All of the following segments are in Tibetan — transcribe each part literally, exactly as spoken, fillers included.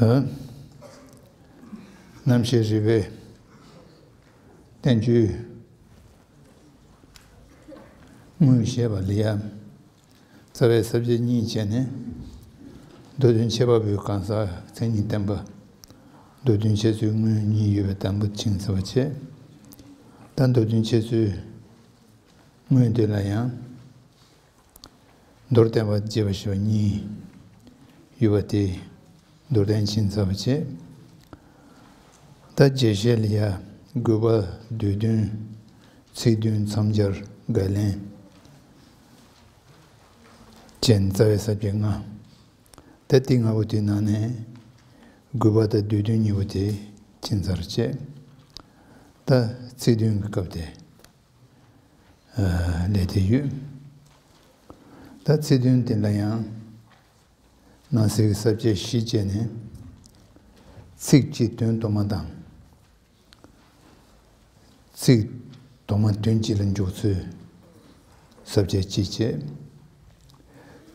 རྣམ་ཤེས་རིག་པའི་བསྟན་བཅོས་དངོས་བཤད་པ་ལ་ཡ། རྩ་བའི་ས་བཅད་གཉིས་བྱས་ནས། མདོ་དོན་ཁྱད་པར་བའི་གང་ཟག་མཚན་ཉིད་བསྟན་པ། མདོ་དོན་འཆད་རྩོད་དངོས་གཉིས་ཡོད་པའི་དང་པོ་ཕྱིན་ཚར་བ་བྱས། ད་མདོ་དོན་འཆད་རྩོད་དངོས་དེ་ལ་ཡང་མདོར་བསྟན་པ་རྒྱས་པ་ཞེས་པ་གཉིས་ཡོད་པ་དེ་མདོར་བསྟན་ཕྱིན་ཚར་བ་བྱས། ད་རྒྱས་བཤད་ལ་ཡ། དགོས་པ་བསྡུས་དོན། ཚིག་དོན་མཚམས་སྦྱར་དགག་ལན། ཅན་རྩ་བའི་ས་བཅད་ལྔ། ད་དེ་ལྔ་པོ་དེའི་ནང་ནས་དགོས་པ་དང་བསྡུས་དོན་གཉིས་པོ་དེ་ཕྱིན་ཚར་བྱས། ད་ཚིག་དོན་གྱི་སྐབས་དེ་ལས་དེ་ཡོད། ད་ཚིག་དོན་དེ་ལ་ཡང་ནང་གསེས་ཀྱི་ས་བཅད་བཞི་བྱས་ནས། ཚིག་གཅིག་དོན་དུ་མ་དང་། ཚིག་དུ་མ་དོན་གཅིག་ལ་འཇུག་ཚུལ། ས་བཅད་གཅིག་བྱས།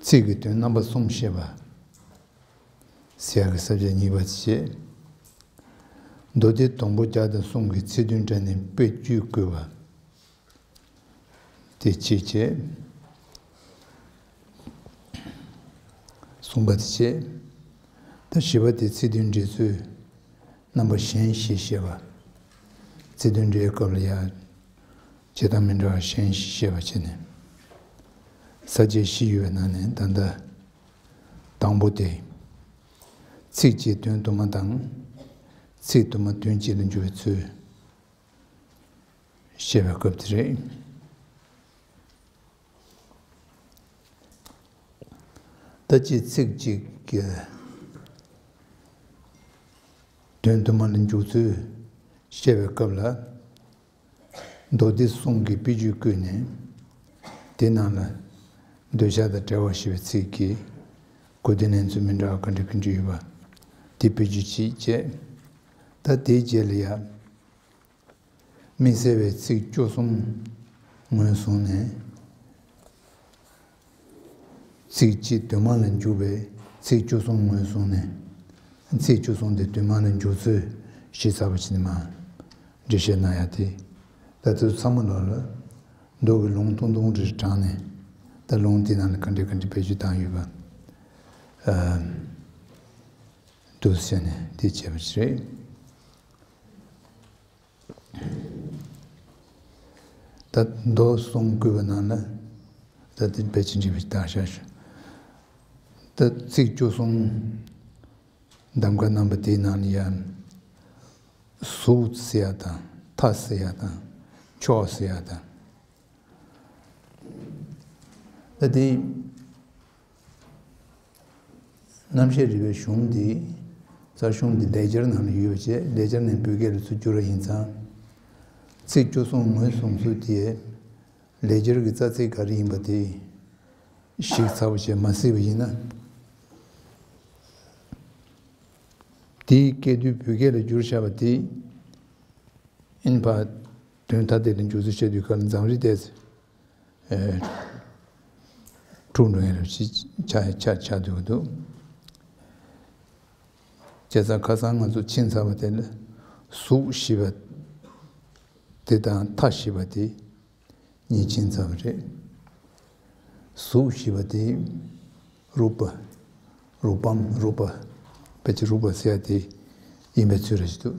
ཚིག་གི་དོན་རྣམ་པ་གསུམ་བཤད་པ་ཟེར་ཡག་གི་ས་བཅད་གཉིས་པ་བྱས། མདོ་སྡེ་དང་པོ་རྒྱ་དང་གསུམ་གྱི་ཚིག་དོན་བཀྲལ་ནས་དཔེ་བརྗོད་བཀོད་པ། དེ་གཅིག་བྱས། གསུམ་པ་དེ་བྱས། ད་བཞི་པ་དེ་ཚིག་དོན་འགྲེལ་ཚུལ་རྣམ་པ་གཞན་བཞི་བཤད་པ། ཚིག་དོན་འགྲེལ་སྐབས་ལ་ཡང་བྱེད་སྟངས་མི་འདྲ་བ་གཞན་བཞི་བཤད་པ་བྱས་ནས། ས་བཅད་བཞི་ཡོད་པའི་ནང་ནས་ད་ལྟ་དང་པོ་དེ། ཚིག་གཅིག་དོན་དུ་མ་དང་། ཚིག་དུ་མ་དོན་གཅིག་ལ་འཇུག་པའི་ཚུལ། བཤད་པའི་སྐབས་དེ་རེད། ད་ཅི་ཚིག་གཅིག་གི་དོན་དུ་མ་ལ་འཇུག་ཚུལ་བཤད་པའི་སྐབས་ལ། མདོ་སྡེ་གསུམ་གྱི་དཔེ་བརྗོད་བཀོད་ནས། དེ་ནང་ལ་འདོད་ཆགས་དང་བྲལ་བ་ཞེས་པའི་ཚིག་གི་གོ་དོན་ལེན་ཚུལ་མི་འདྲ་བ་ག་འདྲ་ག་འདྲ་ཡོད་པ་དེ་དཔེ་བརྗོད་ཅིག་བྱས། ད་དེའི་རྗེས་ལ་ཡང་། དམིགས་བསལ་བའི་ཚིག་བཅུ་གསུམ་ངོས་བཟུང་ནས། ཚིག་གཅིག་དོན་མ་ལ་འཇུག་པའི་ཚིག་བཅུ་གསུམ་ངོས་བཟུང་ནས། ཚིག་བཅུ་གསུམ་དེ་དོན་མ་ལ་འཇུག་ཚུལ་ཞིབ་ཚགས་པོ་བྱས་ནས་མར་འགྲེལ་བཤད་གནང་ཡ་དེ། ད་དུས་ཚང་མ་ལོག་ལ་མདོ་གི་ལུང་ཐུང་ཐུང་རེ་དྲངས་ནས། ད་ལུང་དེ་ནང་ལ་ག་འདྲ་ག་འདྲ་བེད་སྤྱོད་བཏང་ཡོད་པ། ཨ། འདུག་ཟེར་ནས་འདི་བྱས་པ་ཞིག་རེད། ད་མདོ་གསུམ་བཀོད་པའི་ནང་ལ། ད་དེ་ཕལ་ཆེར་འགྲིག་པའི་བརྟག་བྱ་ཞིག་ད་ཚིག་བཅུ་གསུམ་གདམ་ག་གནང་བ་དེའི་ནང་ལ་ཡང་། གཟུགས་ཟེར་ཡ་དང་མཐའ་ཟེར་ཡ་དང་ཕྱོགས་ཟེར་ཡ་དང་། ད་དེ། རྣམ་བཤད་རིག་པའི་གཞུང་འདི། རྩ་གཞུང་འདི་ལེགས་སྦྱར་ནང་ལ་ཡོད་པ་བྱས། ལེགས་སྦྱར་ནས་བོད་སྐད་ལ་ཚུར་བསྒྱུར་བ་ཡིན་ཙང་། ཚིག་བཅུ་གསུམ་ངོས་བཟུང་ཚུལ་དེ། ལེགས་སྦྱར་གྱི་རྩ་ཚིག་ག་རེ་ཡིན་པ་དེ་ཞིབ་ཚགས་པོ་བྱས་མ་གཟིགས་པ་ཡིན་ན། དེའི་སྐད་དོད་བོད་སྐད་ལ་བསྒྱུར་བཞག་པ་དེ། ཨིན་ཕ། དོན་ཐ་དད་དུ་འཇུག་ཚུལ་བཤད་དུས་སྐབས་ལ་འཛམ་རིག་ཏོག་ཙམ། ཨེ། འཁྲུག་འགྲོ་ཡ་རབ་ཅིག་ཆགས་ཆགས་ཆགས་འདུག་འདུག་བྱས་ཙང་ཁ་སང་ང་ཚོ་ཕྱིན་ཚར་བ་དེ་ལ་གཟུགས་ཞེས་པ་དེ་དང་མཐའ་ཞེས་པ་དེ་གཉིས་ཕྱིན་ཚར་བ་རེད། གཟུགས་ཞེས་པ་དེ་རུ་པ། རུ་པམ་རུ་པ། ཕལ་ཆེར་རུ་པ་ཟེར་ཡ་དེ་ཡིན་པའི་ཚུལ་རེད་འདུག་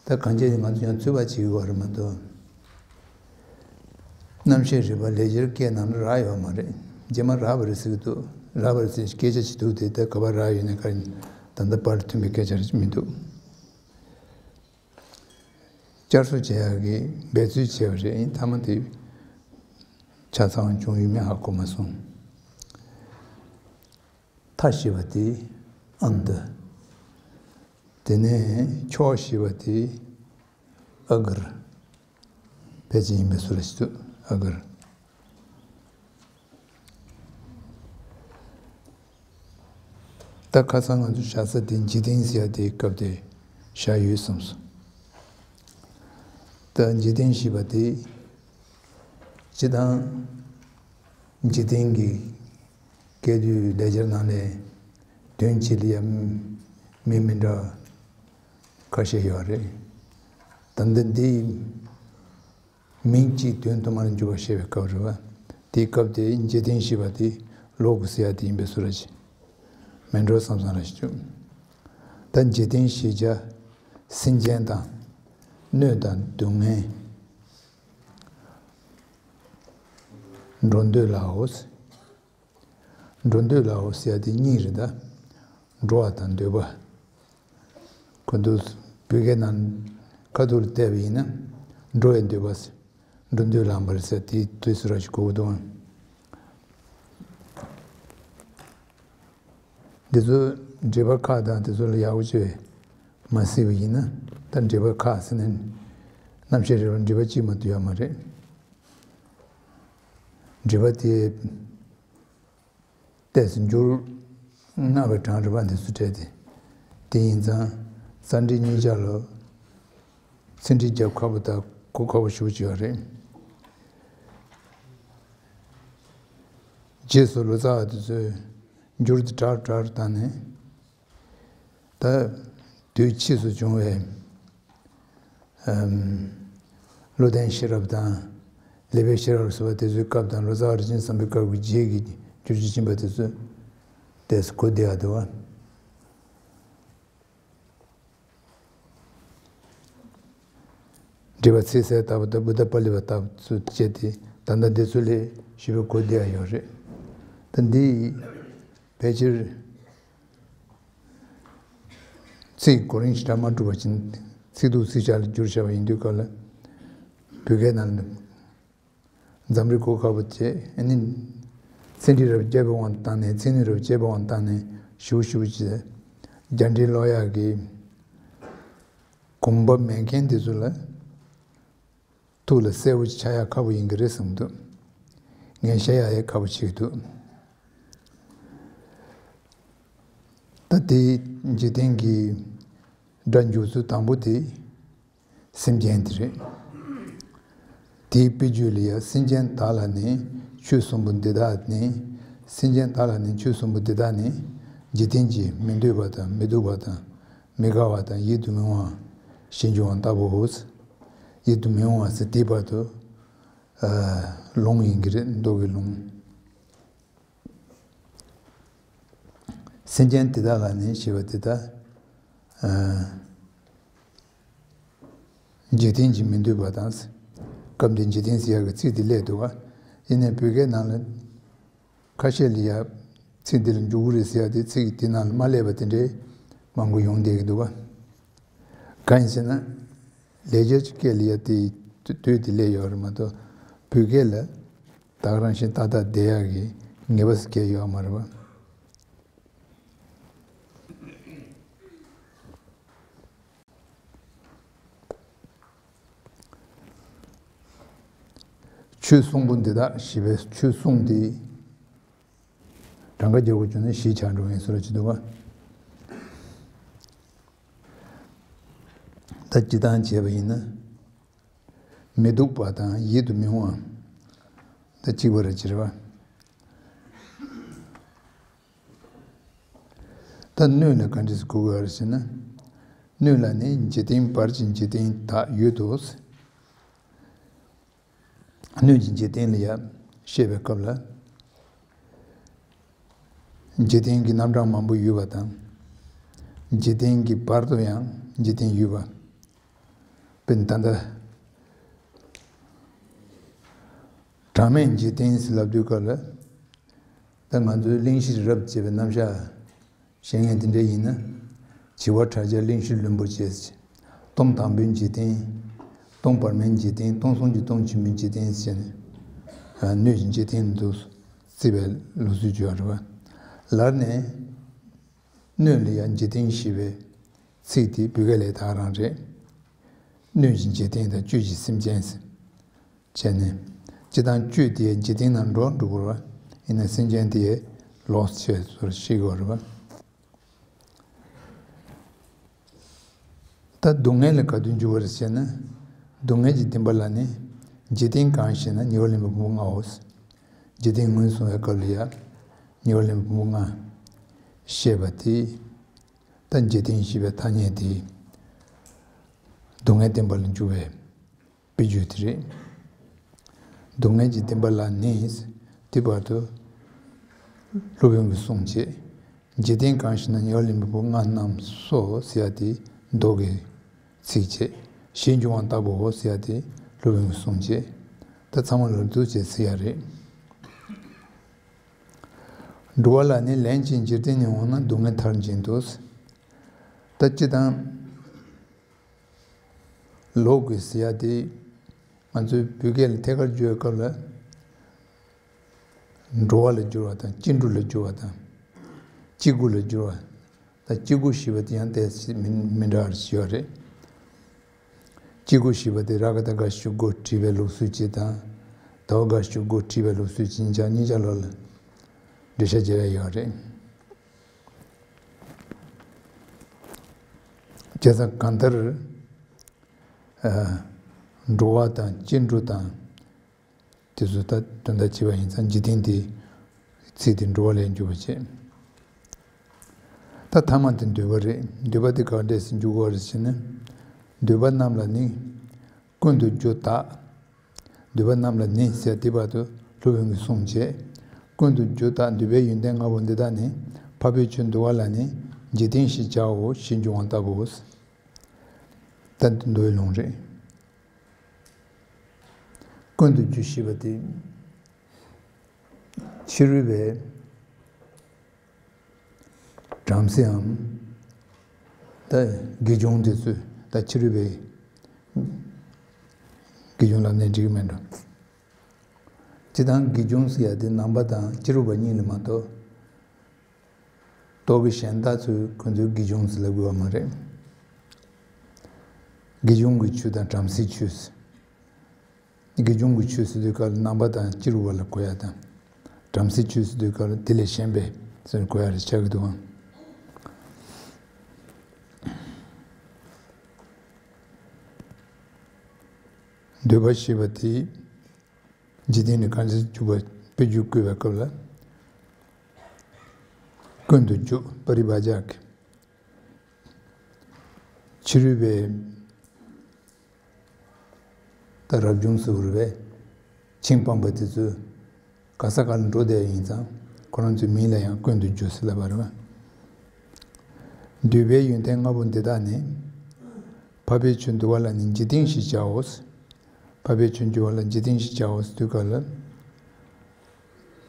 ད་གང་ཅི་ང་ཚོ་ཡང་ཚོད་དཔག་བྱེད་ཀྱི་ཡོད་རེད་མ་གཏོགས། རྣམ་བཤད་རིག་པ་ལེགས་སྦྱར་སྐད་ནང་ལ་རག་ཡོད་མ་རེད། རྗེས་མ་རག་པ་རེད་ཟེར་གྱི་འདུག་རག་པ་རེད་ཟེར་སྐད་ཆ་ཅིག་འདུག་དེ་ད་ག་པར་རག་ཡོད་ནའི་ག་རེ་ད་ལྟ་པར་ཐོན་པའི་སྐད་ཆ་རེད་མི་འདུག་བསྐྱར་གསོ་བྱེད་ཡག་གི་འབད་རྩོལ་བྱས་པ་རེད། ཡིན་མཐའ་མ་དེ་ཆ་ཚང་བྱུང་ཡོད་མེད་ཧ་གོ་མ་སོང་། མཐའ་ཞེས་པ་དེ་ཨན་ཏི། དེ་ནས་ཕྱོགས་ཞེས་པ་དེ་ཨ་གར། ཕལ་ཆེར་ཡིན་པའི་ཚུལ་ལ་ཞིག་ཏུ་ཨ་གར། ད་ཁ་སང་ང་ཚོ་བཞག་ས་དེ་འཇིག་རྟེན་ཟེར་ཡ་དེའི་སྐབས་དེ་བཞག་ཡོད་བསམ་སོང་། ད་འཇིག་རྟེན་ཞེས་པ་དེ་སྤྱིར་བཏང་འཇིག་རྟེན་གྱི་སྐད་དོད་ལེགས་སྦྱར་ནང་ལས་དོན་གཅིག་ལ་ཡང་ མིང་མི་འདྲ་བ་ཁ་ཤས་ཡོད་རེད། ད་ལྟ་འདི་མིང་གཅིག་དོན་དུ་མར་འཇུག་པར་བཤད་པའི་སྐབས་རེད་བ། དེའི་སྐབས་དེ་འཇིག་རྟེན་ཞེས་པ་དེ་ལོག་གི་ཟེར་ཡ་དེ་ཡིན་པའི་བཟོ་འདྲ་ཞིག་མེད་འགྲོ་བསམ་བསམ་ར་ཞིག་བྱུང་། ད་འཇིག་རྟེན་ཞེས་བྱ་སེམས་ཅན་དང་། གནོད་དང་སྡུག་བསྔལ། འགྲོ་འདོད་ལའོ། འགྲོ་འདོད་ལའོ་ཟེར་ཡ་དེ་གཉིས་རེད་ད། འགྲོ་བ་དང་འདོད་པ། ཁོ་ཚོ་བོད་སྐད་ནང་ཁ་ཐུག་ལ་བལྟས་པ་ཡིན་ན། འགྲོ་བའི་འདོད་པ་ཟེར། འགྲོ་འདོད་ལ་འབར་ཟེར་དེའི་དུས་སུ་ར་ཞིག་གོ་གི་འདུག་ཨང་། འདི་ཚོ་འགྲེལ་པ་ཁག་དང་དེ་ཚོ་ལ་ཡག་པོ་བྱས་མ་གཟིགས་པ་ཡིན་ན། ད་འགྲེལ་པ་ཁག་ཟེར་ནས་རྣམ་བཤད་རེ་བ་འགྲེལ་པ་གཅིག་མ་གཏོགས་ཡོད་མ་རེད། འགྲེལ་པ་དེ་ཏོག་ཙམ་འགྱུར་སྔ་བའི་གྲངས་རེད་པ། འདི་ཚོ་བྲལ་ཏེ། དེ་ཡིན་ཙང་རྩ་འགྲེལ་གཉིས་ཆ་ལ་ཚིག་འགྲེལ་རྒྱབ་ཁག་པོ་དང་གོ་ཁག་པོ་ཞེ་པོ་ཅིག་ཡོད་རེད། རྗེས་སུ་ལོ་ཙཱ་བ་དེ་ཚོས་འགྱུར་དེ་དྲག་དྲག་བཏང་ནས། ད་དུས་ཕྱིས་སུ་བྱུང་བའི་ཨམ། བློ་ལྡན་ཤེས་རབ་དང་། ལེགས་པའི་ཤེས་རབ་ཟེར་བ་དེ་ཚོའི་སྐབས་དང་། ལོ་ཙཱ་བ་རིན་ཆེན་བཟང་པོའི་སྐབས་ཀྱི་རྗེས་ཀྱི་བསྒྱུར་བཅོས་ཕྱིན་པ་དེ་ཚོ་ཏོག་ཙམ་གོ་བདེ་བ་འདུག་བ། འགྲེལ་པ་ཚིག་གསལ་ལྟ་བུ་དང་བུདྡྷ་པཱ་ལི་པ་ལྟ་བུ་ཚོ་བྱས་ཏེ། ད་ལྟ་འདི་ཚོ་ལས་ཞེ་པོ་གོ་བདེ་བ་ཡོད་རེད། ད་འདི་ཕལ་ཆེར་ཚིག་གོ་རིམ་ཞེ་དྲག་མ་གྲུབ་པ་ཅིག་ཚིག་ཐུང་ཚིག་ཤ་ལ་བསྒྱུར་བཞག་པ་ཡིན་དུས་སྐབས་ལ། བོད་སྐད་ནང་ལ་འཛམ་རིག་གོ་ཁ་པོ་བྱས། ཨ་ནི་ཚིག་འགྲེལ་རབ་རྒྱས་པའི་དབང་དུ་བཏང་ནས། ཚིག་ནུས་རབ་རྒྱས་པའི་དབང་དུ་བཏང་ནས་ཞུ་ཞུ་བྱས། རྒྱ་འགྲེལ་ཀློག་ཡག་གི་གོམས་པ་མེད་མཁན་དེ་ཚོ་ལ་ཐུགས་ལ་གསལ་པོ་ཆགས་ཡག་ཁག་པོ་ཡིན་གྱི་རེད་བསམ་འདུག་ངས་བཤད་ཡག་ཡང་ཁག་པོ་ཆགས་འདུག་ད་དེའི་འཇིག་རྟེན་གྱི་སྒྲ་འཇུག་ཚུལ་དང་པོ་དེ་སེམས་ཅན་དེ་རེད། དེའི་དཔེ་བརྗོད་ལ་ཡང་། སེམས་ཅན་དག་ལ་ནི་ཆོས་གསུམ་པོ་འདི་དག་ནི། སེམས་ཅན་དག་ལ་ནི་ཆོས་གསུམ་པོ་འདི་དག་ནི། འཇིག་རྟེན་གྱི་མི་འདོད་པ་དང་། མི་སྡུག་པ་དང་། མི་དགའ་བ་དང་། ཡིད་དུ་མི་འོང་བ་ཞེས་འབྱུང་བ་ལྟ་བུའོ། ཡིད་དུ་མི་འོང་བ་ཟེར་དེའི་བར་དུ་ཨ་ལུང་ཡིན་གྱི་རེད། མདོ་གི་ལུང་། སེམས་ཅན་དེ་དག་ལ་ནི་ཞེས་པ་དེ་ད། ཨ་འཇིག་རྟེན་གྱི་མི་འདོད་པ་དང་། སྐབས་འདིར་འཇིག་རྟེན་ཟེར་ཡག་གི་ཚིག་དེ་སླེབས་འདུག་བ། ཡིན་ནའི་བོད་སྐད་ནང་ལ་ཁ་ཤས་ལ་ཡ་ཚིག་འདི་ལ་འཇུག་གི་རེད་ཟེར་ཡག་དེ། ཚིག་དེ་ནང་ལ་མ་སླེབས་པ་དེ་འདྲའི་མང་པོ་ཡོང་བསྡད་ཀྱི་འདུག་བ། གང་ཡིན་ཟེར་ན། ལེགས་སྦྱར་གྱི་སྐད་ལ་ཡ་དེ་དུས་དེ་སླེབས་ཡོད་རེད་མ་གཏོགས། བོད་སྐད་ལ་ད་ག་རང་བཞིན་ཏག་ཏག་བསྡད་ཡག་གི་ངེས་པ་ཟེར་གྱི་ཡོད་མ་རེད་བ། ཆོས་གསུམ་པོ་འདི་དག་ཞེས་པའི་ཆོས་གསུམ་དེ་གྲངས་ཀ་རྒྱག་དགོས་བྱུང་ན་བཞི་ཆགས་འགྲོ་ཡིན་ཟེར་བ་ཅིག་འདུག་ག་ད་སྤྱིར་བཏང་བྱས་པ་ཡིན་ན། མི་སྡུག་པ་དང་། ཡིད་དུ་མི་འོང་བ། ད་གཅིག་པ་རེད་ཅེས་རེད་བ། ད་སྣོད་ལ་ག་འདྲས་སེ་གོ་དགོས་རེད་ཟེར་ན། སྣོད་ལ་ནི་འཇིག་རྟེན་བར་གྱི་འཇིག་རྟེན་དག་ཡོད་དོ། སྣོད་ཀྱི་འཇིག་རྟེན་ལ་ཡང་བཤད་པའི་སྐབས་ལ། འཇིག་རྟེན་གྱི་རྣམ་གྲངས་མང་པོ་ཡོད་པ་དང་། འཇིག་རྟེན་གྱི་བར་དུ་ཡང་འཇིག་རྟེན་ཡོད་པ། དཔེར་ན་ད་ལྟ་གྲངས་མེད་འཇིག་རྟེན་ཟེར་ལབ་དུས་སྐབས་ལ། ད་ང་ཚོའི་གླེང་གཞི་རབ་ཅེས་པའི་རྣམ་གཞག་བཤད་མཁན་དེ་འདྲ་ཡིན་ན། བྱེ་བ་ཕྲག་བརྒྱ་གླེང་གཞི་ལྷུན་པོ་ཅེས། སྟོང་དང་པོའི་འཇིག་རྟེན། སྟོང་བར་མའི་འཇིག་རྟེན། སྟོང་གསུམ་གྱི་སྟོང་ཆེན་པོའི་འཇིག་རྟེན་ཟེར་ནས། ཨ་སྣོད་ཀྱི་འཇིག་རྟེན་དུ་བརྩི་བའི་ལུགས་སྲོལ་ཅིག་ཡོད་རེད་བ། ལར་ནས་སྣོད་ལ་ཡང་འཇིག་རྟེན་ཞེས་པའི་ཚིག་དེ་བོད་སྐད་ལས་ད་ག་རང་རེད། སྣོད་ཀྱི་འཇིག་རྟེན་དང་བཅུད་ཀྱི་སེམས་ཅན་ཟེར། བྱས་ནས། སྤྱིར་བཏང་བཅུད་དེ་འཇིག་རྟེན་ནང་འགྲོ་འགྲོ་དགོས་རེད་བ། ཡིན་ན་སེམས་ཅན་དེ་ལོགས་སུ་ཆད་ཟེར་ཤེས་དགོས་རེད་བ། ད་སྡུག་བསྔལ་ལ་ག་དུས་འཇུག་པ་རེད་ཟེར་ན། སྡུག་བསྔལ་གྱི་བདེན་པ་ལ་ནི། འཇིག་རྟེན་གང་ཞེ་ན། ཉེ་བར་ལེན་པའི་ཕུང་པོ་ལྔའོ། འཇིག་རྟེན་ངོས་བཟུང་བའི་སྐབས་ལ་ཡང་། ཉེ་བར་ལེན་པའི་ཕུང་པོ་ལྔ་བཤད་པ་དེ། ད་ འཇིག་རྟེན་ཞེས་པའི་ཐ་སྙད་དེ། སྡུག་བསྔལ་བསྟན་པ་ལ་འཇུག་པའི་དཔེ་བརྗོད་དེ་རེད། སྡུག་བསྔལ་གྱི་བསྟན་པ་ལ་ནི། དེ་བར་དུ་སློབ་དཔོན་གྱིས་གསུངས་བྱས། འཇིག་རྟེན་གང་ཞིག་ན་ཉེ་བར་ལེན་པའི་བུ་ལྔ་རྣམས་སོ་ཟེར་ཡ་དེ་མདོ་གི་ཚིག་བྱས། ཞེས་འབྱུང་བ་ལྟ་བུའོ་ཟེར་ཡ་དེ་སློབ་དཔོན་གྱིས་གསུངས་བྱས། ད་ཚང་མ་ལ་འདུག་བྱས་ཟེར་ཡ་རེད། འགྲོ་བ་ལ་ནི་ལན་གཅིག་འཇིག་རྟེན་ནས་འོངས་ན་སྡུག་བསྔལ་མཐར་འབྱིན་ཏོ། ད་སྤྱིར་བཏང་ལོག་གི་ཟེར་ཡ་དེ། ང་ཚོའི་བོད་སྐད་ལ་ཐད་ཀར་བརྗོད་སྐབས་ལ། འགྲོ་བ་ལ་སྦྱོར་བ་དང་སྐྱེ་འགྲོ་ལ་སྦྱོར་བ་དང་། སྐྱེ་དགུ་ལ་སྦྱོར་བ། ད་སྐྱེ་དགུ་ཞེས་པ་དེ་ཡང་ཏོག་ཙམ་མི་མི་འདྲ་བར་ཞིག་ཡོད་རེད། སྐྱེ་དགུ་ཞེས་པ་དེ་ར་ག་ད་ག་ཞབས་ཀྱུ་བྲིས་པའི་ལུགས་སྲོལ་གཅིག་དང་། ད་བ་ག་ཞབས་ཀྱུ་བྲིས་པའི་ལུགས་སྲོལ་གཅིག་གཉིས་ཆ་གཉིས་ཆ་ལོག་ལ་འགྲེལ་བཤད་བྱེད་ཡ་ཡོད་རེད། བྱས་ཙང་གང་ལྟར། ཨ། འགྲོ་བ་དང་སྐྱེ་འགྲོ་དང་། དེ་ཚོ་ད་དོན་དག་གཅིག་པ་ཡིན་ཙང་འཇིག་རྟེན་དེ། ཚིག་དེ་འགྲོ་བ་ལས་འཇུག་པ་བྱེད། ད་ཐ་མ་དེ་འདོད་པ་རེད། འདོད་པ་དེ་ག་འདྲས་སེ་འཇུག་དགོས་རེད་ཟེར་ན། འདོད་པ་རྣམས་ལ་ནི། ཀུན་ཏུ་རྒྱུ་དག་འདོད་པ་རྣམས་ལ་ནི་ཟེར་དེ་བར་དུ་སློབ་དཔོན་གྱིས་གསུངས་བྱས། ཀུན་ཏུ་རྒྱུ་དག་འདོད་པའི་ཡོན་ཏན་ལྔ་པོ་འདི་དག་ནི། འཕགས་པའི་ཆོས་འདུལ་བ་ལ་ནི། འཇིག་རྟེན་ཞེས་བྱའོ་ཞེས་འབྱུང་བ་ལྟ་བུའོ། ད་འདི་མདོའི་ལུང་རེད། ཀུན་ཏུ་རྒྱུ་ཞེས་པ་དེ། ཕྱི་རོལ་པའི་བྲམ་ཟེའམ། ད་དགེ་སྦྱོང་དེ་ཚོས་ད་ཕྱི་རོལ་པའི་དགེ་སྦྱོང་ལབ་ནས་འགྲིག་གི་མེད་འགྲོ། སྤྱིར་བཏང་དགེ་སྦྱོང་ཟེར་ཡ་དེ་ནང་པ་དང་ཕྱི་རོལ་པ་གཉིས་ལ་མ་གཏོགས། རྟོག་གེ་གཞན་དག་ཚོས་ཁོ་ཚོས་དགེ་སྦྱོང་ཟེར་ལབ་དགོས་པ་མ་རེད། དགེ་སྦྱོང་གི་ཆོས་དང་བྲམ་ཟེའི་ཆོས། དགེ་སྦྱོང་གི་ཆོས་ཟེར་དུས་སྐབས་ལ་ནང་པ་དང་སྤྱི་རུ་བ་ལ་གོ་ཡ་དང་། བྲམ་ཟེའི་ཆོས་ཟེར་དུས་སྐབས་ལ་དེ་ལས་གཞན་པའི་ཟེར་གོ་ཡ་རེ་ཆགས་ཀྱི་འདུག་ཨང་། འདོད་པ་ཞེས་པ་དེ། འཇིག་རྟེན་ནི་གང་ཞིག་འཇུག་པ་དཔེ་རྒྱུ་བཀོད་པའི་སྐབས་ལ། ཀུན་ཏུ་རྒྱུ་པ་རི་བྷ་ཇ་གི། ཕྱི་རོལ་པའི་ད་རབ་བྱུང་ཟེར་བ་རེད་པས། ཆིང་སྤངས་པ་དེ་ཚོས་ག་ས་ག་ལ་འགྲོ་བསྡད་ཡིན་ཙང་ཁོ་རང་ཚོའི་མིང་ལ་ཡང་ཀུན་ཏུ་རྒྱུ་ཟེར་ལབ་པ་རེད་པ། འདོད་པའི་ཡོན་ཏན་ལྔ་པོ་འདི་དག་ནི། འཕགས་པའི་ཆོས་འདུལ་བ་ལ་ནི་འཇིག་རྟེན་ཞེས་བྱའོ། འཕགས་པའི་ཆོས་འདུལ་བ་ལ་འཇིག་རྟེན་ཞེས་བྱའོ་ཟེར་དུས་སྐབས་ལ།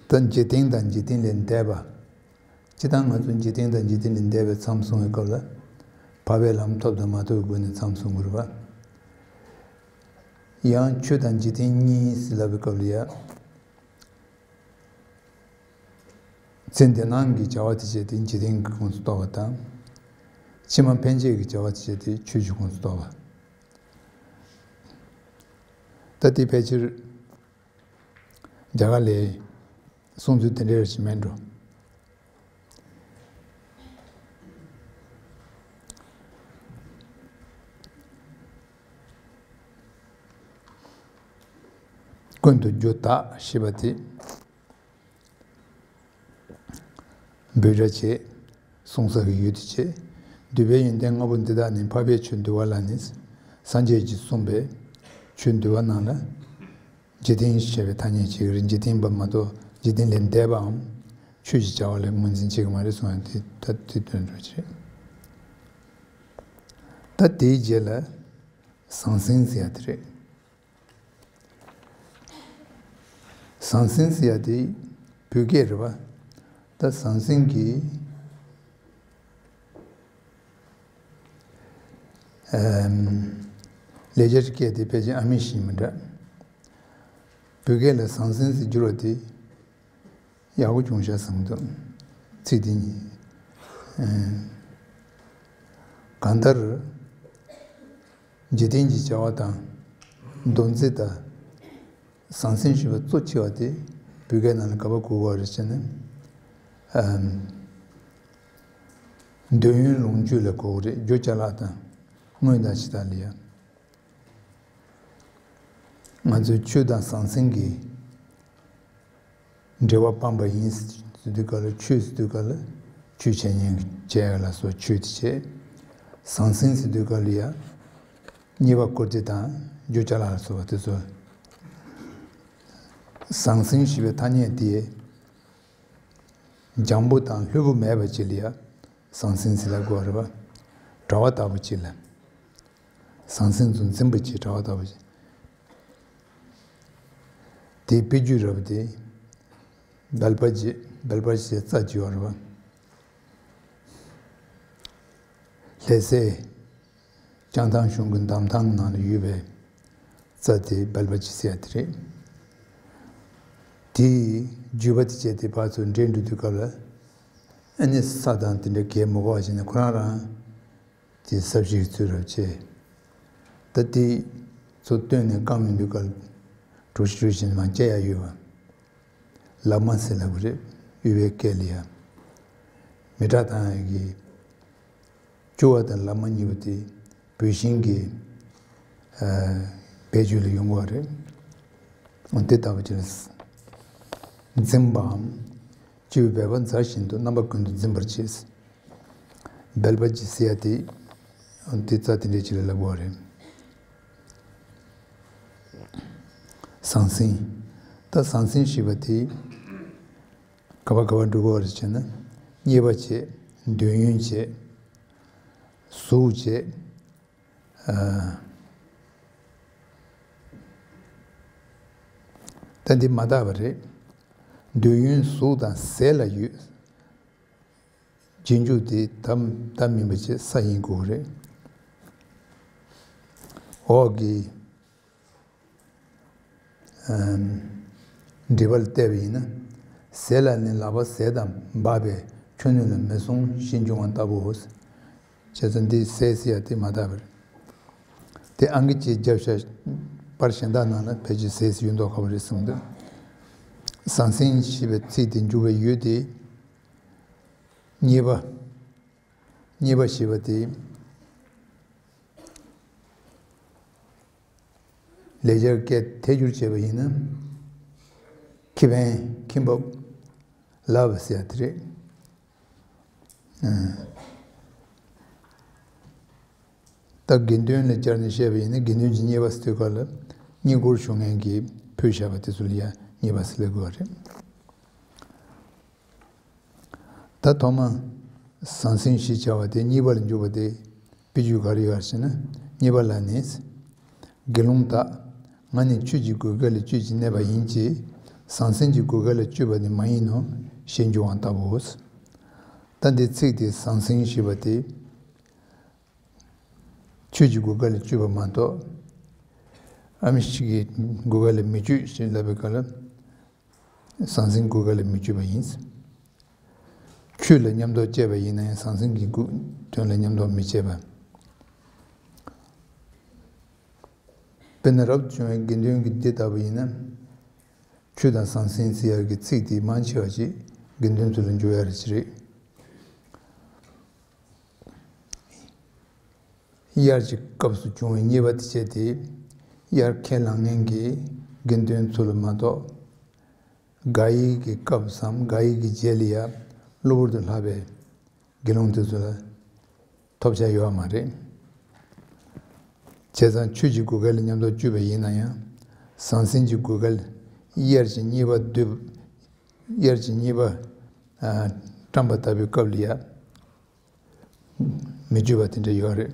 ད་འཇིག་རྟེན་དང་འཇིག་རྟེན་ལས་འདས་པ། སྤྱིར་བཏང་ང་ཚོ་འཇིག་རྟེན་དང་འཇིག་རྟེན་ལས་འདས་པའི་མཚམས་བཟུང་བའི་སྐབས་ལ། འཕགས་པའི་ལམ་ཐོབ་དང་མ་ཐོབ་ཀྱི་སྒོ་ནས་མཚམས་བཟུང་དགོས་རེད་པ། ཡང་ཆོས་དང་འཇིག་རྟེན་གཉིས་ཟེར་ལབ་པའི་སྐབས་ལ་ཡ། ཚེ་འདི་སྣང་གི་བྱ་བ་དེ་བྱས་ཏེ་འཇིག་རྟེན་གྱི་ཁོངས་སུ་གཏོགས་པ་དང་། ཕྱི་མ་ཕན་ཆད་ཀྱི་བྱ་བ་དེ་བྱས་ཏེ་ཆོས་ཀྱི་ཁོངས་སུ་གཏོགས་པ། ད་དེ་ཕལ་ཆེར། རྒྱ་གར་ལ་གསུང་ཚུལ་དེ་འདྲ་ཞིག་མེད་འགྲོ། ཀུན་ཏུ་རྒྱུ་དག་ཞེས་པ་དེ། འབོད་སྒྲ་བྱས། གསུང་ས་གི་ཡུལ་དུ་བྱས། འདོད་པའི་ཡོན་ཏན་ལྔ་པོ་འདི་དག་ནི་འཕགས་པའི་ཆོས་འདུལ་བ་ལ་ནི། སངས་རྒྱས་ཀྱིས་གསུངས་པའི་ཆོས་འདུལ་བ་རྣམས་ལ། འཇིག་རྟེན་ཞེས་བྱ་བའི་ཐ་སྙད་བྱེད་ཀྱི་རེད། འཇིག་རྟེན་པ་མ་གཏོགས་འཇིག་རྟེན་ལས་འདས་པའམ། ཆོས་ཀྱི་བྱ་བ་ལ་ངོས་འཛིན་བྱེད་ཀྱི་མ་རེད་གསུངས་ཡང་དེ་ད་དེ་དོན་འགྲོ་ཆེ། ད་དེའི་རྗེས་ལ་ཟང་ཟིང་ཟེར་ཡ་དེ་རེད། ཟང་ཟིང་ཟེར་ཡ་དེ་བོད་སྐད་རེད་པ། ད་ཟང་ཟིང་གི་ཨམ། ལེགས་སྦྱར་སྐད་དེ་ཕལ་ཆེར་ཨ་མི་ཞིག་མི་འདྲ། བོད་སྐད་ལ་ཟང་ཟིང་ཟེར་བསྒྱུར་བ་དེ་ཡག་པོ་བྱུང་ཤག་བསམ་འདུག་ཚིག་དེ་གཉིས། ཨམ། གང་ལྟར། འཇིག་རྟེན་གྱི་བྱ་བ་དང་། འདུ་འཛི་དང་། ཟང་ཟིང་ཞེས་པ་གཙོ་ཆེ་བ་དེ་བོད་སྐད་ནང་ལ་ག་པར་གོ་དགོས་རེད་ཟེར་ན། ཨམ། འདོད་ཡོན་ལོངས་སྤྱོད་ལ་གོ་གི་རེད། རྒྱུ་ཅ་ལག་དང་། དངུལ་དང་ཇི་ལྟར་ལ་ཡ། ང་ཚོས་ཆོས་དང་ཟང་ཟིང་གི་འབྲེལ་བ་སྤངས་པ་ཡིན་ཟེར་དུས་སྐབས་ལ་ཆོས་ཟེར་དུས་སྐབས་ལ། ཆོས་འཆད་ཉན་བྱས་ལ་སོགས་ཆོས་དེ་བྱས། ཟང་ཟིང་ཟེར་དུས་སྐབས་ལ་ཡང་། རྙེད་པ་བཀུར་སྟི་དང་རྒྱུ་ཅ་ལག་ལ་སོགས་པ་དེ་ཚོ། ཟང་ཟིང་ཞེས་པའི་ཐ་སྙད་དེ། འཇམ་པོ་དང་ལྷོད་པོ་མེད་པ་ཅིག་ལ་ཡང་ཟང་ཟིང་ཟེར་ལབ་དགོས་རེད་པ། གྲྭ་པ་ལྟ་བུ་ཅིག་ལ། ཟང་ཟིང་དུ་འཛིན་པ་ཅིག་གྲྭ་པ་ལྟ་བུ་ཅིག་དེའི་དཔེ་བརྗོད་རེད་པ་དེ། སྦལ་པ་ཅིག་སྦལ་པ་ཞེས་རྩྭ་ཅིག་ཡོད་རེད་པ། ལྷ་སའི་བྱང་ཐང་གཞུང་གི་འདམ་ཐང་ནང་ལ་ཡོད་པའི་རྩྭ་དེ་སྦལ་པ་ཅིག་ཟེར་ཡ་དེ་རེད། དེའི་བརྗོད་པ་དེ་བྱས་ཏེ་ཕར་ཚུར་འདྲེན་འགྲོ་དུས་སྐབས་ལ། ཨ་ནི་ས་དང་དེ་འདྲ་གས་མི་དགོས་པ་བྱས་ནས་ཁོ་རང་རང་དེ་ས་བཤིག་ཚུལ་རབ་བྱས། ད་དེ་ཚོ་བཏོན་ནས་བཀང་ཡོང་དུས་སྐབས་གྲོ་ཞིབ་གྲོ་ཞིབ་མ་བྱས་ཡ་ཡོད་པ། ལབ་མ་ཟེར་ལབ་གི་རེད། དབུས་པའི་སྐད་ལ་ཡ། མི་དྲག་དང་ཡ་གི། སྐྱུར་བ་དང་ལབ་མ་གཉིས་པོ་དེ་བུད་ཤིང་གི་ཨ་བེད་སྤྱོད་ལ་ཡོང་གི་རེད། འོ་དེ་ལྟ་བུ་ཅིག་ལ་འཛིན་པའམ། སྐྱེ་བོའི་སྦལ་པ་འཛར་བཞིན་དུ་རྣམ་པ་ཀུན་ཏུ་འཛིན་པར་བྱེད། སྦལ་པ་ཅིག་ཟེར་ཡ་དེ། འོ་དེ་རྩྭ་དེ་འདྲའི་ཅིག་ལ་ལབ་དགོས་རེད། ཟང་ཟིང་། ད་ཟང་ཟིང་ཞེས་པ་དེ། ག་པར་ག་པར་འགྲོ་གི་རེད་ཟེར་ན། རྙེད་པ་བྱས། འདོད་ཡོན་བྱས། གཟུགས་བྱས། ཨ། ད་འདི་མ་དག་པ་རེད། འདོད་ཡོན་གཟུགས་དང་ཟས་ལ་ཡོད། རྗེས་འཇུག་དེ་ད་ད་མིན་པ་བྱས་ས་ཡིན་དགོས་རེད། འོག་གི། ཨམ། འགྲེལ་པ་ལ་བལྟས་པ་ཡིན་ན། ཟས་ལ་ནི་ལག་པ་ཟས་དང་འབག་པས་ཆུ་སྣོད་ལ་མི་སྲུང་ཞེས་འབྱུང་བ་ལྟ་བུའོ། བྱས་ཙང་འདི་ཟས་ཟེར་ཡ་དེ་མ་དག་པ་རེད། དེ་ཨང་ཀི་གཅིག་བརྒྱབ་ཤག་པར་གཞན་དག་ནང་ལ་ཕལ་ཆེར་ཟས་ཟེར་ཡོད་མདོག་ཁ་པོ་རེད་གསུངས་འདུག་ཟང་ཟིང་ཞེས་པའི་ཚིག་དེ་འཇུག་པའི་ཡུལ་དེ། རྙེད་པ། རྙེད་པ་ཞེས་པ་དེ། ལེགས་སྦྱར་སྐད་ཐད་སྒྱུར་བྱས་པ་ཡིན་ན། ཁེ་ཕན་ཁེ་འབབ། ལ་བ་ཟེར་ཡ་དེ་རེད། ད་དགེ་འདུན་ལ་སྦྱར་ནས་བཤད་པ་ཡིན་ན་དགེ་འདུན་གྱི་རྙེད་པ་ཟེར་དུས་སྐབས་ལ་རྙེད་བཀུར་ཞུ་མཁན་གྱིས་ཕུལ་བཞག་པ་དེ་ཚོ་ལ་ཡང་རྙེད་པ་ཟེར་ལབ་དགོས་པ་རེད། ད་ཐོག་མ་ཟང་ཟིང་ཞེས་བྱ་བ་དེ་རྙེད་པ་ལ་འཇུག་པ་དེ་དཔེ་བརྗོད་ག་རེ་ཡོད་ཟེར་ན། རྙེད་པ་ལ་ནི། དགེ་སློང་དག་ང་ནི་ཆོས་ཀྱི་བགོ་སྐལ་ལ་སྤྱོད་ཅིང་གནས་པ་ཡིན་གྱི། ཟང་ཟིང་གི་བགོ་སྐལ་ལ་སྤྱོད་པ་ནི་མ་ཡིན་ནོ་ཞེས་འབྱུང་བ་ལྟ་བུའོ། ད་འདི་ཚིག་དེ་ཟང་ཟིང་ཞེས་པ་དེ། ཆོས་ཀྱི་བགོ་སྐལ་ལ་སྤྱོད་པ་མ་གཏོགས། ཨ་མི་ཞིག་གི་བགོ་སྐལ་ལ་མི་སྤྱོད་ཞེས་ལབ་པའི་སྐབས་ལ། ཟང་ཟིང་བགོ་སྐལ་ལ་མི་སྤྱོད་པ་ཡིན། ཆོས་ལ་མཉམ་དུ་སྤྱད་པ་ཡིན་ན་ཡང་ཟང་ཟིང་གི་དོན་ལ་མཉམ་དུ་མི་སྤྱད་པ། དཔེར་ན་རབ་ཏུ་བྱུང་བའི་དགེ་འདུན་གྱི་སྡེ་ལྟ་བུ་ཡིན་ན། ཆོས་དང་ཟང་ཟིང་ཟེར་ཡག་གི་ཚིག་དེ་མང་ཆེ་བ་ཞིག་དགེ་འདུན་ཚོ་ལ་འཇུག་ཡག་རེད་ཅི་རེད། དབྱར་གྱི་སྐབས་སུ་བྱུང་བའི་རྙེད་པ་དེ་བྱས་ཏེ། དབྱར་ཁས་བླངས་མཁན་གྱི་དགེ་འདུན་ཚོ་ལ་མ་གཏོགས། དགག་དབྱེ་གི་སྐབས་སམ་དགག་དབྱེ་གི་རྗེས་ལ་ཡང་གློ་བུར་དུ་ལྷག་པའི་དགེ་སློང་དེ་ཚོ་ལ་ཐོབ་བྱ་ཡོད་པ་མ་རེད། བྱས་ཙང་ཆོས་ཀྱི་བགོ་སྐལ་ལ་མཉམ་དུ་སྤྱོད་པ་ཡིན་ན་ཡང་། ཟང་ཟིང་གི་བགོ་སྐལ། དབྱར་གྱི་རྙེད་པ་བསྡུས། དབྱར་གྱི་རྙེད་པ་ཨ་བཀྲམ་པ་ལྟ་བུའི་སྐབས་ལ་ཡང་མི་སྤྱོད་པ་དེ་འདྲ་ཡོད་རེད།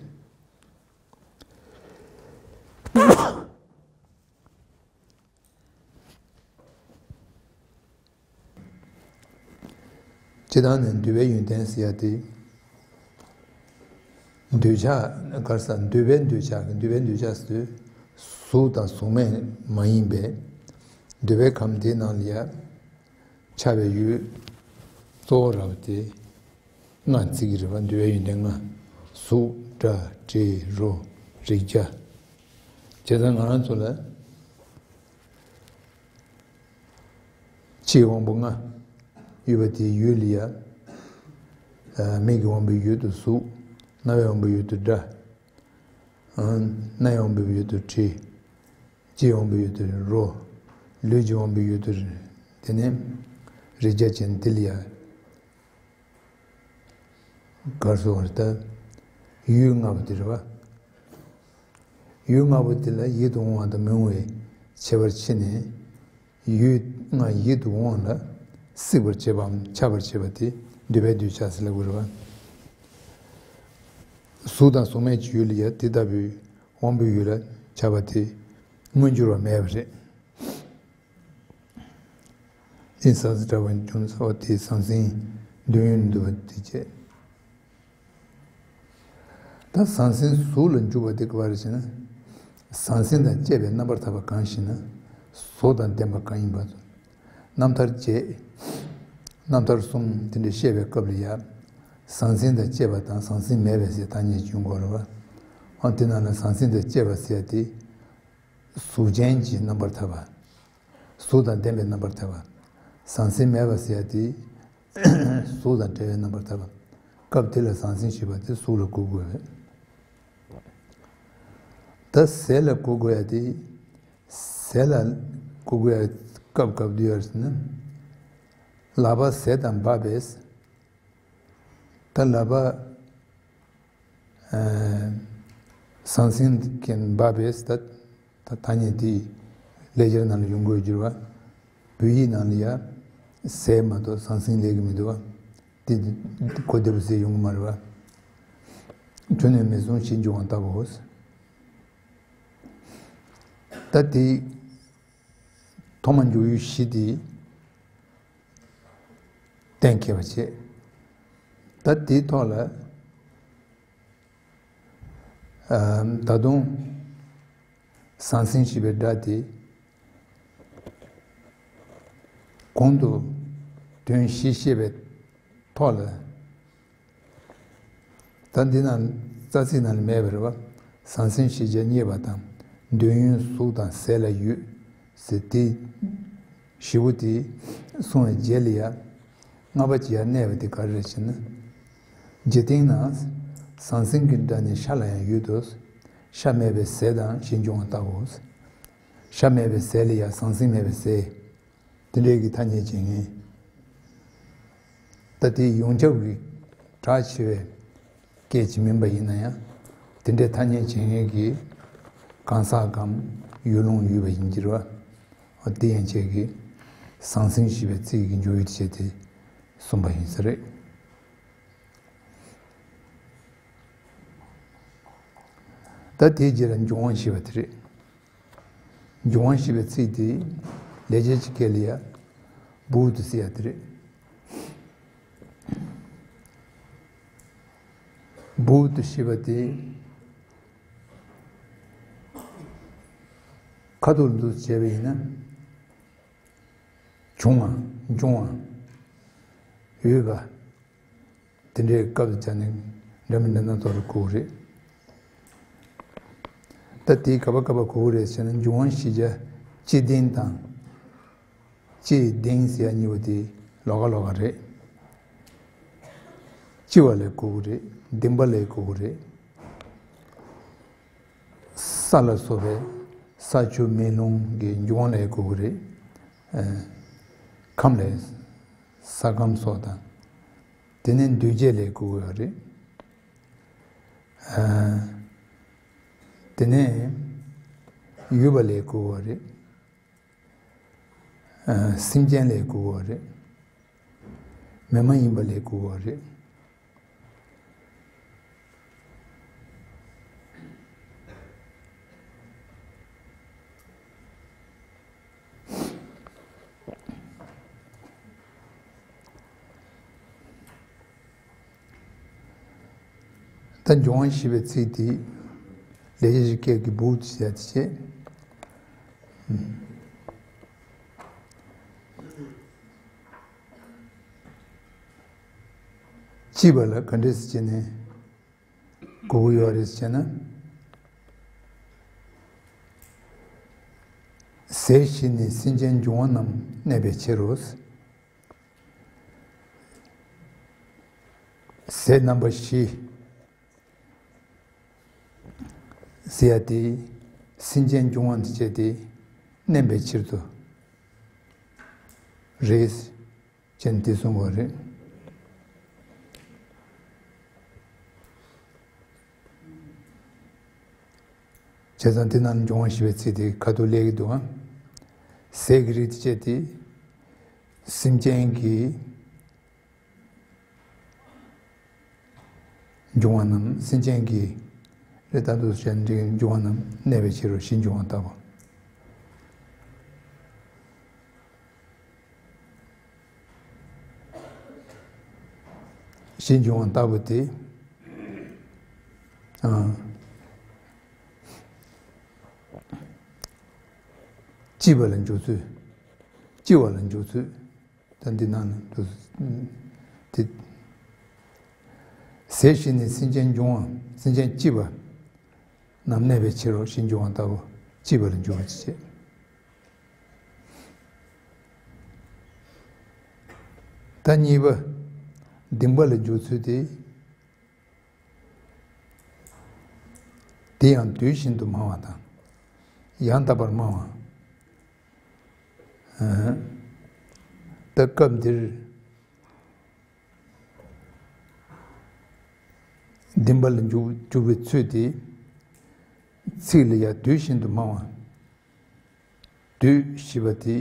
སྤྱིར་བཏང་ནས་འདོད་པའི་ཡོན་ཏན་ཟེར་ཡ་དེ། འདོད་ཆགས་ག་རེ་ཟེར་འདོད་པའི་འདོད་ཆགས་ཀྱི་འདོད་པའི་འདོད་ཆགས་ཟེར་དུས། གཟུགས་དང་གཟུགས་མེད་མ་ཡིན་པའི་འདོད་པའི་ཁམས་དེའི་ནང་ལ་ཡ། ཆགས་པའི་ཡུལ་གཙོ་བོ་ར་བ་དེ་ལྔ་བརྩི་གི་རེད་པ། འདོད་པའི་ཡོན་ཏན་ལྔ། གཟུགས་སྒྲ་དྲི་རོ་རེག་བྱ། བྱས་ཙང་ང་རང་ཚོ་ལ་ཕྱིའི་དབང་པོ་ལྔ་ཡོད་པ་དེའི་ཡུལ་ལ་ཡ། མིག་གི་དབང་པོའི་ཡུལ་དུ་གཟུགས། རྣ་བའི་དབང་པོའི་ཡུལ་དུ་སྒྲ། སྣའི་དབང་པོའི་ཡུལ་དུ་དྲི། ལྕེའི་དབང་པོའི་ཡུལ་དུ་རོ། ལུས་ཀྱི་དབང་པོའི་ཡུལ་དུ་དེ་ནས་རེག་བྱ་ཅན་དེ་ལ་ཡ། གར་སོང་བ་རེད་ད། ཡུལ་ལྔ་པོ་དེ་རེད་བ། ཡུལ་ལྔ་པོ་དེ་ལ་ཡིད་དུ་འོང་བ་དང་མི་འོང་བའི་ཁྱད་པར་ཕྱེ་ནས། ཡུལ་ལྔ་ཡིད་དུ་འོང་བ་ལ་སྲེག་པར་བྱེད་པའམ་ཆགས་པར་བྱེད་པ་དེ་འདོད་པས་འདོད་ཆགས་ཟེར་ལབ་དགོས་རེད་བ། གཟུགས་དང་གཟུགས་མེད་ཀྱི་ཡུལ་ལ་ཡང་དེ་ལྟ་བུའི་དབང་པོའི་ཡུལ་ལ་ཆགས་པ་དེ་མངོན་གྱུར་བ་མེད་པ་རེད། དེ་ས་ཟི་གྲྭ་བ་འབྱུང་ས་བ་དེ་ཟང་ཟིང་འདོད་ཡོན་འདུ་བ་དེ་བྱས། ད་ཟང་ཟིང་གཟུགས་ལ་འཇུག་པ་དེ་ག་བ་རེད་ཟེར་ན། ཟང་ཟིང་དང་བཅས་པའི་རྣམ་པར་ཐར་པ་གང་ཞེ་ན། གཟུགས་དང་ལྡན་པ་གང་ཡིན་པ། རྣམ་ཐར་བཅས། རྣམ་ཐར་གསུམ་དེ་འདྲ་བཤད་པའི་སྐབས་ལ་ཡང་། ཟང་ཟིང་དང་བཅས་པ་དང་ཟང་ཟིང་མེད་པའི་ཟེར་ཐ་སྙད་ཅིག་ཡོང་གི་ཡོད་རེད་བ། འོ་དེ་ནང་ལ་ཟང་ཟིང་དང་བཅས་པ་ཟེར་ཡ་དེ། གཟུགས་ཅན་གྱི་རྣམ་པར་ཐར་པ། གཟུགས་དང་ལྡན་པའི་རྣམ་པར་ཐར་པ། ཟང་ཟིང་མེད་པ་ཟེར་ཡ་དེ། གཟུགས་དང་བྲལ་བའི་རྣམ་པར་ཐར་པ། སྐབས་དེ་ལ་ཟང་ཟིང་ཞེས་པ་དེ་གཟུགས་ལ་གོ་དགོས་པས། ད་ཟས་ལ་གོ་དགོས་ཡ་དེ། ཟས་ལ་གོ་དགོས་ཡ་སྐབས་སྐབས་དུ་ཡོད་ཟེར་ན། ལག་པ་ཟས་དང་འབབ་པས། ད་ལག་པ་ཟང་ཟིང་གིས་འབབ་པས། ད་ད་ཐ་སྙད་དེ་ལེགས་སྦྱར་ནང་ལ་ཡོང་དགོས་འགྱུར་བ། བོད་ཡིག་ནང་ལ་ཡ་ཟས་མ་གཏོགས་ཟང་ཟིང་སླེབས་ཀྱི་མི་འདུག་བ། དེ་གོ་བདེ་པོ་ཟེར་ཡོང་གི་མ་རེད་བ། གྲོ་ནས་མི་བཟུང་ཞེས་འབྱུང་བ་ལྟ་བུའོ། ད་དེ་ཐོག་མ་འཇུག་ཡུལ་བཞི་དེ། གཏན་འཁེལ་བ་བྱས། ད་དེའི་ཐོག་ལ། ཨ། ད་དུང་ཟང་ཟིང་ཞེས་པའི་སྒྲ་དེ་གོང་དུ་དོན་བཞི་བཤད་པའི་ཐོག་ལ། ད་འདི་ན་རྩ་ཚིག་ནང་ལ་མེད་པ་རེད་བ། ཟང་ཟིང་ཞེས་བྱ་རྙེད་པ་དང་། འདོད་ཡོན་གཟུགས་དང་ཟས་ལ་ཡོད་ཟེར་དེ། བཞི་པོ་དེ་གསུངས་པའི་རྗེས་ལ་ཡང་ལྔ་པ་ཅིག་ཡར་གནས་པ་དེ་ག་རེ་རེད་ཟེར་ན། འཇིག་རྟེན་ན་ཟང་ཟིང་གི་སྒྲ་ནི་ཤ་ལ་ཡང་ཡོད་དོ། ཤ་མེད་པའི་ཟས་དང་ཞེས་འབྱུང་བ་ལྟ་བུའོ། ཤ་མེད་པའི་ཟས་ལ་ཡང་ཟང་ཟིང་མེད་པའི་ཟས། དེ་འདྲའི་གི་ཐ་སྙད་བྱེད་མཁན། ད་དེ་ཡོངས་ཁྱབ་ཀྱི་གྲགས་ཆེ་བའི་སྐད་ཅིག་མིན་པ་ཡིན་ན་ཡང་། དེ་འདྲའི་ཐ་སྙད་བྱེད་མཁན་གྱི་གང་ཟག་གམ་ཡུལ་ལུང་ཡོད་པ་ཡིན་གྱི་རེད་བ། འོ་དེ་ཡན་ཆད་ཀྱིས་ཟང་ཟིང་ཞེས་པའི་ཚིག་གི་འཇུག་ཡུལ་བྱས་ཏེ་གསུངས་པ་ཡིན་ས་རེད། ད་དེའི་རྗེས་ལ་འབྱུང་བ་ཞེས་པ་དེ་རེད། འབྱུང་བ་ཞེས་པའི་ཚིག་དེ་ལེགས་སྦྱར་གྱི་སྐད་ལ་ཡ། བྷུ་ཏུ་ཟེར་ཡ་དེ་རེད། བྷུ་ཏུ་ཞེས་པ་དེ་ཁ་ཐུག་ལ་འདུག་བྱས་པ་ཡིན་ན། བྱུང་བ། འབྱུང་བ། ཡོད་པ། དེ་འདྲའི་སྐབས་སུ་བྱས་ནས་འདྲ་མི་འདྲ་སྣ་ཚོགས་ལ་གོ་གི་རེད། ད་དེ་ག་པ་ག་པ་གོ་གི་རེད་ཟེར་ན། འབྱུང་བ་ཞེས་བྱ་སྤྱི་ལྡན་དང་། སྤྱི་ལྡན་ཟེར་ཡ་གཉིས་པོ་དེ་ལོགས་ཀ་ལོགས་ཀ་རེད། སྤྱི་བ་ལ་གོ་གི་རེད། ལྡན་པ་ལ་གོ་གི་རེད། ས་ལ་སོགས་པའི་ས་ཆུ་མེ་རླུང་གི་འབྱུང་བ་ལ་གོ་གི་རེད། ཨ། ཁམས་ལ་ས་ཁམས་སོགས་དང་། དེ་ནས་འདུས་བྱས་ལ་གོ་གི་ཡོད་རེད། ཨ། དེ་ནས་ཡུལ་བ་ལ་གོ་གི་ཡོད་རེད། ཨ། སེམས་ཅན་ལ་གོ་གི་ཡོད་རེད། མི་མ་ཡིན་པ་ལ་གོ་གི་ཡོད་རེད། ད་འབྱུང་བ་ཞེས་པའི་ཚིག་དེ་ལེགས་སྦྱར་གྱི་སྐད་ཀྱི་བྷུ་ཏུ་ཟེར་ཡ་དེ་བྱས། སྤྱི་བ་ལ་ག་འདྲས་སེ་བྱས་ནས་གོ་གི་ཡོད་རེད་ཟེར་ན། ཟས་བཞི་ནི་སེམས་ཅན་འབྱུང་བ་རྣམས་གནས་པའི་ཕྱིར་རོ། ཟས་རྣམ་པ་བཞི་ཟེར་ཡ་དེ་སེམས་ཅན་འབྱུང་བ་འདི་བྱས་ཏེ་གནས་པའི་ཕྱིར་དུ་རེད། ཅན་དེ་གསུངས་པ་རེད། བྱས་ཙང་དེ་ནང་འབྱུང་བ་ཞེས་པའི་ཚིག་དེ་ཁ་ཐུག་སླེབས་ཀྱི་འདུག་ཨང་། ཟས་ཀྱི་རིགས་དེ་བཅས་ཏེ། སེམས་ཅན་གྱི་འབྱུང་བ་རྣམས་སེམས་ཅན་གྱི་རེ་ལྟ་དུ་བྱས་འབྲིང་འབྱུང་བ་རྣམས་གནས་པའི་ཕྱིར་རོ། གཞི་འབྱུང་བ་ལྟ་བུ། གཞི་འབྱུང་བ་ལྟ་བུ་སྟེ། ཨ། ལྕི་བ་ལ་འཇུག་ཚུལ། ལྕི་བ་ལ་འཇུག་ཚུལ། ད་འདི་ནང་ནས་དེ། ཟས་བཞི་ནི་སེམས་ཅན་འབྱུང་བ་སེམས་ཅན་ལྕི་བ་རྣམས་གནས་པའི་ཕྱིར་རོ། གཞི་འབྱུང་བ་ལྟ་བུ་ལྕི་བ་ལ་འཇུག་པ་བྱེད། ད་གཉིས་པ། འདིང་བ་ལ་འཇུག་ཚུལ་ཏེ། དེ་ཡང་དུས་བཞིན་དུ་སྨྲ་བ་དང་། ཡང་དག་པར་སྨྲ་བ། ཨ། ད་སྐབས་འདིར། འདིང་བ་ལ་འཇུག་འཇུག་པའི་ཚུལ་དེ། ཚིག་ལ་ཡང་དུས་བཞིན་དུ་སྨྲ་བ། དུས་ཞེས་པ་དེ་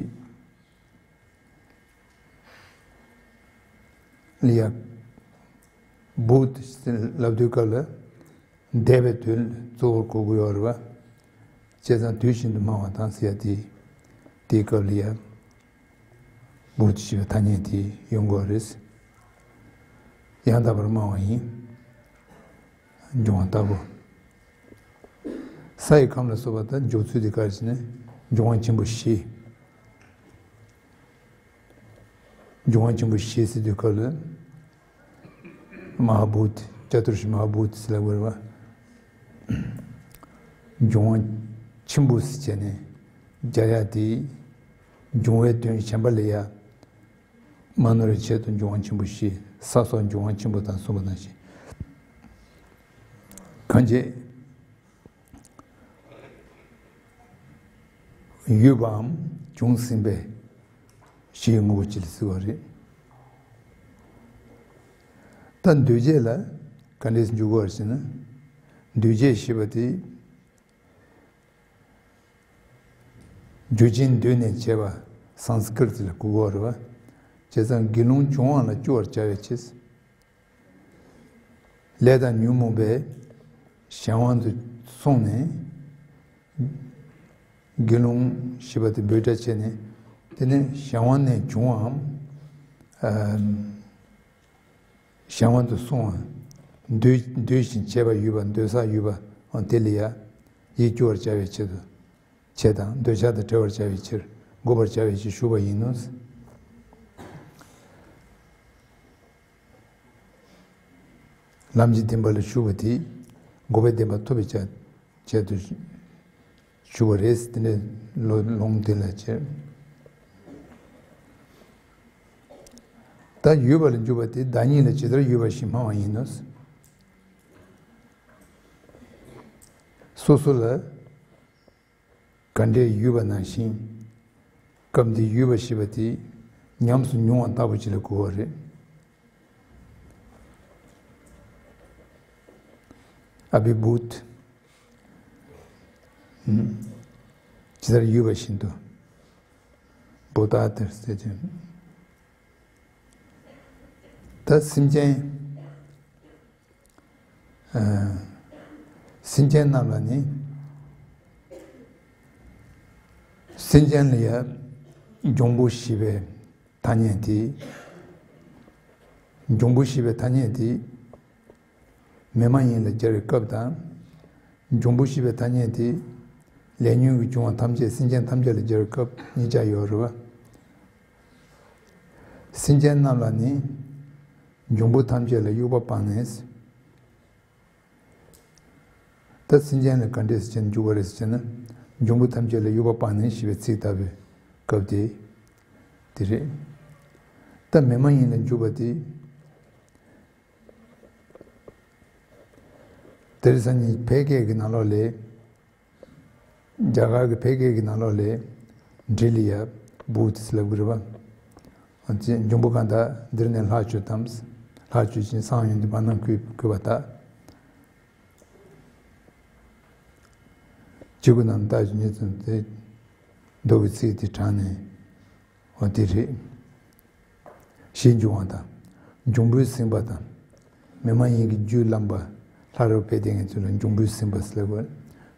ལ་ཡང་བུད་ལབ་དུས་སྐབས་ལ་འདས་པའི་དུས་གཙོ་བོར་གོ་དགོས་ཡོད་རེད་བ། བྱས་ཙང་དུས་བཞིན་དུ་སྨྲ་བ་དང་ཟེར་ཡ་དེ། དེའི་སྐབས་ལ་ཡང་བུད་ཞེས་པའི་ཐ་སྙད་དེ་ཡོང་དགོས་རེད། ཡང་དག་པར་སྨྲ་བ་ཡིན། འབྱུང་བ་ལྟ་བུ། ས་ཡི་ཁམས་ལ་སོགས་པ་དང་འཇུག་ཚུལ་དེ་ག་རེ་ཟེར་ན། འབྱུང་བ་ཆེན་པོ་བཞི། འབྱུང་བ་ཆེན་པོ་བཞི་ཟེར་དུས་སྐབས་ལ། མ་ཧཱ་བྷུ་ཏི། ཅ་ཏུར་ཤི་མ་ཧཱ་བྷུ་ཏི་ཟེར་ལབ་དགོས་རེད་བ། འབྱུང་བ་ཆེན་པོ་ཟེར་བྱས་ནས་སྦྱར་ཡ་དེ། འབྱུང་བའི་དོན་གཞན་པ་ལ་ཡ། མ་ནོར་བའི་ཆེད་དུ་འབྱུང་བ་ཆེན་པོ་བཞི། ས་སོགས་འབྱུང་བ་ཆེན་པོ་དང་གསུངས་པ་ནང་བཞིན། གང་བྱས། ཡོད་པའམ་བྱུང་ཟིན་པའི་གཞིའི་དངོས་པོ་ཅིག་ལ་ཟེར་བ་རེད། ད་འདུས་བྱས་ལ་ག་འདྲས་འཇུག་དགོས་ཟེར་ན། འདུས་བྱས་ཞེས་པ་དེ། རྒྱུ་ཅན་འདུས་ནས་བྱས་པ་སཾ་སྐྲྀ་ཏ་ལ་གོ་དགོས་རེད་བ། བྱས་ཙང་དགེ་སློང་འབྱུང་བ་ལ་སྐྱོ་བར་བྱ་བའི་ཕྱིར། ལས་དང་ཉོན་མོངས་པའི་གཞན་དབང་དུ་སོང་ནས། དགེ་སློང་ཞེས་པ་དེ་འབོད་སྒྲ་བྱས་ནས། དེ་ནས་གཞན་དབང་ནས་བྱུང་བའམ། ཨ། གཞན་དབང་དུ་སོང་བ། འདུས་འདུས་ཤིང་བྱས་པ་ཡོད་པ། འདོད་ཆགས་ཡོད་པ་དེ་ལ་ཡང་ཡིད་སྐྱོ་བར་བྱ་བའི་ཆེད་དུ། བྱས་དང་འདོད་ཆགས་དང་བྲལ་བར་བྱ་བའི་ཕྱིར། འགོག་པར་བྱ་བའི་ཕྱིར་ཞུགས་པ་ཡིན་ནོ། ལམ་གྱི་བདེན་པ་ལ་ཞུགས་པ་དེས་འགོག་པའི་བདེན་པ་ཐོབ་པའི་ཆེད་དུ་ཞུགས་པ་རེད། དེ་འདྲའི་ལོ་ལུང་དེ་ལ་བྱེད། ད་ཡོད་པ་ལ་འཇུག་པ་དེ་བདག་ཉིད་ལ་ཇི་ལྟར་ཡོད་པ་བཞིན་སྨྲ་བ་ཡིན་ནོ། སོ་སོ་ལ། ག་འདྲའི་ཡོད་པ་ནང་བཞིན། སྐབས་འདིའི་ཡོད་པ་ཞེས་པ་དེ་ཉམས་སུ་མྱོང་བ་ལྟ་བུ་ཅིག་ལ་གོ་བ་རེད། ཨ་བྷི་བྷུ་ཏ། ཇི་ལྟར་ཡོད་པ་བཞིན་དུ། བྷུ་ཏ་ཏ་ཟེར་ཏེ། ད་སེམས་ཅན། ཨ། སེམས་ཅན་རྣམས་ལ་ནི། སེམས་ཅན་ལ་ཡང་འབྱུང་པོ་ཞེས་པའི་ཐ་སྙད་དེ། འབྱུང་པོ་ཞེས་པའི་ཐ་སྙད་དེ། མི་མ་ཡིན་ལ་སྦྱར་བའི་སྐབས་དང་། འབྱུང་པོ་ཞེས་པའི་ཐ་སྙད་དེ། ལས་ཉོན་གྱིས་བྱུང་བ་ཐམས་ཅད་སེམས་ཅན་ཐམས་ཅད་ལ་སྦྱར་བའི་སྐབས་གཉིས་ཆ་ཡོད་རེད་བ། སེམས་ཅན་རྣམས་ལ་ནི། འབྱུང་པོ་ཐམས་ཅད་ལ་དབྱུག་པ་སྤངས་ནས། ད་སེམས་ཅན་ལ་ག་འདྲས་སེ་བྱས་ནས་འཇུག་པ་རེད་ཟེར་ན། འབྱུང་པོ་ཐམས་ཅད་ལ་དབྱུག་པ་སྤངས་ནས་ཞེས་པའི་ཚིག་ལྟ་བུའི་སྐབས་དེ། དེ་རེད། ད་མི་མ་ཡིན་ལ་འཇུག་པ་དེ། དེ་རིང་སང་ཉིན་ཕལ་སྐད་ཀྱི་ནང་ལོགས་ལ། རྒྱ་གར་གྱི་ཕལ་སྐད་ཀྱི་ནང་ལོགས་ལ། འབྲི་ལ་ཡ་བྷུ་ཏ་ཟེར་ལབ་ཀྱི་རེད་བ། འབྱུང་པོ་གང་དག་འདིར་ནི་ལྷག་བཅུག་དང་། ལྷག་བཅུག་ཅིང་གསང་ཡུམ་དུ་བར་སྣང་བཀོད་པ་དག། ཕྱི་སྒོ་རྣམས་བལྟ་ཞིང་ཉིད་ཙམ་སྟེ། མདོ་གི་ཚིག་དེ་དྲངས་ནས། འོ་དེ་རེད། ཞེས་འབྱུང་བ་དང་། འབྱུང་པོས་ཟིན་པ་དང་། མི་མ་ཡིན་གྱི་རྒྱུས་བརླམས་པ། ལྷ་རབ་འཕེལ་དེ་ངེས་ཚུལ་ལ་འབྱུང་པོས་ཟིན་པ་ཟེར་བ།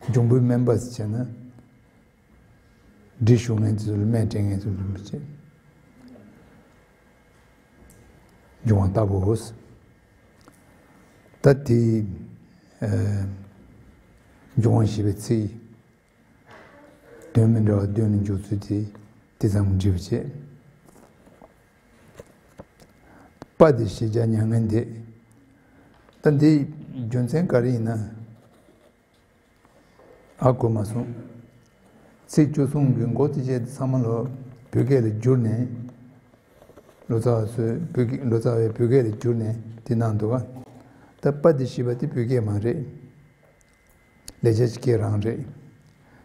འབྱུང་པོའི་སྨན་པ་ཟེར་བྱས་ན། འབྲི་ཞུ་ངེས་ཚུལ་ལ་སྨན་སྤྲད་ངེས་ཚུལ་ལ་མི་བྱེད། འབྱུང་བ་ལྟ་བུའོ། ད་དེ། ཨ། འབྱུང་བ་ཞེས་པའི་ཚིག་དོན་མི་འདྲ་བ་བདུན་ལ་འཇུག་ཚུལ་དེ་དེ་ཙམ་འབྲི་བ་བྱེད། པ་དེ་ཞེས་བྱ་མྱ་ངན་འདས། ད་འདི་རྒྱུ་མཚན་ག་རེ་ཡིན་ན། ཨ་གོ་མ་སོང་། ཚིག་བཅུ་གསུམ་གྱི་མགོ་དེ་བྱས་ཚང་མ་ལོ་བོད་སྐད་ལ་བསྒྱུར་ནས། ལོ་ཙཱ་བ་ཚོས་བོད་སྐད། ལོ་ཙཱ་བས་བོད་སྐད་ལ་བསྒྱུར་ནས་དེ་གནང་འདུག་ག་ད་པ་དེ་ཞེས་པ་དེ་བོད་སྐད་མ་རེད། ལེགས་སྦྱར་གྱི་སྐད་རང་རེད།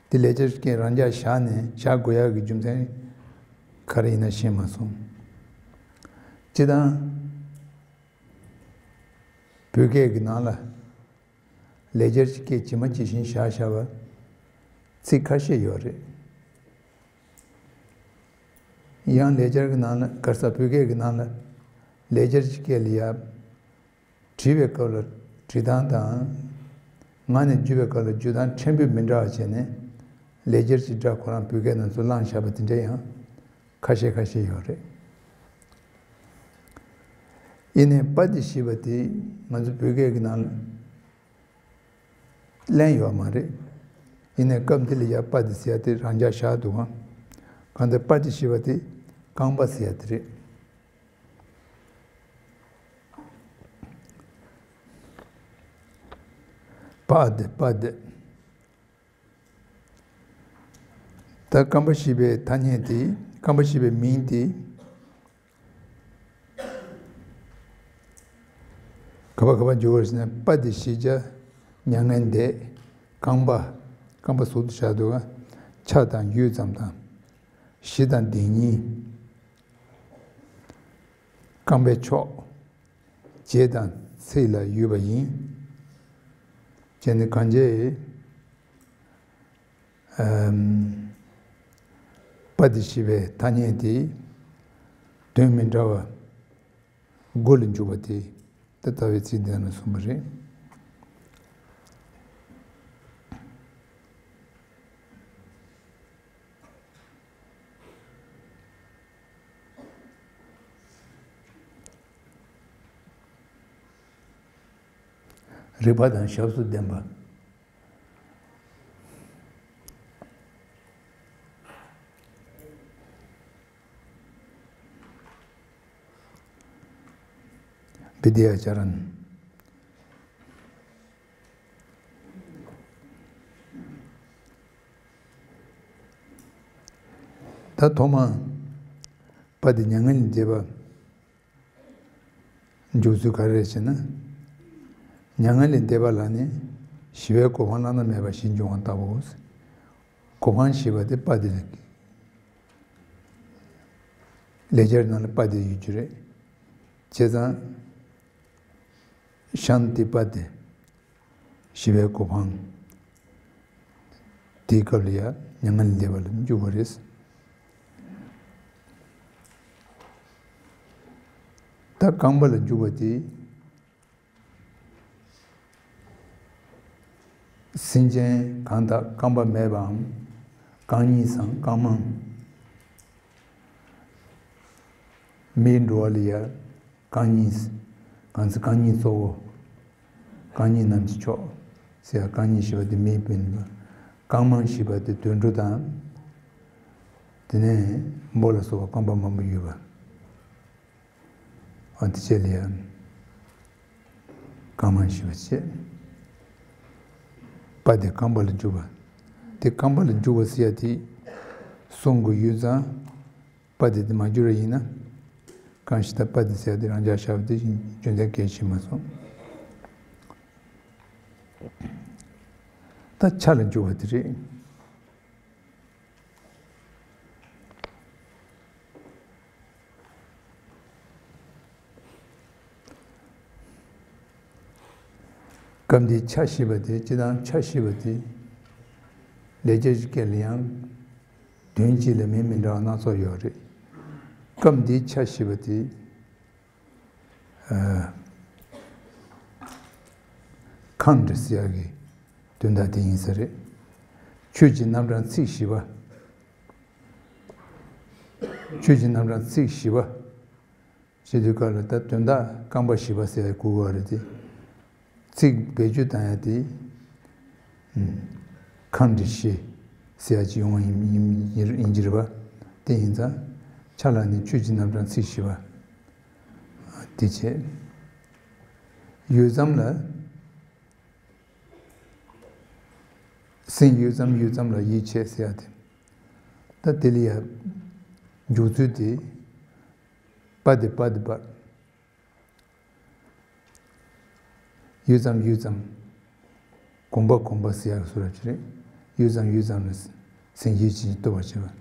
དེ་ལེགས་སྦྱར་གྱི་སྐད་རང་འཇགས་བཞག་ནས་བཞག་དགོས་ཡག་གི་རྒྱུ་མཚན་ག་རེ་ཡིན་ན་ཤེས་མ་སོང་། སྤྱིར་བཏང་བོད་སྐད་ཀྱི་ནང་ལ། ལེགས་སྦྱར་གྱི་སྐད་ཇི་མ་ཇི་བཞིན་བཞག་བཞག་པ་ཚིག་ཁ་ཤས་ཡོད་རེད། ཡང་ལེགས་སྦྱར་གྱི་ནང་ལ། ག་རེ་ཟེར། བོད་སྐད་ཀྱི་ནང་ལ་ལེགས་སྦྱར་གྱི་སྐད་ལ་ཡ། བྲིས་པའི་སྐབས་ལ་བྲིས་སྟངས་དང་། ངག་ནས་བརྗོད་པའི་སྐབས་ལ་བརྗོད་སྟངས་ཕྲན་བུ་མི་འདྲ་བ་བྱས་ནས། ལེགས་སྦྱར་གྱི་སྒྲ་ཁོ་རང་བོད་སྐད་ནང་ཚུར་བླངས་བཞག་པ་དེ་འདྲ་ཡང་ཁ་ཤས་ཁ་ཤས་ཡོད་རེད། ཡིན་ནའི་པ་དེ་ཞེས་པ་དེ་ང་ཚོ་བོད་སྐད་ཀྱི་ནང་ལ་གླེང་ཡོད་མ་རེད། ཡིན་ནའི་སྐབས་འདི་ལ་ཡ་པ་དེ་ཟེར་ཡ་དེ་རང་འཇགས་བཞག་འདུག་གམ། གང་ལྟར་པ་དེ་ཞེས་པ་དེ་རྐང་པ་ཟེར་ཡ་དེ་རེད། པ་དེ། པ་དེ། ད་རྐང་པ་ཞེས་པའི་ཐ་སྙད་དེ། རྐང་པ་ཞེས་པའི་མིང་དེ་ག་པར་ག་པར་འཇུག་པ་རེད་ཟེར་ན། པ་དེ་ཞེས་བྱ་མྱ་ངན་འདས། རྐང་པ། རྐང་པ་ཟུར་དུ་བཞག་འདུག་ག་ཆ་དང་ཡུད་ཙམ་དང་། གཞི་དང་དེ་ཉིད། རྐང་པའི་ཕྱོགས། རྗེས་དང་ཚིག་ལ་ཡོད་པ་ཡིན། བྱས་ནས་གང་བྱས། ཨམ། པ་དེ་ཞེས་པའི་ཐ་སྙད་དེ་དོན་མི་འདྲ་བ་དགུ་ལ་འཇུག་པ་དེ། ད་ལྟ་བའི་ཚིག་འདི་ནང་གསུངས་པ་རེད། རིགས་པ་དང་ཞབས་སུ་ལྡན་པ། བི་དི་ཡ་ཅ་རན། ད་ཐོག་མ་པ་དེ་མྱ་ངན་ལས་འདས་པ་འཇུག་ཚུལ་ག་རེ་རེད་ཟེར་ན། མྱ་ངན་ལས་འདས་པ་ལ་ནི་ཞི་བའི་གོ་འཕང་བླ་ན་མེད་པ་ཞིག་འབྱུང་བ་ལྟ་བུའོ། གོ་འཕང་ཞེས་པ་དེ་པ་དེ་ལ། ལེགས་སྦྱར་ནང་ལ་པ་དེ་ཡོད་རྒྱུ་རེད། བྱས་ཙང་ཤཱནྟི་པ་དེ། ཞི་བའི་གོ་འཕང་། དེའི་སྐབས་ལ་ཡང་མྱ་ངན་ལས་འདས་པ་ལ་འཇུག་པ་རེད། ད་རྐང་པ་ལ་འཇུག་པ་དེ། སེམས་ཅན་གང་དག་རྐང་པ་མེད་པའམ། རྐང་གཉིས་སམ་རྐང་མང་། མིའི་འགྲོ་བ་ལ་ཡང་རྐང་གཉིས། གང་ཚེ་རྐང་གཉིས་གཙོ་བོ། རྐང་གཉིས་རྣམས་ཀྱི་མཆོག་ཟེར་ཡ། རྐང་གཉིས་ཞེས་པ་དེ་མིའི་དཔོན་པ། རྐང་མང་ཞེས་པ་དེ་དུད་འགྲོ་དང་། དེ་ནས་འབུ་ལ་སོགས་པ་རྐང་པ་མང་པོ་ཡོད་པ། འོ་དེ་བྱས་ལ་ཡང་རྐང་མང་ཞེས་པ་བྱས། པ་དེ་རྐང་པ་ལ་འཇུག་པ། དེ་རྐང་པ་ལ་འཇུག་པ་ཟེར་ཡ་དེ་གསུང་གི་ཡོད་ཙང་། པ་དེ་དེ་མ་འགྱུར་བ་ཡིན་ན། གང་ཞིག་ད་པ་དེ་ཟེར་ཡ་དེ་རང་འཇགས་བཞག་པ་དེ་བཞིན་རྒྱུ་མཚན་གལ་ཆེ་མ་སོང་། ད་ཆ་ལ་འཇུག་པ་དེ་རེད། སྐབས་འདིའི་ཆ་ཞེས་པ་དེ། སྤྱིར་བཏང་ཆ་ཞེས་པ་དེ། ལེགས་སྦྱར་གྱི་སྐད་ལ་ཡང་དོན་གཅིག་ལ་མིང་མི་འདྲ་བ་སྣ་ཚོགས་ཡོད་རེད། སྐབས་འདིའི་ཆ་བཞི་པ་དེ། ཨ། ཁམས་འདྲི་ཟེར་ཡག་གི་དོན་དག་དེ་ཡིན་ས་རེད། ཆོས་ཀྱི་རྣམ་གྲངས་ཚིག་བཞི་པ། ཆོས་ཀྱི་རྣམ་གྲངས་ཚིག་བཞི་པ་ཞེས་དུས་སྐབས་ལ། ད་དོན་དག་རྐང་པ་བཞི་པ་ཟེར་ཡག་གོ་དགོས་པ་རེད་དེ། ཚིག་བེད་སྤྱོད་བཏང་ཡག་དེ། ཨུམ། ཁམས་འདྲི་ཟེར་ཡག་ཅིག་ཡོང་བ་ཡིན་ཡིན་ཡིན་ཡིན་གྱི་རེད་པ། དེ་ཡིན་ཙང་ཕྱག་ལ་ནི་ཆོས་ཀྱི་རྣམ་གྲངས་ཚིག་བཞི་པ། དེ་བྱས། ཡུད་ཙམ་ལ། སེམས་ཡུད་ཙམ་ཡུད་ཙམ་ལ་ཡིད་ཆེས་ཟེར་ཡག་དེ། ད་དེ་ལ་ཡ་འཇུག་ཚུལ་དེ། པ་དེ་པ་དེ་པ། ཡུད་ཙམ་ཡུད་ཙམ། གོམ་པ་གོམ་པ་ཟེར་ཡག་བཟོ་འདྲ་ཅིག་རེད། ཡུད་ཙམ་ཡུད་ཙམ་ལ་སེམས་ཡིད་ཆེས་རྟོགས་པར་བྱེད་པ།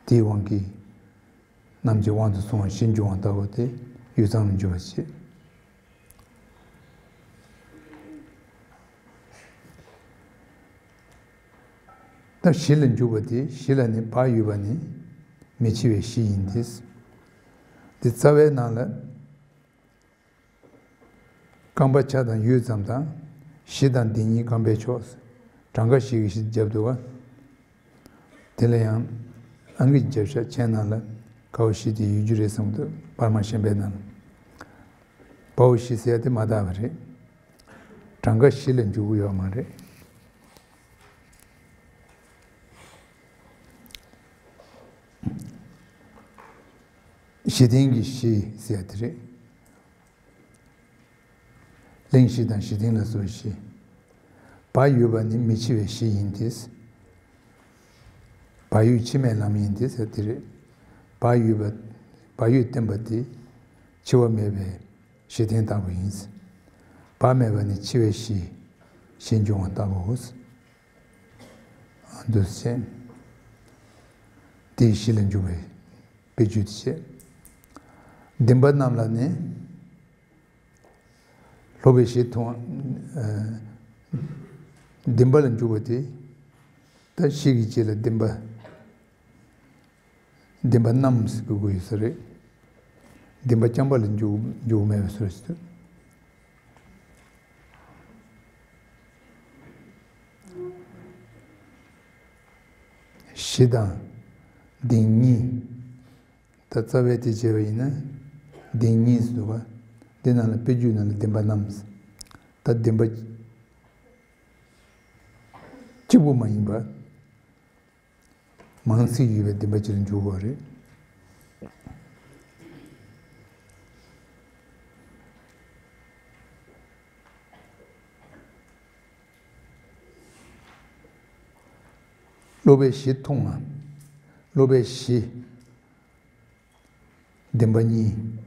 དེའི་དབང་གིས། རྣམ་མཁྱེན་དབང་དུ་སོང་བ་ཞེས་འབྱུང་བ་ལྟ་བུ་དེ་ཡུད་ཙམ་ལ་འཇུག་པར་བྱེད། ད་གཞི་ལ་འཇུག་པ་དེ། གཞི་ལ་ནི་བག་ཡོད་པ་ནི་མི་འཆི་བའི་གཞི་ཡིན་ཏེ། དེ་རྩ་བའི་ནང་ལ། རྐང་པ་ཆ་དང་ཡུད་ཙམ་དང་། གཞི་དང་འདི་ཉིད་རྐང་པས་ཆོག་གྲངས་ཀ་བཞི་གི་གཞི་བརྒྱབ་འདུག་ག་དེ་ལ་ཡང་ཨང་ཀི་རྒྱབ་ཤ་ཆེན་ནང་ལ་ཀའོ་བཞི་དེ་ཡོད་རྒྱུ་རེད་བསམ་འདུག་པར་མ་གཞན་པའི་ནང་ལ། པའོ་བཞི་ཟེར་ཡག་དེ་མ་དག་པ་རེད། གྲངས་ཀ་བཞི་ལ་འཇུག་གི་ཡོད་མ་རེད། གཞི་རྟེན་གྱི་གཞི་ཟེར་ཡག་དེ་རེད། གླེང་གཞི་དང་གཞི་རྟེན་ལ་སོགས་གཞི། བག་ཡོད་པ་ནི་མི་འཆི་བའི་གཞི་ཡིན་ཏེ། བག་ཡོད་འཆི་མེད་ལམ་ཡིན་ཏེ་ཟེར་དེ་རེད། བག་ཡོད་པ། བག་ཡོད་བསྟན་པ་དེ་འཆི་བ་མེད་པའི་གཞི་རྟེན་ལྟ་བུ་ཡིན། བག་མེད་པ་ནི་འཆི་བའི་གཞི་ཞེས་འབྱུང་བ་ལྟ་བུའོ། འདུ་བྱེད། དེའི་གཞི་ལ་འཇུག་པའི་དཔེ་བརྗོད་དེ་བྱེད། བདེན་པ་རྣམས་ལ་ནི། སློབ་པའི་གཞི་མཐོང་། ཨ། བདེན་པ་ལ་འཇུག་པ་དེ། ད་གཞི་གི་རྗེས་ལ་བདེན་པ། བདེན་པ་རྣམས་ཟེར་དགོས་ཀྱི་ཡོད་ས་རེད། བདེན་པ་རྐྱང་པ་ལ་འཇུག་འཇུག་མེད་པའི་བཟོ་ཞིག་ཏུ། གཞི་དང་བདེན་གཉིས། ད་རྩ་བའི་དེ་བྱས་པ་ཡིན་ན། བདེན་གཉིས་སུ་འདུག་ག་འདི་ནང་ལ་དཔེ་བརྗོད་ནང་ལ་བདེན་པ་རྣམས། ད་བདེན་པ་གཅིག་པུ་མ་ཡིན་པ། མང་ཚིག་ཡོད་པའི་བདེན་པ་ཅིག་ལ་འཇུག་དགོས་རེད། སློབ་པའི་གཞི་མཐོང་བ། སློབ་པའི་གཞི། བདེན་པ་གཉིས།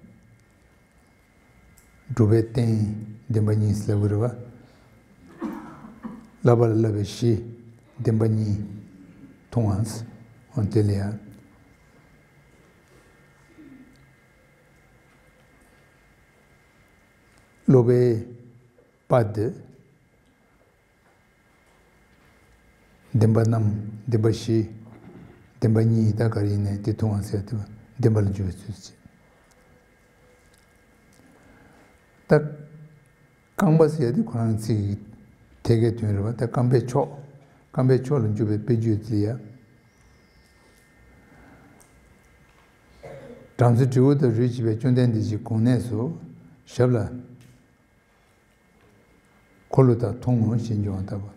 སྒྲུབ་པའི་རྟེན་བདེན་པ་གཉིས་ལབ་དགོས་རེད་པ། བསླབ་པ་ལ་བསླབ་པའི་གཞི་བདེན་པ་གཉིས་མཐོང་བ། འོ་དེ་ལ་ཡང་། སློབ་པའི་པ་དེ། བདེན་པ་རྣམས། བདེན་པ་བཞི། བདེན་པ་གཉིས། ད་ག་རེ་ཡིན་ནའི་དེ་མཐོང་བ་ཟེར་དེ་བདེན་པ་ལ་འཇུག་པའི་ཚུལ་བྱེད། ད་རྐང་པ་ཟེར་དེ་ཁོ་རང་ཚིག་གི་ཐད་ཀའི་དོན་རེད་པ། ད་རྐང་པའི་ཕྱོགས། རྐང་པའི་ཕྱོགས་ལ་འཇུག་པའི་དཔེ་བརྗོད་དེ་ཡ། བྲམ་ཟེ་དྲེའུ་དང་རུས་བྱས་པའི་བཅོམ་ལྡན་འདས་ཀྱི་གོ་གནས་སུ་ཞབས་ལ། འཁོར་ལོ་དག་མཐོང་ངོ་ཞེས་འབྱུང་བ་ལྟ་བུ།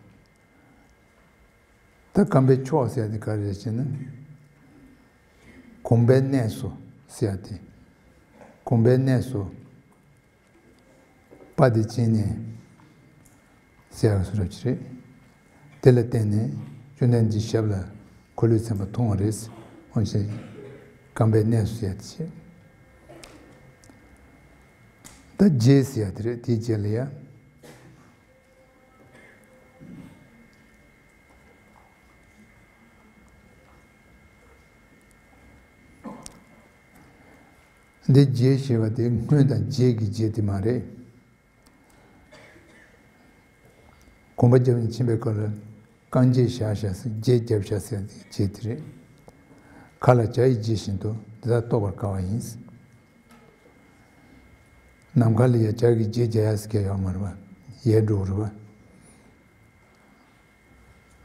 ད་རྐང་པའི་ཕྱོགས་ཟེར་དེ་ག་རེ་རེད་ཅེ་ན། གོམས་པའི་གནས་སུ་ཟེར་དེ། གོམས་པའི་གནས་སུ། པ་དེ་ཅན་ནས་ཟེར་བ་སུ་རབ་ཅི་རེད། དེ་ལ་བརྟེན་ནས་བཅོམ་ལྡན་འདས་ཞབས་ལ་འཁོར་ལོས་མཚན་པ་མཐོང་བ་རེད། འོན་ཀྱང་རྐང་པའི་གནས་སུ་ཟེར་དེ་བྱེད། ད་རྗེས་ཟེར་ཡ་དེ་རེད། དེའི་རྗེས་ལ་ཡ། འདི་རྗེས་ཞེས་པ་དེ་སྔོན་དང་རྗེས་ཀྱི་རྗེས་དེ་མ་རེད། གོམ་པ་བརྒྱབ་ནས་ཕྱིན་པའི་སྐབས་ལ། རྐང་རྗེས་བཞག་བཞག་ཟེར། རྗེས་བརྒྱབ་བཞག་ཟེར་ཡ་དེ་རྗེས་དེ་རེད། ཁ་ལ་ཇ་ཡི་རྗེས་བཞིན་དུ་འདི་དག་རྟོགས་པར་དཀའ་བ་ཡིན། ནམ་མཁའ་ལ་ཡ་ཇ་གི་རྗེས་བརྒྱབ་ཡ་ཟེར་མཁན་ཡོད་མ་རེད་པ། ཡལ་འགྲོ་གི་རེད་པ།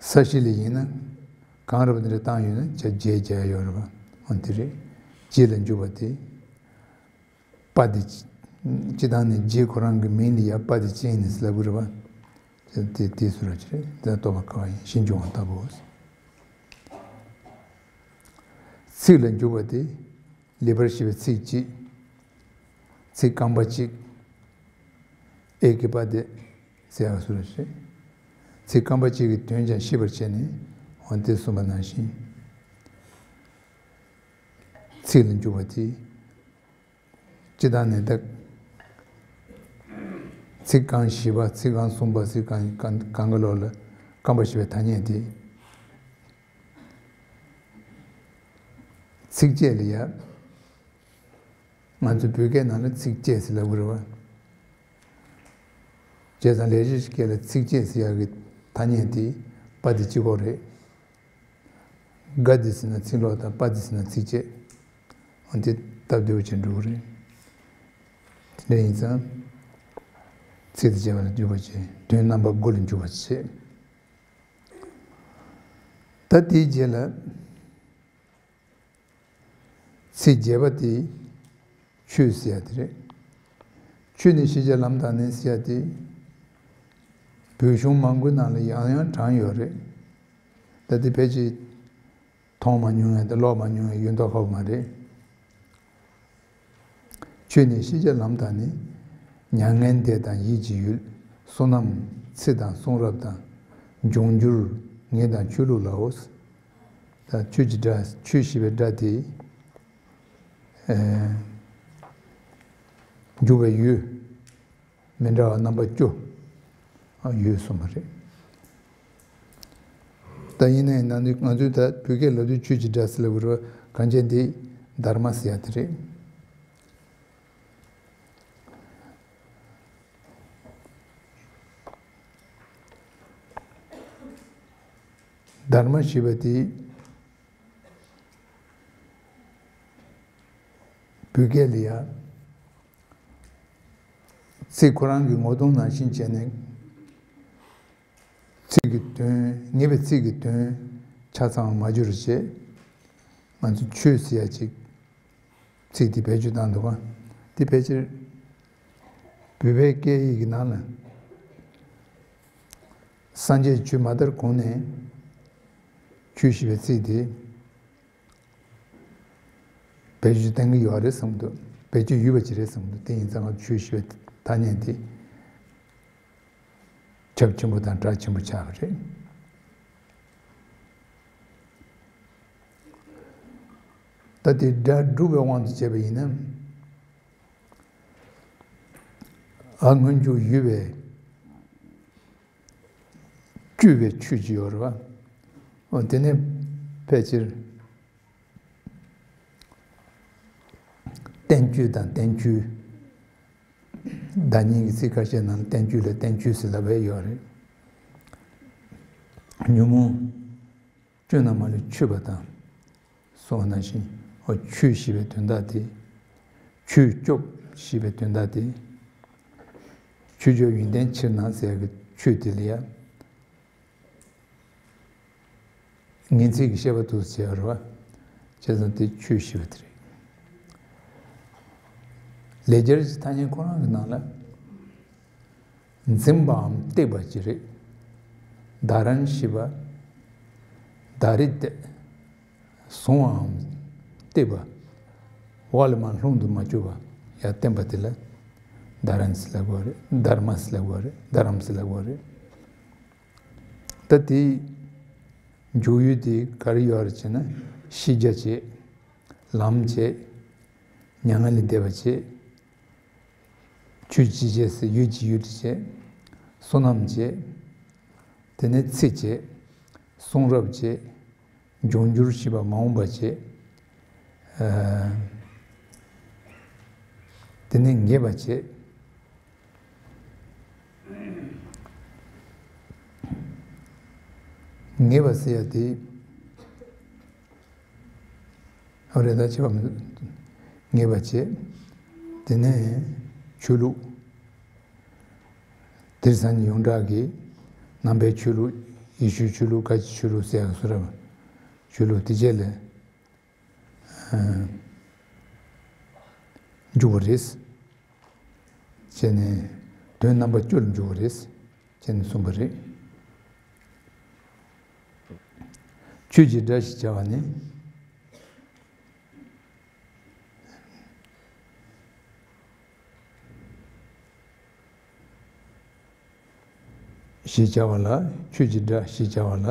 ས་གཞི་ལ་ཡིན་ན་གངས་རི་བ་འདི་འདྲ་བཏང་ཡོད་ན་ཇ་རྗེས་བརྒྱབ་ཡ་ཡོད་རེད་པ། འོ་དེ་རེད། རྗེས་ལ་འཇུག་པ་དེ། པ་དེ། སྤྱི་བཏང་ནས་རྗེས་ཁོ་རང་གི་མིང་ལ་ཡ་པ་དེ་ཅན་ནས་ལབ་གི་རེད་པ། དེ་དེ་སུ་ར་ཅི་རེད། དེ་རྟོགས་པར་དཀའ་བ་ཡིན། ཞེས་འབྱུང་བ་ལྟ་བུའོ། ཚིག་ལ་འཇུག་པ་དེ། ལེགས་པར་བཤད་པའི་ཚིག་གཅིག་ཚིག་རྐང་པ་གཅིག་ཨེ་ཀི་པ་དེ་ཟེར་ཡག་སུ་རེད། ཚིག་རྐང་པ་གཅིག་གི་དོན་ཀྱང་ཤེས་པར་བྱས་ནས། འོ་དེ་གསུངས་པ་ནང་བཞིན། ཚིག་ལ་འཇུག་པ་དེ། སྤྱི་བཏང་ནས་ད། ཚིག་རྐང་བཞི་པ། ཚིག་རྐང་གསུམ་པ། ཚིག་རྐང་གང་གང་གི་ལོགས་ལ་རྐང་པ་བཞི་པའི་ཐ་སྙད་དེ། ཚིགས་བཅད་ལ་ཡ། ང་ཚོ་བོད་སྐད་ནང་ལ་ཚིགས་བཅད་ཟེར་ལབ་ཀྱི་རེད་པ། བྱས་ཙང་ལེགས་བཤད་ཀྱི་སྐད་ལ་ཚིགས་བཅད་ཟེར་ཡག་གི་ཐ་སྙད་དེ་པ་དེ་གཅིག་པོ་རེད། ག་དེ་ཟེར་ན་ཚིག་ལོག་དང་པ་དེ་ཟེར་ན་ཚིགས་བཅད། འོ་དེ་སྟབས་བདེ་པོ་བྱས་འགྲོ་གི་རེད། དེ་འདྲ་ཡིན་ཙང་། ཚིག་དང་བཅས་པ་ལ་འཇུག་པར་བྱེད། དོན་རྣམ་པ་དགུ་ལ་འཇུག་པར་བྱེད། ད་དེའི་རྗེས་ལ། ཚིག་བརྒྱད་པ་དེ་ཆོས་ཟེར་ཡ་དེ་རེད། ཆོས་ནི་ཤེས་བྱ་ལམ་དང་ནི་ཟེར་ཡ་དེ། བོད་གཞུང་མང་པོའི་ནང་ལ་ཡང་ཡང་དྲངས་ཡོད་རེད། ད་དེ་ཕལ་ཆེར་མཐོང་མ་མྱོང་ཡ་དང་ཀློག་མ་མྱོང་ཡ་ཡོད་མདོག་ཁ་པོ་མ་རེད། ཆོས་ནི་ཤེས་བྱ་ལམ་དང་ནི། མྱ་ངན་འདས་དང་ཡིད་ཀྱི་ཡུལ། བསོད་ནམས་ཚེ་དང་གསུང་རབ་དང་། འབྱུང་འགྱུར་ངེས་དང་ཆོས་ལུགས་ལའོ། ད་ཆོས་ཀྱི་སྒྲ། ཆོས་ཞེས་པའི་སྒྲ་དེ། ཨེ། འཇུག་པའི་ཡུལ། མི་འདྲ་བ་རྣམ་པ་བཅུ། ཨ། ཡོད་གསུངས་པ་རེད། ད་ཡིན་ནའི་ནང་དུ་ང་ཚོས་ད་བོད་སྐད་ལབ་དུས་ཆོས་ཀྱི་སྒྲ་ཟེར་ལབ་དགོས་རེད་པ། གང་ཅི་འདི་དྷརྨ་ཟེར་ཡ་དེ་རེད། དྷརྨ་ཞེས་པ་དེ་བོད་སྐད་ལ་ཡ། ཚིག་ཁོ་རང་གི་ངོ་གདོང་ནང་བཞིན་བྱས་ནས། ཚིག་གི་དོན། ངེས་པའི་ཚིག་གི་དོན་ཆ་ཚང་མ་བསྒྱུར་བྱས། ང་ཚོ་ཆོས་ཟེར་ཡ་ཅིག་ཚིག་དེ་བེད་སྤྱོད་བཏང་འདུག་ག་དེ་ཕལ་ཆེར་བོད་པའི་སྐད་ཡིག་གི་ནང་ལ། སངས་རྒྱས་ཆོས་མ་དར་གོང་ནས་ཆོས་ཞེས་པའི་ཚིག་དེ། བེད་སྤྱོད་གཏོང་གི་ཡོད་རེད་བསམ་འདུག་བེད་སྤྱོད་ཡོད་པ་ཅིག་རེད་བསམ་འདུག་དེ་ཡིན་ཙང་ང་ཆོས་ཞེས་པའི་ཐ་སྙད་དེ་ཁྱབ་ཆེན་པོ་དང་གྲགས་ཆེན་པོ་ཆགས་པ་རེད། ད་དེ་སྒྲ་སྒྲུབ་པའི་དབང་དུ་བྱས་པ་ཡིན་ན། ཨ། སྔོན་འཇུག་ཡོད་པའི། བཅུ་པའི་ཆོས་ཅིག་ཡོད་རེད་པ། འོ་དེ་ནི་ཕལ་ཆེར་བསྟན་བཅོས་དང་བསྟན་བཅོས། བརྡ་རྙིང་གི་ཚིག་ཁ་ཤས་ནང་ལ་བསྟན་བཅོས་ལ་བསྟན་བཅོས་ཟེར་ལབ་པ་ཡོད་རེད། ཉོན་མོངས་སྐྱོན་རྣམས་མ་ལུས་ཆོད་པ་དང་། གསུངས་པ་ནང་བཞིན། འོ་ཆོས་ཞེས་པའི་དོན་དག་དེ། ཆོས་སྐྱོབ་ཞེས་པའི་དོན་དག་དེ། ཆོས་སྐྱོབ་ཡོན་ཏན་ཕྱིར་ན་ཟེར་ཡག་གི་ཆོས་དེ་ལ་ཡ། ངེས་ཚིག་གི་བཤད་པ་དུ་ཟེར་བ་རེད་པ། བྱས་ཙང་དེ་ཆོས་ཞེས་པ་དེ་རེད། ལེགས་སྦྱར་གྱི་ཐ་སྙད་ཁོ་རང་གི་ནང་ལ། འཛིན་པའམ་གཏད་པ་ཅིག་རེད། དྷ་རན་ཞེས་པ། དྷ་རེ་ཏེ། བཟུང་བའམ་གཏད་པ། བ་ལ་མ་ལྷུང་དུ་མ་བཅུག་པ་ཡར་བསྟན་པ་དེ་ལ་དྷ་རན་ཟེར་ལབ་དགོས་རེད། དྷརྨ་ཟེར་ལབ་དགོས་རེད། དྷ་རམ་ཟེར་ལབ་དགོས་རེད། ད་དེའི་འཇུག་ཡུལ་དེ་ག་རེ་ཡོད་རེད་ཅེ་ན། ཤེས་བྱ་བྱས། ལམ་བྱས། མྱ་ངན་ལས་འདས་པ་བྱས། ཆོས་ཅི་བྱས་ཟེར་ཡུལ་གྱི་ཡུལ་དུ་བྱས། བསོད་ནམས་བྱས། དེ་ནས་ཚེ་བྱས། གསུང་རབ་བྱས། འབྱུང་འགྱུར་ཞེས་པ་མ་འོངས་པ་བྱས། ཨ། དེ་ནས་ངེས་པ་བྱས། ངེས་པ་ཟེར་ཡ་དེ། ཨོ་རེད། ད་བྱེད་པ་མི་འདུག་ངེས་པ་བྱེད། དེ་ནས་ཆོས་ལུགས། དེང་སང་ཡོངས་གྲགས་ཀྱི་ནང་པའི་ཆོས་ལུགས། ཡེ་ཤུའི་ཆོས་ལུགས། བཀའ་ཆོས་ལུགས་ཟེར་ཡག་བཟོ་འདྲ་བ། ཆོས་ལུགས་དེ་རྗེས་ལ་འཇུག་པ་རེད། བྱས་ནས་དོན་རྣམ་པ་བཅུ་ལ་འཇུག་པ་རེད། བྱས་ནས་གསུངས་པ་རེད། ཆོས་ཀྱི་སྒྲ་ཞེས་བྱ་བ་ནི། ཞེས་བྱ་བ་ལ། ཆོས་ཀྱི་སྒྲ་ཞེས་བྱ་བ་ལ།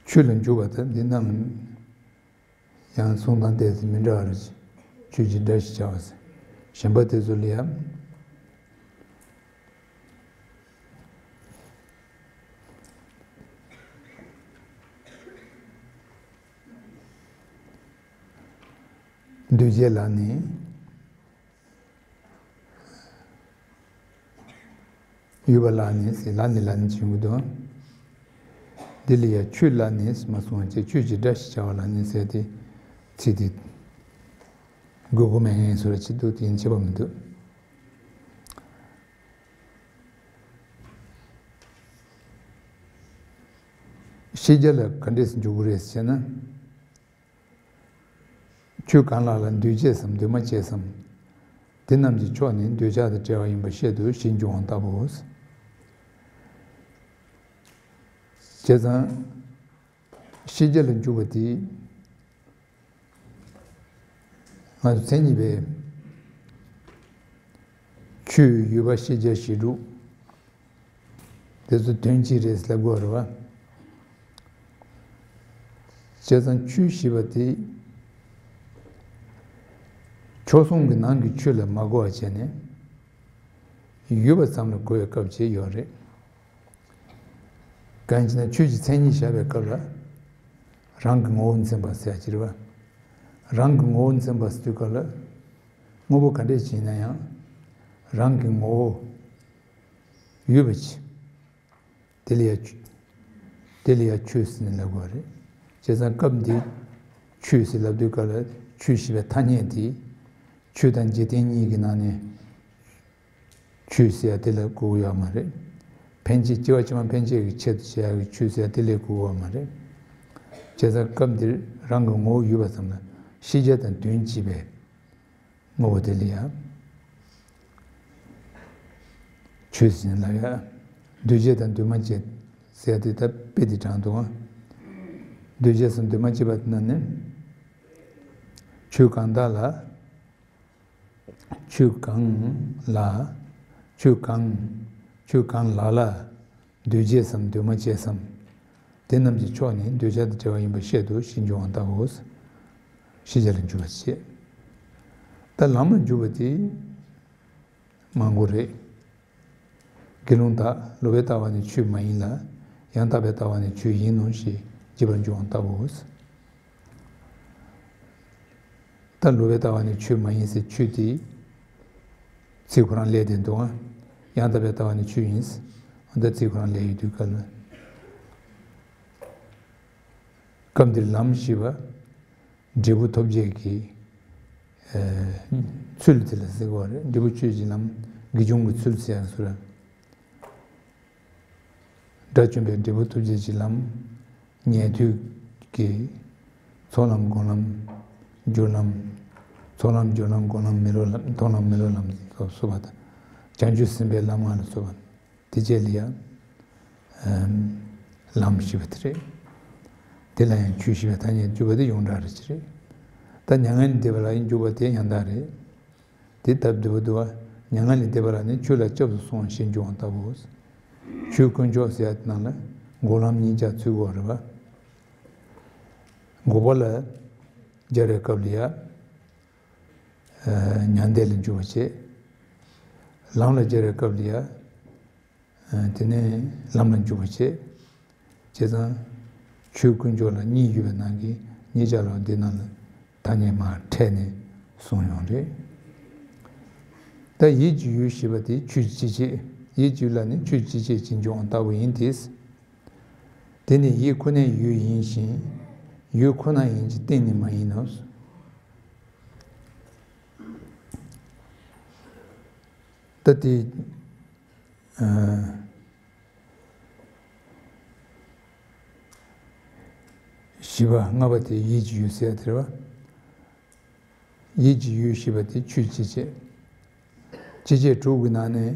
ཆོས་ལ་འཇུག་པ་དང་འདི་རྣམས། ཡང་གསུང་སྟངས་ཏོག་ཙམ་མི་འདྲ་བ་རེད། ཆོས་ཀྱི་སྒྲ་ཞེས་བྱ་བ་ཟེར། གཞན་པ་དེ་ཚོ་ལ་ཡང་། འདུས་བྱས་ལ་ནི། ཡོད་པ་ལ་ནི་ཟེར། ལ་ནི་ལ་ནི་བྱེད་ཀྱི་འདུག་འདི་ལ་ཡང་ཆོས་ལ་ནི་མ་གསུངས་པ་བྱས། ཆོས་ཀྱི་སྒྲ་ཞེས་བྱ་བ་ལ་ནི་ཟེར་ཏེ། ཚིག་དེ་དགོས་མཁོ་མེད་མཁན་བཟོ་འདྲ་བྱེད་འདུག་དེ་ཡིན་བྱེད་པ་མི་འདུག་ཤེས་བྱ་ལ་ག་འདྲས་འཇུག་གི་རེད་ཟེར་ན། ཆོས་གང་ལ་ལ་འདུས་བྱས་སམ་འདུས་མ་བྱས་སམ། དེ་རྣམས་ཀྱི་ཕྱོགས་ནི་འདོད་ཆགས་དང་བྲལ་བ་ཡིན་པ་བཤད་དུ་ཞེས་འབྱུང་བ་ལྟ་བུའོ། བྱས་ཙང་། ཤེས་བྱ་ལ་འཇུག་པ་དེ། ང་ཚོ་མཚན་ཉིད་པའི་ཆོས་ཡོད་པ་ཤེས་བྱ་བཞི་དྲུག་དེ་ཚོ་དོན་གཅིག་རེད་ལབ་དགོས་རེད་བ། བྱས་ཙང་ཆོས་ཞེས་པ་དེ། ཕྱོགས་གསུམ་གྱི་ནང་གི་ཆོས་ལ་མ་གོ་བ་བྱས་ནས། ཡོད་པ་ཙམ་ལ་གོ་བའི་སྐབས་ཅིག་ཡོད་རེད། གང་ཡིན་ཟེར་ན་ཆོས་ཀྱི་མཚན་ཉིད་བཞག་པའི་སྐབས་ལ། རང་གི་ངོ་བོ་འཛིན་པ་ཟེར་ཡ་ཅིག་རེད་བ། རང་གི་ངོ་བོ་འཛིན་པ་ཟེར་དུས་སྐབས་ལ། དངོས་པོ་ག་འདྲས་ཅིག་ཡིན་ན་ཡང་། རང་གི་ངོ་བོ་ཡོད་པ་ཅིག་དེ་ལ་ཡ། དེ་ལ་ཡ་ཆོས་ཟེར་ནས་ལབ་དགོས་རེད། བྱས་ཙང་སྐབས་འདིར་ཆོས་ཟེར་ལབ་དུས་སྐབས་ལ་ཆོས་ཞེས་པའི་ཐ་སྙད་དེ། ཆོས་དང་འཇིག་རྟེན་གཉིས་ཀྱི་ནང་ནས་ཆོས་ཟེར་ཡ་དེ་ལ་གོ་གི་ཡོད་མ་རེད། ཕན་ཆད་སྐྱེ་བ་ཕྱི་མ་ཕན་ཆད་ཀྱི་ཆེད་དུ་བྱེད་ཡ་གི་ཆོས་ཟེར་ཡ་དེ་ལ་གོ་གི་ཡོད་མ་རེད། བྱས་ཙང་སྐབས་འདིར་རང་གི་ངོ་བོ་ཡོད་པ་ཙམ་ལ་ཤེས་བྱ་དང་དོན་གཅིག་པའི་ངོ་བོ་དེ་ལ་ཡང་ཆོས་ཟེར་ལབ་ཡ། འདུས་བྱས་དང་འདུས་མ་བྱས་ཟེར་ཏེ་ད་དཔེ་དེ་དྲངས་འདུག་འདུས་བྱས་སམ་འདུས་མ་བྱས་པ་དེ་ན་ནི། ཆོས་གང་དག་ལ། ཆོས་གང་ལ། ཆོས་གང་། ཆོས་གང་ལ་ལ། འདུས་བྱས་སམ་འདུས་མ་བྱས་སམ། དེ་རྣམས་ཀྱི་ཕྱོགས་ནི་འདོད་ཆགས་དང་བྲལ་བ་ཡིན་པ་བཤད་དུ་ཞེས་འབྱུང་བ་ལྟ་བུའོ། ཤེས་བྱ་ལ་འཇུག་པ་བྱེད། ད་ལམ་ལ་འཇུག་པ་དེ་མང་པོ་རེད། དགེ་སློང་དག་སློབ་པའི་ལྟ་བ་ནི་ཆོས་མ་ཡིན་ལ། ཡང་དག་པའི་ལྟ་བ་ནི་ཆོས་ཡིན་ནོ་ཞེས་བགྱིས་པར་འབྱུང་བ་ལྟ་བུའོ། ད་སློབ་པའི་ལྟ་བ་ནི་ཆོས་མ་ཡིན་ཟེར་ཆོས་དེ་ཚིག་ཁོ་རང་ལས་དེ་འདུག་ཨ། ཡང་དག་པའི་ལྟ་བ་ནི་ཆོས་ཡིན། ད་ཚིག་ཁོ་རང་ལས་ཡོད་དུས་ག་ལ། སྐབས་འདིར་ལམ་ཞེས་པ་འབྲས་བུ་ཐོབ་བྱེད་ཀྱི་ཚུལ་དེ་ལ་ཟེར་བ་རེད། འབྲས་བུ་ཆོས་ཀྱི་ལམ་དགེ་སྦྱོང་གི་ཚུལ་ཟེར་ཡང་ཟེར། དགྲ་བཅོམ་པའི་འབྲས་བུ་ཐོབ་བྱེད་ཀྱི་ལམ། ཉན་ཐོས་ཀྱི་ཚོགས་ལམ་སྒོམ་ལམ། སྦྱོར་ལམ། ཚོགས་ལམ་སྦྱོར་ལམ་སྒོམ་ལམ་མི་སློབ་ལམ་མཐོང་ལམ་མི་སློབ་ལམ་སོགས་པ་དང་། བྱང་ཆུབ་སེམས་དཔའི་ལམ་ལྔ་ལ་སོགས་པ། དེ་བཅས་ལ་ཡང་། ལམ་ཞེས་པ་དེ་རེད། དེ་ལ་ཡང་ཆོས་ཞེས་པའི་ཐ་སྙད་འཇུག་པ་དེ་ཡོངས་གྲགས་རེད་ཅེས་རེད། ད་མྱ་ངན་ལས་འདས་པ་ལ་ཡང་འཇུག་པ་དེ་ཡང་དག་རེད། དེ་ལྟར་འདོད་པ་འདུག་པ། མྱ་ངན་ལས་འདས་པ་ལ་ནི་ཆོས་ལ་སྐྱབས་སུ་སོང་ཞེས་འབྱུང་བ་ལྟ་བུའོ། ཆོས་དཀོན་མཆོག་ཟེར་ཡ་དེ་ནང་ལ་འགོག་ལམ་གཉིས་ཀྱང་ཚུད་དགོས་རེད་པ། འགོག་པ་ལ་སྦྱར་བའི་སྐབས་ལ་ཡ། མྱང་འདས་ལ་འཇུག་པ་བྱེད། ལམ་ལ་སྦྱར་བའི་སྐབས་ལ་ཡ། དེ་ནས་ལམ་ལ་འཇུག་པ་བྱེད། བྱས་ཙང་ཆོས་དཀོན་མཆོག་ལ་གཉིས་ཡོད་པའི་ནང་གི་གཉིས་ཆ་ལ་འདི་ནང་ལ་ཐ་སྙད་མར་ཕྲལ་ནས་གསུངས་ཡོང་རེད། ད་ ད་ཡིད་ཀྱི་ཡུལ་ཞེས་པ་དེ་ཆོས་ཀྱི་སྤྱི་བྱེ། ཡིད་ཀྱི་ཡུལ་ལ་ནི་ཆོས་ཀྱི་སྤྱི་བྱེ་ཅེས་འབྱུང་བ་ལྟ་བུ་ཡིན་ཏེ། དེ་ནི་ཡིད་ཁོ་ནའི་ཡུལ་ཡིན་ཞིང་། ཡུལ་ཁོ་ན་ཡིན་གྱི་སྟེང་ནི་མ་ཡིན་ནོ། ད་དེ། ཨ། བཞི་པ་ལྔ་པ་དེ་ཡིད་ཀྱི་ཡུལ་ཟེར་ཡ་དེ་རེད་བ། ཡིད་ཀྱི་ཡུལ་ཞེས་པ་དེ་ཆོས་ཀྱི་སྤྱི་བྱེ། སྤྱི་བྱེ་དྲུག་གི་ནང་ནས་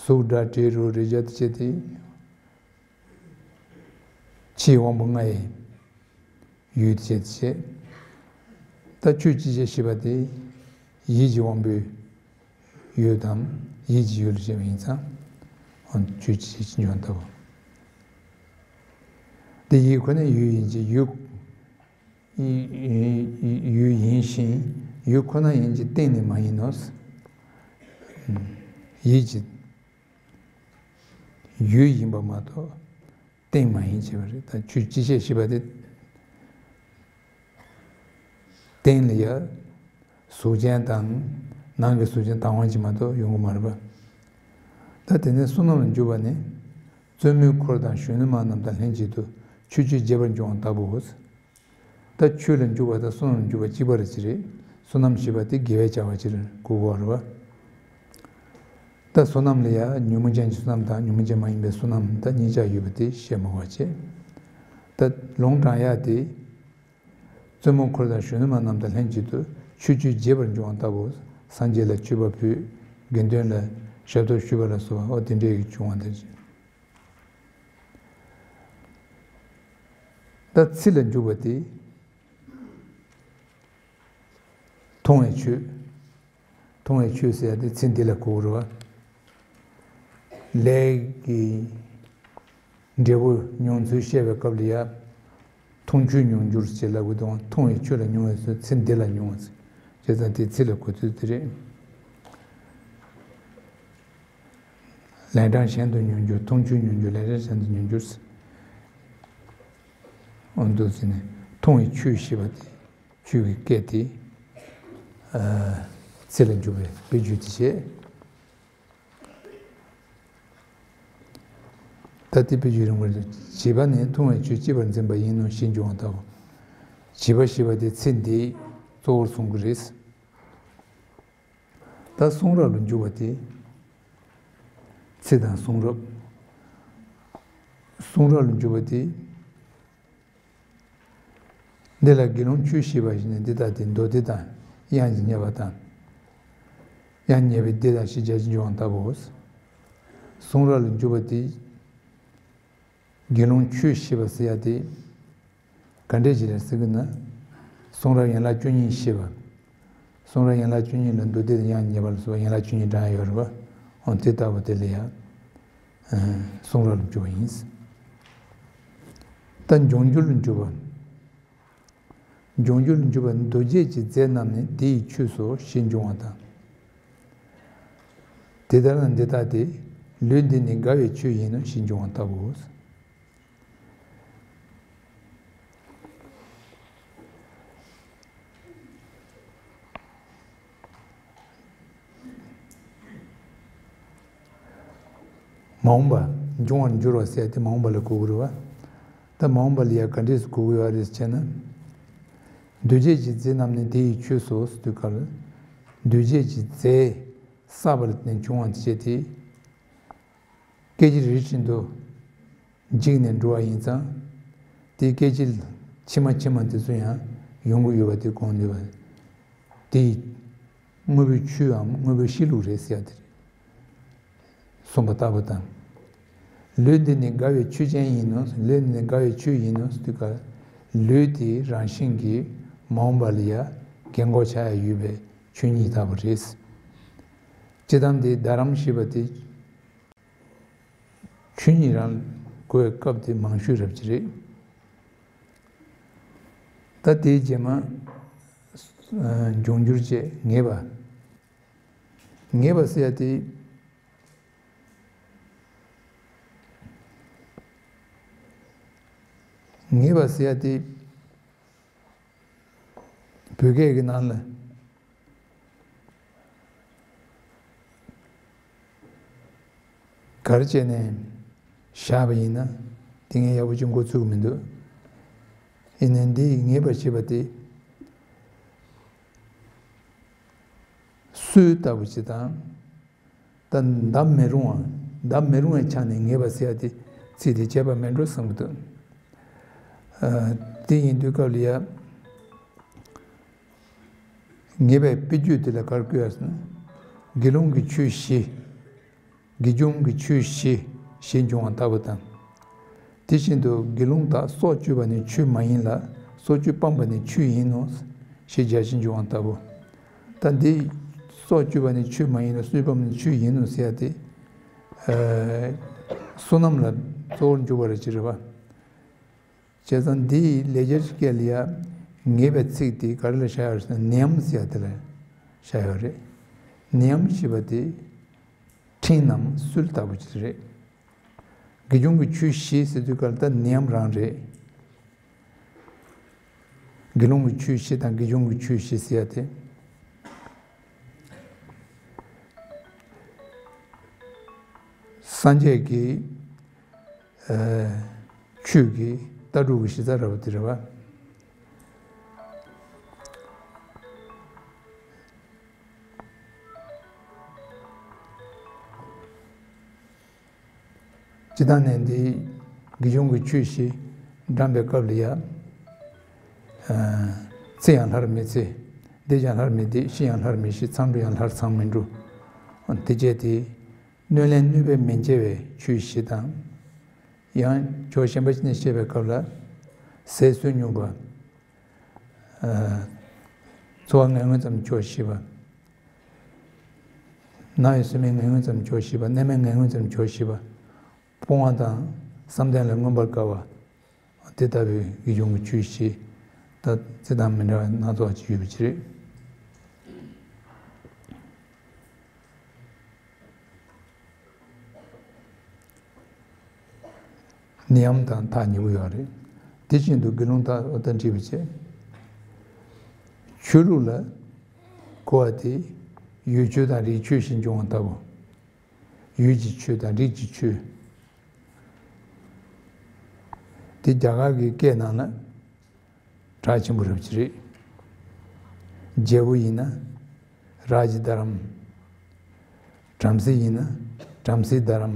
གཟུགས་སྒྲ་དྲི་རོ་རེག་བྱ་དེ་བྱས་ཏེ། ཕྱིའི་དབང་པོ་ལྔ་ཡི་ཡུལ་དེ་བྱས་ཏེ། ད་ཆོས་ཀྱི་སྤྱི་བྱེ་ཞེས་པ་དེ་ཡིད་ཀྱི་དབང་པོའི་ཡུལ་དམ་ཡིད་ཀྱི་ཡུལ་ཞེས་པ་ཡིན་ཙང་། ཆོས་ཀྱི་སྤྱི་བྱེ་ཅེས་འབྱུང་བ་ལྟ་བུ། དེ་ཡིད་ཁོ་ནའི་ཡུལ་ཡིན་གྱི་ཡུལ། ཡུལ་ཡིན་ཞིང་ཡུལ་ཁོ་ན་ཡིན་གྱི་སྟེང་ནི་མ་ཡིན་ནོ། ཡིད་ཀྱི་ཡུལ་ཡིན་པ་མ་གཏོགས་སྟེང་མ་ཡིན་ཅེས་པ་རེད། ད་ཆོས་ཀྱི་སྤྱི་བྱེ་ཞེས་པ་དེ། སྟེང་ལ་ཡ། གཟུགས་ཅན་དང་། ནང་གི་གཟུགས་ཅན་དང་དབང་གིས་མ་གཏོགས་ཡོང་གི་མ་རེད་པ། ད་དེ་ནས་བསོད་ནམས་ལ་འཇུག་པ་ནི། བཙུན་མོའི་འཁོར་དང་གཞོན་ནུ་མ་རྣམས་དང་ལྷན་ཅིག་ཏུ་ཆོས་སྤྱོད་རྒྱས་པར་འབྱུང་བ་ལྟ་བུའོ། ད་ཆོས་ལ་འཇུག་པ་དང་བསོད་ནམས་ལ་འཇུག་པ་གཅིག་པ་རེད་ཅེས་རེད། བསོད་ནམས་ཞེས་པ་དེ་དགེ་བའི་བྱ་བ་ཅིག་གོ་དགོས་པ་རེད་པ། ད་བསོད་ནམས་ལ་ཡང་ཉོན་མོངས་ཅན་གྱི་བསོད་ནམས་དང་ཉོན་མོངས་ཅན་མ་ཡིན་པའི་བསོད་ནམས་ད་གཉིས་ཆ་ཡོད་པ་དེ་བཤད་མི་དགོས་པ་བྱས། ད་ལུང་དྲངས་ཡ་དེ། བཙུན་མོའི་འཁོར་དང་གཞོན་ནུ་མ་རྣམས་དང་ལྷན་ཅིག་ཏུ་ཆོས་སྤྱོད་རྒྱས་པར་འབྱུང་བ་ལྟ་བུ། སངས་རྒྱས་ལ་མཆོད་པ་ཕུལ། དགེ་འདུན་ལ་ཞབས་ཏོག་ཞུས་པ་ལ་སོགས་པ་འོ་དེ་འདྲའི་བྱུང་བ་དེ་བཞིན། ད་ཚིག་ལ་འཇུག་པ་དེ། མཐོང་བའི་ཆོས། མཐོང་བའི་ཆོས་ཟེར་ཡ་དེ་ཚིག་འདི་ལ་གོ་དགོས་རེད་བ། ལས་ཀྱི་འབྲས་བུ་མྱོང་ཚུལ་བཤད་པའི་སྐབས་ལ་ཡ། མཐོང་ཆོས་མྱོང་འགྱུར་ཅེས་ལབ་དགོས་དང་མཐོང་བའི་ཆོས་ལ་མྱོང་བའི་ཚུལ་ཚིག་འདི་ལ་མྱོང་བ་ཚིག་བྱས་ཙང་དེ་ཚིག་ལ་གོ་ཚུལ་དེ་རེད། ལན་གྲངས་གཞན་དུ་མྱོང་འགྱུར་མཐོང་ཆོས་མྱོང་འགྱུར་ལན་གྲངས་གཞན་དུ་མྱོང་འགྱུར། འོ་འདུག་ཟེར་ནས་མཐོང་བའི་ཆོས་ཞེས་པ་དེ། ཆོས་ཀྱི་སྐད་དེ། ཨ། ཚིག་ལ་འཇུག་པའི་དཔེ་བརྗོད་དེ་བྱས། ད་ལྟའི་དཔེ་བརྗོད་རིང་པོར་བྱིས་པ་ནི་མཐོང་བའི་ཆོས་གཅེས་པར་འཛིན་པ་ཡིན་ནོ་ཞེས་འབྱུང་བ་ལྟ་བུ། བྱིས་པ་ཞེས་པ་དེ་ཚེ་འདི་གཙོ་བོར་གསུང་གི་རེད། ད་གསུང་རབ་ལ་འཇུག་པ་དེ། ཚེ་དང་གསུང་རབ། གསུང་རབ་ལ་འཇུག་པ་དེ། འདི་ལ་དགེ་སློང་ཆོས་ཤེས་པ་ཞིག་ནི་འདི་ལྟ་སྟེ་མདོ་སྡེ་དང་དབྱངས་ཀྱིས་བསྙད་པ་དང་། དབྱངས་བསྙད་པའི་སྡེ་དང་ཞེས་བྱ་ཞིག་འབྱུང་བ་ལྟ་བུའོ། གསུང་རབ་ལ་འཇུག་པ་དེ། དགེ་སློང་ཆོས་ཤེས་པ་ཟེར་ཡ་དེ། ག་འདྲས་ཞིག་རེད་ཟེར་གི་ན། གསུང་རབ་ཡན་ལག་བཅུ་གཉིས་ཤེས་པ། གསུང་རབ་ཡན་ལག་བཅུ་གཉིས་ལ་མདོ་སྡེ་དང་དབྱངས་བསྙད་པ་ལ་སོགས་པ་ཡན་ལག་བཅུ་གཉིས་བགྲངས་ཡོད་རེད་པ། འོ་དེ་ལྟ་བུ་དེ་ལ་ཡང་། གསུང་རབ་ལ་འཇུག་པ་ཡིན། ད་འབྱུང་འགྱུར་ལ་འཇུག་པ། འབྱུང་འགྱུར་ལ་འཇུག་པ་མདོ་སྡེ་གི་རྫས་རྣམས་ནི་དེ་ཡི་ཆོས་སོ་ཞེས་འབྱུང་བ་དང་། དེ་ལྟར་ན་འདི་ལྟ་སྟེ། ལུས་འདི་ནི་དགའ་བའི་ཆོས་ཡིན་ནོ་ཞེས་འབྱུང་བ་ལྟ་བུའོ། མ་འོངས་པ། འབྱུང་བར་འགྱུར་བ་ཟེར་ཏེ་མ་འོངས་པ་ལ་གོ་དགོས་རེད་བ། ད་མ་འོངས་པ་ལ་ཡང་ག་འདྲས་གོ་དགོས་པ་རེད་ཟེར་ན། མདོ་སྡེ་གི་རྫས་རྣམས་ནི་དེ་ཡི་ཆོས་སོ་ཟེར་དུས་སྐབས་ལ། མདོ་སྡེ་གི་རྫས་བསགས་པ་ལ་བརྟེན་བྱུང་བ་བྱས་ཏེ། སྐད་ཅིག་རེ་རེ་བཞིན་དུ་འཇིག་ནས་འགྲོ་བ་ཡིན་ཙང་། དེའི་སྐད་ཅིག་ཕྱི་མ་ཕྱི་མ་དེ་ཚོ་ཡང་ཡོང་གི་ཡོད་པ་དེ་གོང་ནས་བ། དེ་དངོས་པོའི་ཆོས་འམ་དངོས་པོའི་གཤིས་ལུགས་རེད་ཟེར་ཡ་དེ་རེད། གསུངས་པ་ལྟ་བུ་དང་། ལུས་འདི་ནི་དགའ་བའི་ཆོས་ཅན་ཡིན་ནོ། ལུས་འདི་ནི་དགའ་བའི་ཆོས་ཡིན་ནོ་ཟེར་དུས་ཀ། ལུས་དེ་རང་བཞིན་གྱིས་མ་འོངས་པ་ལ་ཡ་རྒན་གོག་ཆགས་ཡ་ཡོད་པའི་ཆོས་ཉིད་ལྟ་བུ་རེད། སྤྱིར་བཏང་དེ་རྡ་རམ་ཞེས་པ་དེ། ཆོས་ཉིད་རང་གོ་བའི་སྐབས་དེ་མང་ཤོས་རབ་ཅིག་རེད། ད་དེའི་རྗེས་མ། འབྱུང་འགྱུར་བཅས་ངེས་པ། ངེས་པ་ཟེར་ཡ་དེ། ངེས་པ་ཟེར་ཡ་དེ། བོད་སྐད་ཀྱི་ནང་ལ། ག་རེ་བྱས་ནས་བཞག་པ་ཡིན་ན། དེ་ངས་ཡག་པོ་ཅིག་མགོ་ཚོད་ཀྱི་མི་འདུག་ཡིན་ནའི་འདི་ངེས་པར་བྱེད་པ་དེ། སྲོལ་ལྟ་བུ་ཅིག་དང་། ད་འདའ་མི་རུང་བ། འདའ་མི་རུང་བའི་ཆ་ནས་ངེས་པ་ཟེར་ཡ་དེ་ཚིག་དེ་བྱས་པ་མིན་འགྲོ་བསམ་གྱི་འདུག་ཨ། དེ་ཡིན་དུས་སྐབས་ལ་ཡ། ངེས་པའི་དཔེ་བརྗོད་དེ་ལ་ག་རེ་བཀོད་ཡ་ཟེར་ན། དགེ་སློང་གི་ཆོས་བཞི། དགེ་སྦྱོང་གི་ཆོས་བཞི་ཞེས་འབྱུང་བ་ལྟ་བུ་དང་། དེ་བཞིན་དུ་དགེ་སློང་དག་སྲོག་གཅོད་པ་ནི་ཆོས་མ་ཡིན་ལ། སྲོག་གཅོད་སྤངས་པ་ནི་ཆོས་ཡིན་ནོ། ཞེས་རྒྱ་ཆེར་འབྱུང་བ་ལྟ་བུ། ད་འདི་སྲོག་གཅོད་པ་ནི་ཆོས་མ་ཡིན་ལ། སྲོག་གཅོད་སྤངས་པ་ནི་ཆོས་ཡིན་ནོ་ཟེར་ཡ་དེ། ཨ། བསོད་ནམས་ལ་གཙོ་བོར་འཇུག་པ་རེད་ཅེས་རེད་པ། བྱས་ཙང་འདི་ཡི་ལེགས་སྦྱར་སྐད་ལ་ཡ་ངེས་པའི་ཚིག་དེ་ག་རེ་ལ་བཞག་ཡོད་ཟེར་ན། ནེམ་ཟེར་ཡ་དེ་ལ་བཞག་ཡོད་རེད། ནེམ་ཞེས་པ་དེ་ཁྲིམས་ནམ་སྲོལ་ལྟ་བུ་ཅིག་རེད། དགེ་སྦྱོང་གི་ཆོས་བཞི་ཟེར་དུས་སྐབས་ལ་ད་ནེམ་རང་རེད། དགེ་སློང་གི་ཆོས་བཞི་དང་དགེ་སྦྱོང་གི་ཆོས་བཞི་ཟེར་ཡ་དེ། སངས་རྒྱས་ཀྱི་ཨ། ཆོས་ཀྱི་ལྟ་གྲུབ་ཀྱི་གཞི་རྩ་འདྲ་བོ་དེ་རེད་པ། སྤྱིར་བཏང་ནས་འདི་དགེ་སྦྱོང་གི་ཆོས་བཞི་བགྲངས་པའི་སྐབས་ལ་ཡ། ཨ། བརྩི་ཡང་སླར་མི་བརྩི། བསྡད་ཀྱང་སླར་མི་བསྡད། ཤི་ཡང་སླར་མི་ཤི། མཚང་འབྲུ་ཡང་སླར་མཚང་མི་འབྲུ། དེ་བྱས་ཏེ། གནོད་ལན་གནོད་པས་མི་འཇལ་བའི་ཆོས་བཞི་དང་། ཡང་ཕྱོགས་གཞན་པ་ཞིག་ནས་བཤད་པའི་སྐབས་ལ། ཟས་ཟོས་མྱོང་བ། ཨ། འཚོ་བ་ངན་ངོན་ཙམ་གྱིས་ཆོག་ཤེས་པ། ན་ཡོད་སེམས་མེད་ངན་ངོན་ཙམ་གྱིས་ཆོག་ཤེས་པ། གནས་མེད་ངན་ངོན་ཙམ་གྱིས་ཆོག་ཤེས་པ། སྤོང་བ་དང་བསམ་གཏན་ལ་མངོན་པར་དགའ་བ། དེ་ལྟ་བུའི་དགེ་སྦྱོང་གི་ཆོས་བཞི། ད་དེ་དང་མི་འདྲ་བ་སྣ་ཚོགས་ཅིག་ཡོད་པ་ཅིག་རེད། ནད་ཡམས་དང་ཐག་ཉེ་པོ་ཡོད་རེད། དེ་བཞིན་དུ་དགེ་སློང་དག་འོ་ད་འདྲིས་པ་བྱས། ཆོས་ལུགས་ལ་གོ་བ་དེ་ཡུལ་ཆོས་དང་རིགས་ཆོས་ཞེས་འབྱུང་བ་ལྟ་བུ། ཡུལ་གྱི་ཆོས་དང་རིགས་ཀྱི་ཆོས། དེ་རྒྱ་གར་གྱི་སྐད་ནང་ལ། གྲགས་ཆེན་པོ་རབ་ཅིག་རེད། རྒྱལ་པོ་ཡིན་ན་རཱ་ཇི་དྷ་རམ། བྲམ་ཟེ་ཡིན་ན་བྲམ་ཟེ་དྷ་རམ།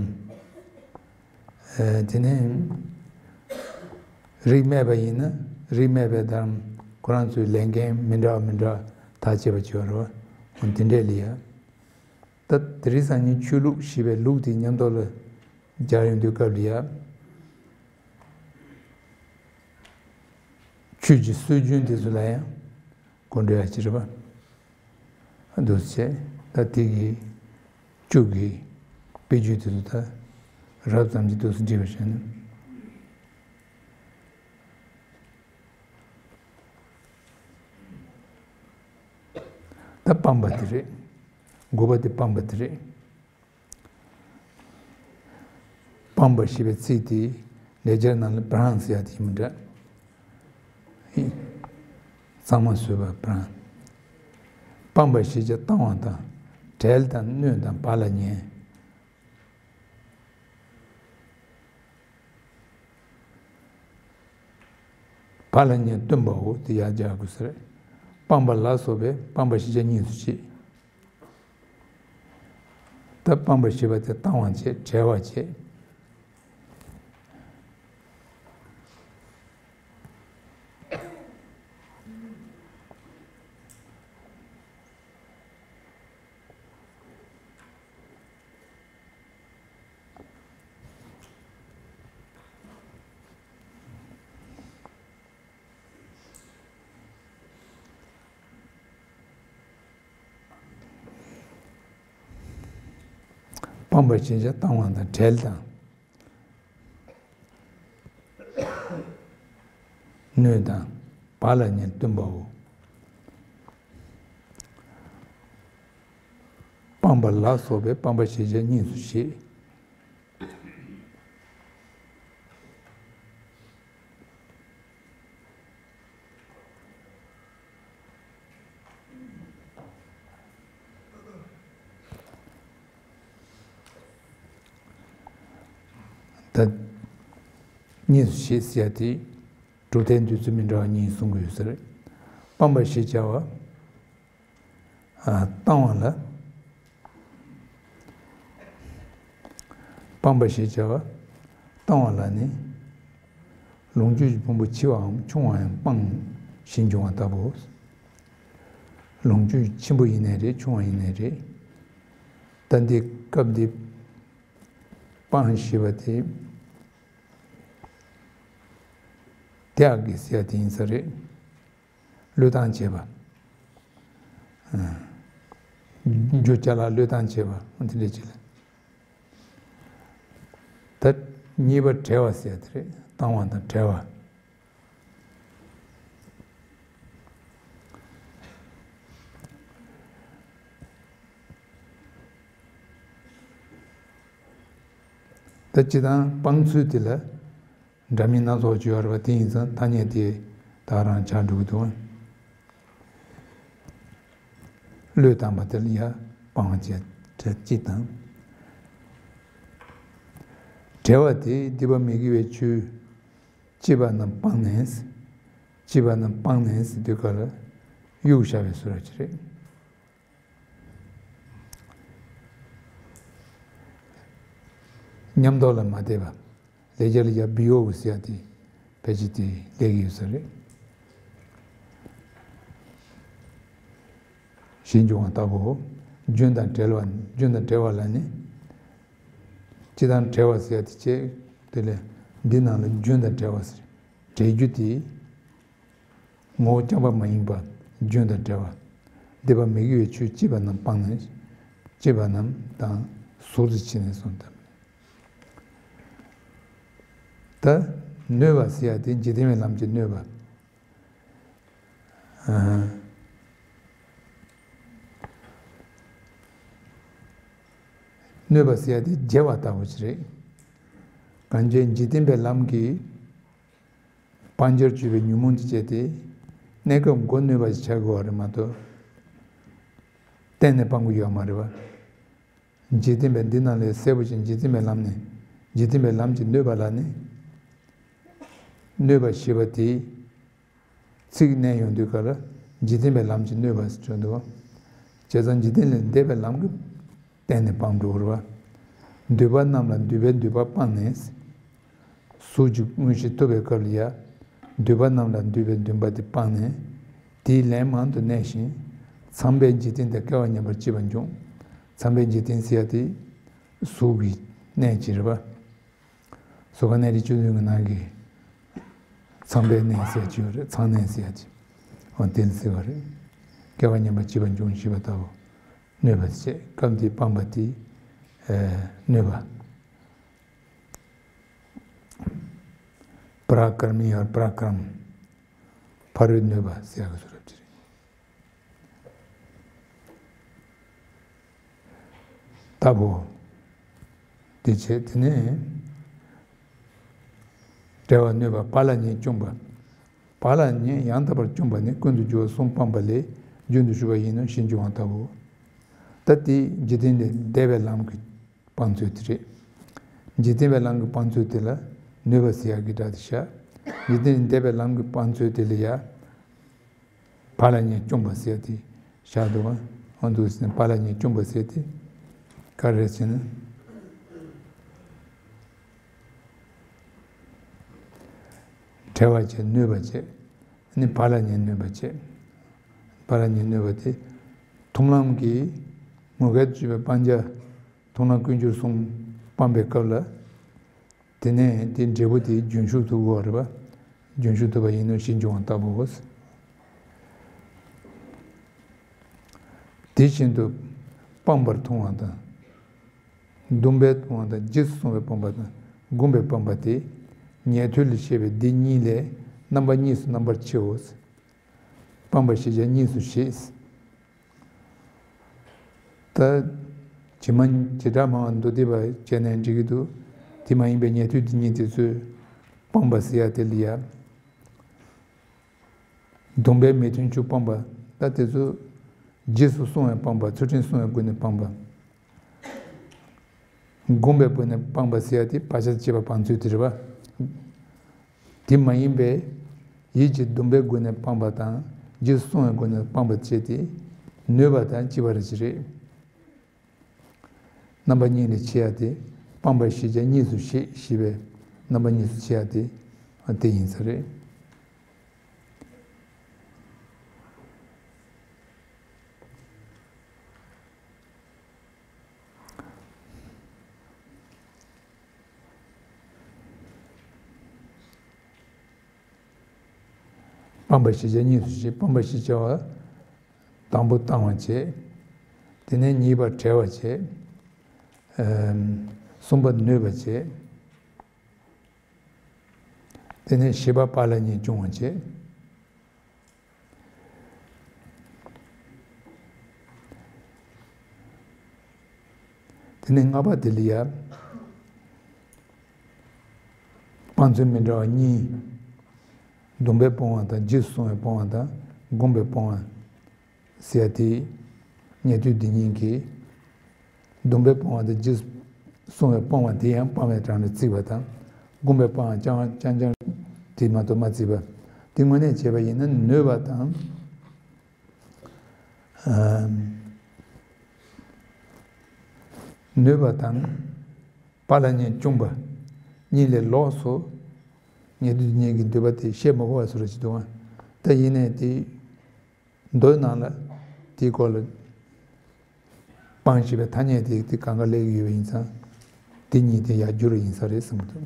ཨ། དེ་ནས་རིགས་སྨད་པ་ཡིན་ན་རིགས་སྨད་པའི་དྷ་རམ། ཁོ་རང་ཚོའི་ལས་འགན་མི་འདྲ་བ་མི་འདྲ་བ་ཐག་བཅད་པ་བྱས་པ་རེད་པ། འོ་དེ་འདྲས་ལ་ཡ། ད་དེ་རིང་སང་ཉིན་ཆོས་ལུགས་ཞེས་པའི་ལུགས་དེ་མཉམ་དུ་ལ་སྦྱར་ཡོང་དུས་སྐབས་ལ་ཡ། ཆོས་ཀྱི་སྲོལ་རྒྱུན་དེ་ཚོ་ལ་ཡང་གོ་འགྲོ་ཡ་ཅིག་རེད་པ། འདུག་སེ་བྱས། ད་དེ་གི་བཅུ་གི་དཔེ་བརྗོད་དེ་ཚོ་ད་རབ་ཙམ་གྱིས་འདུག་སེ་འབྲི་བ་བྱས་ན། ད་སྤངས་པ་དེ་རེད། དགུ་པ་དེ་སྤངས་པ་དེ་རེད། སྤངས་པ་ཞེས་པའི་ཚིག་དེ་ལེགས་སྦྱར་ནང་ལ་བྲང་ཟེར་ཡ་དེ་ཡིན་མི་འདྲ། གཙང་མ་བཟོས་པ་བྲང་། སྤངས་པ་ཞེས་བྱ་བཏང་བ་དང་། བྲལ་དང་གནོད་དང་བག་ལ་ཉལ། བག་ལ་ཉལ་བསྟུན་པའོ། དེ་ཡར་སྦྱར་དགོས་ས་རེད། སྤངས་པ་ལ་སོགས་པའི་སྤངས་པ་ཞེས་བྱ་གཉིས་སུ་ཕྱེ། ད་སྤངས་པ་ཞེས་པ་དེ་བཏང་བ་བྱས། བྲལ་བ་བྱས། སྤངས་པ་ཞེས་བྱ་བཏང་བ་དང་། བྲལ་དང་། གནོད་དང་། བག་ལ་ཉལ་བསྟུན་པའོ། སྤངས་པ་ལ་སོགས་པའི་སྤངས་པ་ཞེས་བྱ་གཉིས་སུ་ཕྱེ། ད་གཉིས་སུ་ཕྱེ་ཟེར་ཡ་དེ་གྲུབ་མཐའི་འདོད་ཚུལ་མི་འདྲ་བ་གཉིས་གསུང་གི་ཡོད་ས་རེད། སྤངས་པ་ཞེས་བྱ་བ། ཨ། བཏང་བ་ལ། སྤངས་པ་ཞེས་བྱ་བ། བཏང་བ་ལ་ནི། ལོངས་སྤྱོད་ཀྱི་ཕུང་པོ་ཆེ་བའམ་ཆུང་བ་ཡང་སྤངས་ཞེས་འབྱུང་བ་ལྟ་བུའོ། ལོངས་སྤྱོད་ཆེན་པོ་ཡིན་ནའི་རེད། ཆུང་བ་ཡིན་ནའི་རེད། ད་འདི་སྐབས་འདི་སྤངས་ཞེས་པ་དེ། དེ་ཨ་གི་ཟེར་ཡ་དེ་ཡིན་ས་རེད། བློས་བཏང་བྱས་པ། རྒྱུ་ཅ་ལག་བློས་བཏང་བྱས་པ་དེ་འདྲ་ཅིག་ལ། ད་གཉིས་པ་བྲལ་བ་ཟེར་ཡ་དེ་རེད། བཏང་བ་དང་བྲལ་བ། ད་སྤྱིར་བཏང་སྤང་ཚུལ་དེ་ལ་འདྲ་མིན་སྣ་ཚོགས་ཅིག་ཡོད་རེད་པ། དེ་ཡིན་ཙང་ཐ་སྙད་དེ་ད་ག་རང་ཆགས་འགྲོ་གི་འདུག། བློས་བཏང་བ་དེ་ལ་ཡང་སྤང་བྱ་སྤྱི་དང་། བྲལ་བ་དེ་སྡིག་པ་མི་དགེ་བའི་ཆོས་བྱས་པ་རྣམས་སྤངས་ནས། བྱས་པ་རྣམས་སྤངས་ནས་ཟེར་དུས་སྐབས་ལ་གཡུག་བཞག་པའི་བཟོ་འདྲ་ཅིག་རེད། ཉམས་རྟོགས་ལ་མ་བསྡད་པ། ལེགས་སྦྱར་ལ་ཡ་བི་ཡོ་གུ་ཟེར་ཡ་དེ་ཕལ་ཆེར་དེ་ལེགས་ཡོད་ས་རེད། ཞེས་འབྱུང་བ་ལྟ་བུའོ། རྒྱུན་དང་བྲལ་བ། རྒྱུན་དང་བྲལ་བ་ལ་ནི། སྤྱིར་བཏང་བྲལ་བ་ཟེར་ཡ་དེ་བྱས། དེ་ལས་འདི་ནང་ལ་རྒྱུན་དང་བྲལ་བ་ཟེར། བྲལ་རྒྱུ་དེ། ངོ་བོ་རྐྱང་པ་མ་ཡིན་པ་རྒྱུན་དང་བྲལ་བ། སྡིག་པ་མི་དགེ་བའི་ཆོས་བྱས་པ་རྣམས་སྤངས་ནས། བྱས་པ་རྣམས་དང་ཟུར་དུ་ཕྱེ་ནས་གསུངས་ཏེ། ད་གནོད་པ་ཟེར་ཡ་དེ་འཇིག་རྟེན་པའི་ལམ་གྱི་གནོད་པ། ཨ། གནོད་པ་ཟེར་ཡ་དེ་བརྗེ་བ་ལྟ་བུ་ཞིག་རེད། གང་ཅི་འཇིག་རྟེན་པའི་ལམ་གྱི་སྤང་བྱར་གྱུར་པའི་ཉོན་མོངས་དེ་བཅས་ཏེ། གནས་སྐབས་མགོ་གནོན་པ་ཞིག་བྱ་དགོས་པ་རེད་མ་གཏོགས། གཏན་ནས་སྤང་གི་ཡོད་མ་རེད་པ། འཇིག་རྟེན་པའི་འདི་ནང་ལས་གསལ་པོ་ཞིག་འཇིག་རྟེན་པའི་ལམ་ནས། འཇིག་རྟེན་པའི་ལམ་གྱི་གནོད་པ་ལ་ནི། གནོད་པ་ཞེས་པ་དེ། ཚིག་གནས་ཡོང་དུས་སྐབས་ལ་འཇིག་རྟེན་པའི་ལམ་གྱི་གནོད་པ་ཟེར་འདུག། བྱས་ཙང་འཇིག་རྟེན་ལས་འདས་པའི་ལམ་གྱི་གཏན་ནས་སྤང་འགྲོ་བ། འདུས་པ་རྣམས་ལ་འདུས་པའི་འདུན་པ་སྤངས་ནས། གཟུགས་ཀྱི་དངོས་གཞི་ཐོབ་པའི་སྐབས་ལ་ཡང་། འདུས་པ་རྣམས་ལ་འདུས་པའི་འདུན་པ་དེ་སྤངས་ནས། དེའི་ལན་མང་དུ་གནས་ཤིང་། ཚངས་པའི་འཇིག་རྟེན་དེ་སྐལ་བ་མཉམ་པར་སྐྱེ་བ་འབྱུང་། ཚངས་པའི་འཇིག་རྟེན་ཟེར་ཡ་དེ་གཟུགས་ཀྱི་གནས་ཀྱི་རེད་པ། གཟུགས་ཁམས་གནས་རིས་བཅུ་བདུན་གྱི་ནང་གི་ཚངས་པའི་གནས་ཟེར་གྱི་ཡོད་རེད། ཚངས་གནས་ཟེར་གྱི། འོ་དེ་ལ་ཟེར་བ་རེད། སྐལ་བ་མཉམ་པར་སྐྱེ་བ་འབྱུང་ཞེས་པ་ལྟ་བུ། གནོད་པ་བྱེད། སྐབས་འདིའི་སྤངས་པ་དེ། ཨ། གནོད་པ། པྲ་ཀྲ་མི་ཡ་པྲ་ཀྲམ། ཕ་རོལ་གནོད་པ་ཟེར་ཡག་གི་བཟོ་འདྲ་ཅིག་རེད། ལྟ་བུ། དེ་བྱས་དེ་ནས། བྲལ་བ་གནོད་པ་བག་ལ་ཉལ་བཅོམ་པ། བག་ལ་ཉལ་ཡང་དག་པར་བཅོམ་པ་ནི་ཀུན་ཏུ་རྒྱུ་བ་གསུམ་སྤངས་པ་ལས་རྒྱུན་དུ་ཞུགས་པ་ཡིན་ནོ་ཞེས་འབྱུང་བ་ལྟ་བུ། ད་དེ་འཇིག་རྟེན་ལས་འདས་པའི་ལམ་གྱི་སྤང་ཚུལ་དེ་རེད། འཇིག་རྟེན་པའི་ལམ་གྱི་སྤང་ཚུལ་དེ་ལ་གནོད་པ་ཟེར་ཡག་གི་སྒྲ་དེ་བཞག་འཇིག་རྟེན་ལས་འདས་པའི་ལམ་གྱི་སྤང་ཚུལ་དེ་ལ་ཡང་། བག་ལ་ཉལ་བཅོམ་པ་ཟེར་ཏེ་བཞག་འདུག་པ། འོ་འདུག་ཟེར་ན་བག་ལ་ཉལ་བཅོམ་པ་ཟེར་ཏེ་ག་རེ་ཟེར་ན། བྲལ་བ་བྱས། གནོད་པ་བྱས། ནི་བག་ལ་ཉལ་གནོད་པ་བྱས། བག་ལ་ཉལ་གནོད་པ་དེ་མཐོང་ལམ་གྱི་ངོ་སྐལ་དུ་གྱུར་པའི་སྤང་བྱ། མཐོང་ལམ་ཀུན་འབྱུང་གསུམ་སྤངས་པའི་སྐབས་ལ། དེ་ནས་དེའི་འབྲས་བུ་དེ་རྒྱུན་ཞུགས་ཐུབ་དགོས་པ་རེད་པ། རྒྱུན་ཞུགས་ཐུབ་པ་ཡིན་ནོ་ཞེས་འབྱུང་བ་ལྟ་བུའོ། དེ་བཞིན་དུ་སྤངས་པར་མཐོང་བ་དང་། བཟླུམས་པས་མཐོང་བ་དང་། རྗེས་སུ་སོང་བས་སྤངས་པ་དང་། བསྒོམས་པས་སྤངས་པ་སྟེ། ཉན་ཐོས་ལས་བཤད་པའི་འདི་གཉིས་ལས་རྣམ་པ་གཉིས་སུ་རྣམ་པར་ཕྱེའོ། སྤངས་པ་ཞེས་བྱ་གཉིས་སུ་ཕྱེ། ད་ཇི་མ་ཇི་ལྟར་མང་བ་མདོ་སྡེ་པ་བྱས་ནས་འགྲིག་གི་འདུག་དེ་མ་ཡིན་པའི་ཉན་ཐོས་འདི་གཉིས་དེ་ཚོས་སྤངས་པ་ཟེར་ཡ་དེ་ལ་ཡ། བཟླུམས་པས་མི་མཐུན་ཕྱོགས་སྤངས་པ། ད་དེ་ཚོ་རྗེས་སུ་སོང་བས་སྤངས་པ། ཚུལ་ཁྲིམས་སྲུང་བའི་སྒོ་ནས་སྤངས་པ། བསྒོམས་པའི་སྒོ་ནས་སྤངས་པ་ཟེར་ཡ་དེ་བག་ཆགས་བཅས་པ་སྤང་ཚུལ་དེ་རེད་པ། དེ་མ་ཡིན་པའི་ཡིད་ཀྱིས་སྡོམ་པའི་སྒོ་ནས་སྤངས་པ་དང་རྗེས་སུ་བཟུང་བའི་སྒོ་ནས་སྤངས་པ་བཅས་ཏེ་ནོད་པ་དང་སྐྱིད་པ་རེ་ཅིག་རེད། རྣམ་པ་གཉིས་ལས་ཕྱེ་ཡ་དེ་སྤངས་པ་ཞེས་བྱ་གཉིས་སུ་ཕྱེ་ཞེས་པའི་རྣམ་པ་གཉིས་སུ་ཕྱེ་ཡ་དེ་དེ་ཡིན་ས་རེད། སྤངས་པ་ཞེས་བྱ་གཉིས་སུ་ཕྱེ། སྤངས་པ་ཞེས་བྱ་བ་དང་པོ་སྤང་བ་བྱས། དེ་ནས་གཉིས་པ་བྲལ་བ་བྱས། ཨམ། གསུམ་པ་ནོད་པ་བྱས། དེ་ནས་བཞི་པ་པཱ་ལ་གཉིས་སྐྱོང་བ་བྱས། དེ་ནས་ལྔ་པ་དེ་ལ་ཡ། སྤང་ཚུལ་མི་འདྲ་བ་གཉིས། སྡོམ་པས་སྤོང་བ་དང་རྗེས་སུ་བཟུང་བས་སྤོང་བ་དང་བསྒོམས་པས་སྤོང་བ། ཟེར་ཡ་དེ། ཉན་ཐོས་དེ་གཉིས་ཀྱིས། སྡོམ་པས་སྤོང་བ་དང་རྗེས་སུ་བཟུང་བས་སྤོང་བ་དེ་ཡང་སྤང་བའི་གྲངས་ལ་བརྩིས་པ་དང་། བསྒོམས་པས་སྤང་བ་རྐྱང་རྐྱང་རྐྱང་དེ་མ་གཏོགས་མ་བརྩིས་པ། དེ་དངོས་གནས་བྱས་པ་ཡིན་ན་ནོད་པ་དང་། ཨ། ནོད་པ་དང་། པཱ་ལ་གཉིས་སྐྱོང་བ། གཉིས་ལས་ལོགས་སུ། ཉན་ཐོས་དེ་གཉིས་ཀྱི་འདོད་པ་དེ་བཤད་མ་དགོས་པ་བཟོ་འདྲ་ཅིག་འདུག་ཨ། ད་ཡིན་ནའི་དེ། མདོའི་ནང་ལ་དེའི་སྐོར་ལ་སྤང་ཞེས་པའི་ཐ་སྙད་དེ་དེ་གང་ག་སླེབས་ཀྱི་ཡོད་པ་ཡིན་ཙང་། དེ་གཉིས་དེ་ཡར་བསྒྱུར་བ་ཡིན་ས་རེད་བསམ་གྱི་འདུག་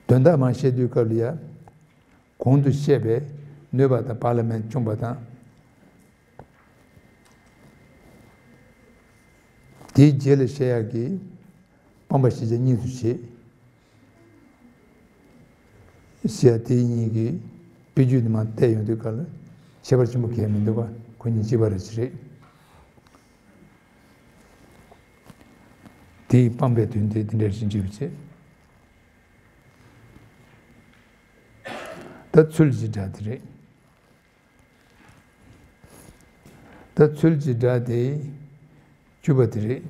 དོན་དག་མར་བཤད་དུས་སྐབས་ལ་ཡ། གོང་དུ་བཤད་པའི་ནོད་པ་དང་པཱ་ལ་མས་བཅོམ་པ་དང་། དེའི་རྗེས་ལ་བཤད་ཡག་གི། སྤངས་པ་ཞེས་བྱ་གཉིས་སུ་ཕྱེ། ཞེས་དེ་གཉིས་ཀྱི་དཔེ་བརྗོད་དུ་མ་བལྟས་ཡོང་དུས་སྐབས་ལ་ཁྱད་པར་ཆེན་པོ་གང་ཡང་མི་འདུག་པ། ཁོ་གཉིས་གཅིག་པ་རེད་ཅི་རེད། དེའི་སྤངས་པའི་དོན་དེ་འདི་འདྲ་ཞིག་འབྱེད་པའི་ཆེད། ད་ཚུལ་གྱི་སྒྲ་དེ་རེད། ད་ཚུལ་གྱི་སྒྲ་དེ་བཅུ་པ་དེ་རེད།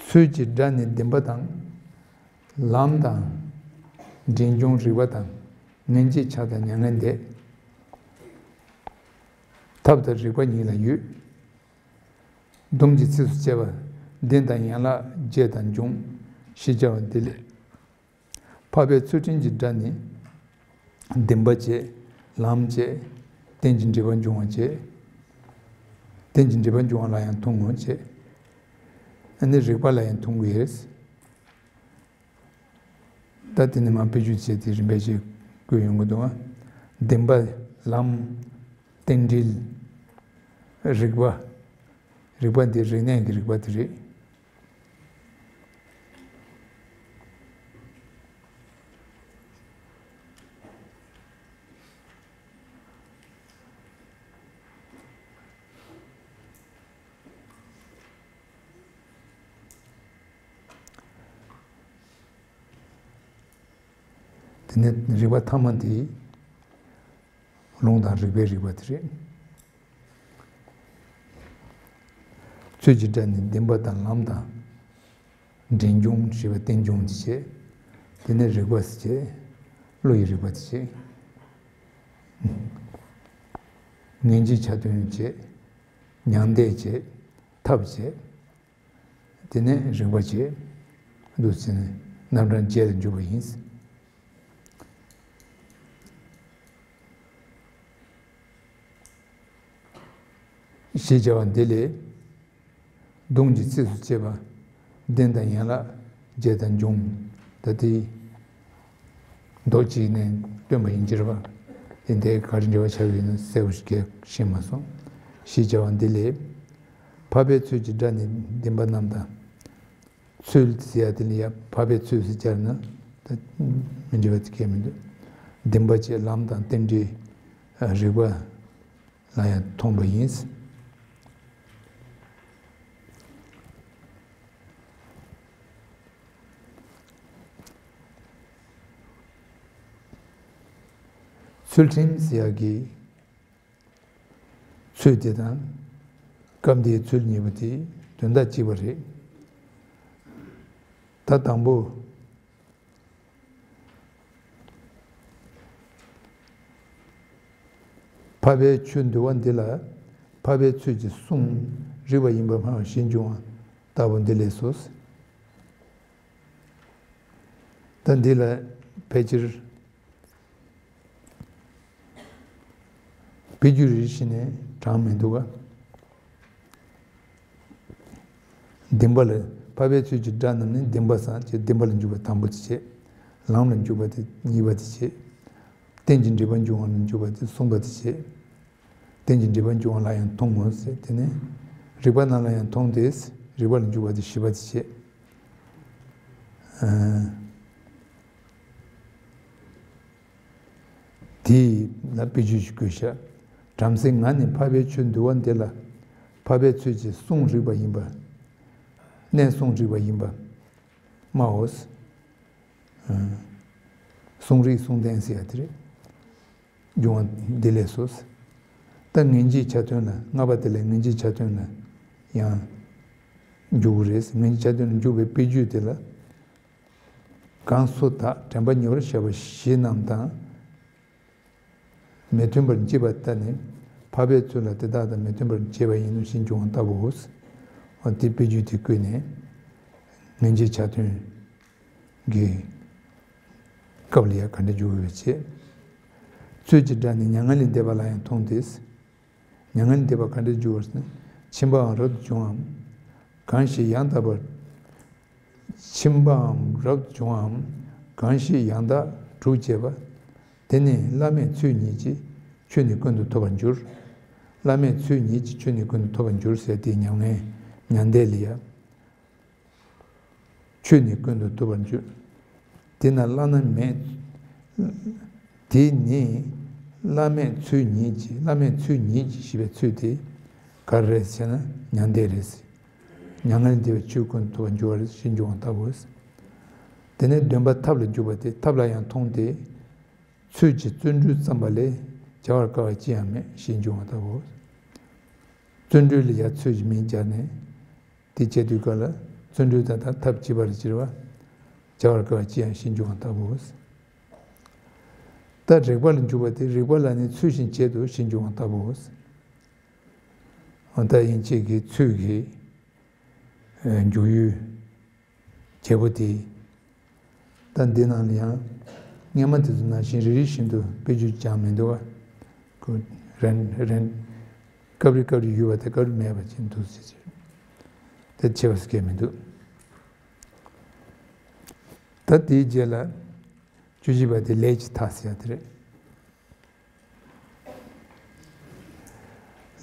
ཚུལ་གྱི་སྒྲ་ནི་བདེན་པ་དང་། ལམ་དང་། འབྲེལ་འབྱུང་རིགས་པ་དང་། མངོན་རྗེས་ཆ་དང་མྱ་ངན་འདས། ཐབས་དང་རིགས་པ་ཉིད་ལ་ཡོད། སྡོམ་གྱི་ཚིགས་སུ་བཅད་པ། བདེན་དང་ཡན་ལག་རྗེས་དང་འབྱུང་། ཞེས་བྱ་བ་འདི་ལས། འཕགས་པའི་ཚུལ་ཁྲིམས་ཀྱི་སྒྲ་ནི། བདེན་པ་བཅས། ལམ་བཅས། རྟེན་ཅིང་འབྲེལ་པར་འབྱུང་བ་བཅས། རྟེན་ཅིང་འབྲེལ་པར་འབྱུང་བ་ལ་ཡང་ཐུང་ངུ་བཅས། ཨ་ནི་རིགས་པ་ལ་ཡང་ཐུང་ངུ་ཡོད། ད་དེ་ནི་མ་དཔེ་བརྗོད་བྱས་ཏེ་རིམ་པས་བྱས་བཀོད་ཡོང་གི་འདུག་ཨ། བདེན་པ། ལམ། རྟེན་འབྲེལ། རིགས་པ། རིགས་པ་འདི་རིགས་གནས་ཀྱི་རིགས་པ་དེ་རེད། དེ་ནས་རིགས་པ་ཐ་མ་དེ། ལུང་དང་རིགས་པའི་རིགས་པ་དེ་རེད། ཚུལ་གྱི་སྒྲ་ནི་བདེན་པ་དང་ལམ་དང་། འབྲེལ་འབྱུང་ཞེས་པ་རྟེན་འབྱུང་དེ་བྱས། དེ་ནས་རིགས་པ་ཟེར་བྱས། བློ་ཡི་རིགས་པ་དེ་བྱས། མངོན་རྗེས་ཆ་དོན་བྱས། མྱང་འདས་བྱས། ཐབས་བྱས། དེ་ནས་རིགས་པ་བྱས། འདུག་ཟེར་ནས་རྣམ་གྲངས་བརྒྱད་ལ་འཇུག་པ་ཡིན། ཞེས་བྱ་བ་འདི་ལས། སྡོམ་གྱི་ཚིགས་སུ་བཅད་པ། བདེན་དང་ཡན་ལག་རྗེས་དང་འབྱུང་། ད་དེ། མདོ་གཅིག་ནས་བཏོན་པ་ཡིན་གྱི་རེད་པ། དེ་འདི་ག་རེ་འབྲེལ་བ་ཆགས་ཀྱི་ཡོད་ན་གསལ་པོ་ཞིག་གས་ཤེས་མ་སོང་། ཞེས་བྱ་བ་འདི་ལས། འཕགས་པའི་ཚུལ་གྱི་སྒྲ་ནི་བདེན་པ་རྣམས་དང་། ཚུལ་ཟེར་ཡ་དེ་ལ་ཡ་འཕགས་པའི་ཚུལ་ཟེར་སྦྱར་ན་ད་མི་འགྲིག་པ་དེ་གས་མི་འདུག་བདེན་པ་བཅས་ལམ་དང་རྟེན་འབྲེལ། རིགས་པ་ལ་ཡང་མཐོང་བ་ཡིན། ཚུལ་ཁྲིམས་ཟེར་ཡག་གི་ཚུལ་དེ་དང་། སྐབས་འདིའི་ཚུལ་གཉིས་པོ་དེ་དོན་དག་གཅིག་པ་རེད། ད་དང་པོ། འཕགས་པའི་ཆོས་འདུལ་བ་འདི་ལ་འཕགས་པའི་ཚུལ་གྱི་གསུང་རིགས་པ་ཡིན་པར་སྨྲ་བ་ཞེས་འབྱུང་བ་ལྟ་བུ་འདི་ལས་སོ། ད་འདི་ལ་ཕལ་ཆེར་དཔེ་བརྗོད་རེ་བྱས་ནས་དྲངས་མི་འདུག་ག་འདུན་པ་ལ། འཕགས་པའི་ཚུལ་གྱི་སྒྲ་རྣམས་ནི་འདུན་པ་བཟང་ཅེས་འདུན་པ་ལ་འཇུག་པ་དང་པོ་དེ་བྱས། ལམ་ལ་འཇུག་པ་དེ་གཉིས་པ་དེ་བྱས། རྟེན་ཅིང་འབྲེལ་པར་འབྱུང་བ་ལ་འཇུག་པ་དེ་གསུམ་པ་དེ་བྱས། རྟེན་ཅིང་འབྲེལ་པར་འབྱུང་བ་ལ་ཡང་མཐོང་ངོ་ཟེར། དེ་ནས་རིགས་པ་རྣམས་ལ་ཡང་མཐོང་སྟེ། རིགས་པ་ལ་འཇུག་པ་དེ་བཞི་པ་དེ་བྱས། ཨ། དེ་ལ་དཔེ་བརྗོད་ཅིག་དགོས་ཤག་བྲམ་ཟེ་ང་ནི་འཕགས་པའི་ཆོས་འདུལ་བ་འདི་ལ་འཕགས་པའི་ཚུལ་གྱི་གསུང་རིགས་པ་ཡིན་པ། གནས་གསུང་རིགས་པ་ཡིན་པ་སྨྲའོ། གསུང་རིགས་གསུང་རྟེན་ཟེར་ཡ་དེ་རེད། འབྱུང་བ་འདི་ལས་སོ། ད་ངེས་འབྱེད་ཆ་མཐུན་ལ། ལྔ་པ་དེ་ལས་ངེས་འབྱེད་ཆ་མཐུན་ལ་ཡང་འཇུག་གི་རེད། ངེས་འབྱེད་ཆ་མཐུན་ལ་འཇུག་པའི་དཔེ་བརྗོད་དེ་ལ། གང་སུ་དག་དྲན་པ་ཉེ་བར་བཞག་པ་བཞི་རྣམས་དང་། མི་མཐུན་པར་བྱེད་པ་ལྟར་ནི། འཕགས་པའི་ཚུལ་ལ་དེ་དག་དང་མི་མཐུན་པར་བྱེད་པ་ཡིན་ནོ་ཞེས་འབྱུང་བ་ལྟ་བུའོ། འོ་དེ་དཔེ་བརྗོད་དེ་བཀོད་ནས་ངེས་འབྱེད་ཆ་མཐུན་གྱི་སྐབས་ལ་ཡང་ག་འདྲ་འཇུག་དགོས་པའི་ཆེད། ཚུལ་གྱི་སྒྲ་ནི་མྱ་ངན་ལས་འདས་པ་ལ་ཡང་མཐོང་སྟེ། མྱ་ངན་ལས་འདས་པ་ག་འདྲ་འཇུག་པར་ཟེར་ན། ཕྱིན་པའམ་རབ་ཏུ་བྱུང་བའམ། གང་ཞིག་ཡང་དག་པར། ཕྱིན་པའམ་རབ་ཏུ་བྱུང་བའམ། གང་ཞིག་ཡང་དག་གྲུབ་བྱེད་པ། དེ་ནི་བླ་མེད་ཚུལ་ཉིད་ཀྱིས་ཆོས་ནི་ཀུན་ཏུ་ཐོབ་པར་འགྱུར། བླ་མེད་ཚུལ་ཉིད་ཀྱིས་ཆོས་ནི་ཀུན་ཏུ་ཐོབ་པར་འགྱུར་ཟེར་དེ་མྱ་ངན་མྱང་འདས་ལ་ཡ། ཆོས་ནི་ཀུན་ཏུ་ཐོབ་པར་འགྱུར། དེས་ན་བླ་ན་མེད། དེ་ནི་བླ་མེད་ཚུལ་ཉིད་ཀྱིས། བླ་མེད་ཚུལ་ཉིད་ཀྱིས་ཞེས་པའི་ཚུལ་དེ་ག་རེ་རེད་ཟེར་ན་མྱང་འདས་རེད། མྱ་ངན་ལས་འདས་པའི་ཆོས་ཀུན་ཐོབ་པར་འགྱུར་བ་རེད་ཞེས་འབྱུང་བ་ལྟ་བུ། དེ་ནས་འདུན་པ་ཐབས་ལ་འཇུག་པ་དེ་ཐབས་ལ་ཡང་མཐོང་སྟེ། ཚུལ་གྱིས་བརྩོན་འགྲུས་བརྩམས་པ་ལས་བྱ་བར་དཀའ་བ་ཅི་ཡང་མེད་ཞེས་འབྱུང་བ་ལྟ་བུ། བརྩོན་འགྲུས་ལ་ཡང་ཚུལ་གྱིས་མིང་སྦྱར་ནས། དེ་བྱེད་དུས་སྐབས་ལ་བརྩོན་འགྲུས་དང་ཐབས་བྱེད་པར་བྱེད་པ། བྱ་བར་དཀའ་བ་ཅི་ཡང་ཞེས་འབྱུང་བ་ལྟ་བུའོ། ད་རིགས་པ་ལ་འཇུག་པ་དེ་རིགས་པ་ལ་ནི་ཚུལ་བཞིན་བྱེད་དོ་ཞེས་འབྱུང་བ་ལྟ་བུའོ། འོ་ད་ཡན་ཆད་ཀྱི་ཚུལ་གྱི་འཇུག་ཡུལ། བྱེད་པོ་དེ། ད་འདི་ནང་ལ་ཡང་སྔས་མ་དེ་ཚོ་ནང་བཞིན་རེ་རེ་བཞིན་དུ་དཔེ་བརྗོད་ཀྱང་མི་འདུག་བ། ཁོ་རན་རན། སྐབས་རེ་སྐབས་རེ་ཡོད་པ་དེ་སྐབས་རེ་མེད་པ་ཅིག་འདུག་ཟེར་གྱི། དེ་ཆེ་བ་སྐད་མི་འདུག་ད་དེའི་རྗེས་ལ་བཅུ་བཞི་པ་དེ་ལས་ཀྱི་མཐའ་ཟེར་ཡ་དེ་རེད།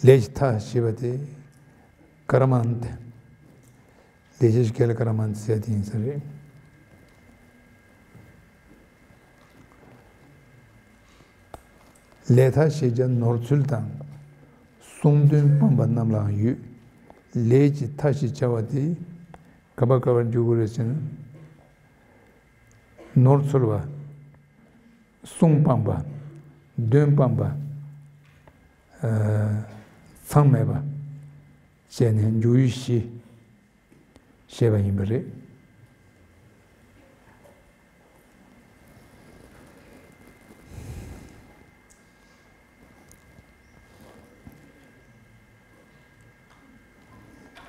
ལས་ཀྱི་མཐའ་ཞེས་པ་དེ་ཀ་ར་མ་ནྟ། ལས་ཀྱི་སྐད་ལ་ཀ་ར་མ་ནྟ་ཟེར་དེ་ཡིན་ས་རེད། ལས་མཐའ་ཞེས་བྱ་ནོར་འཚོལ་དང་། གསུང་འདོན་སྤངས་པ་རྣམས་ལའང་ཡོད། ལས་ཀྱི་མཐའ་ཞེས་བྱ་བ་དེ་ག་པར་ག་པར་འཇུག་དགོས་རེད་ཟེར་ན། ནོར་འཚོལ་བ། གསུང་སྤངས་པ། འདོན་སྤངས་པ། ཨ། མཚམས་མེད་པ་བྱས་ནས་འཇུག་ཡུལ་བཞི་ཞེས་པ་ཡིན་པ་རེད།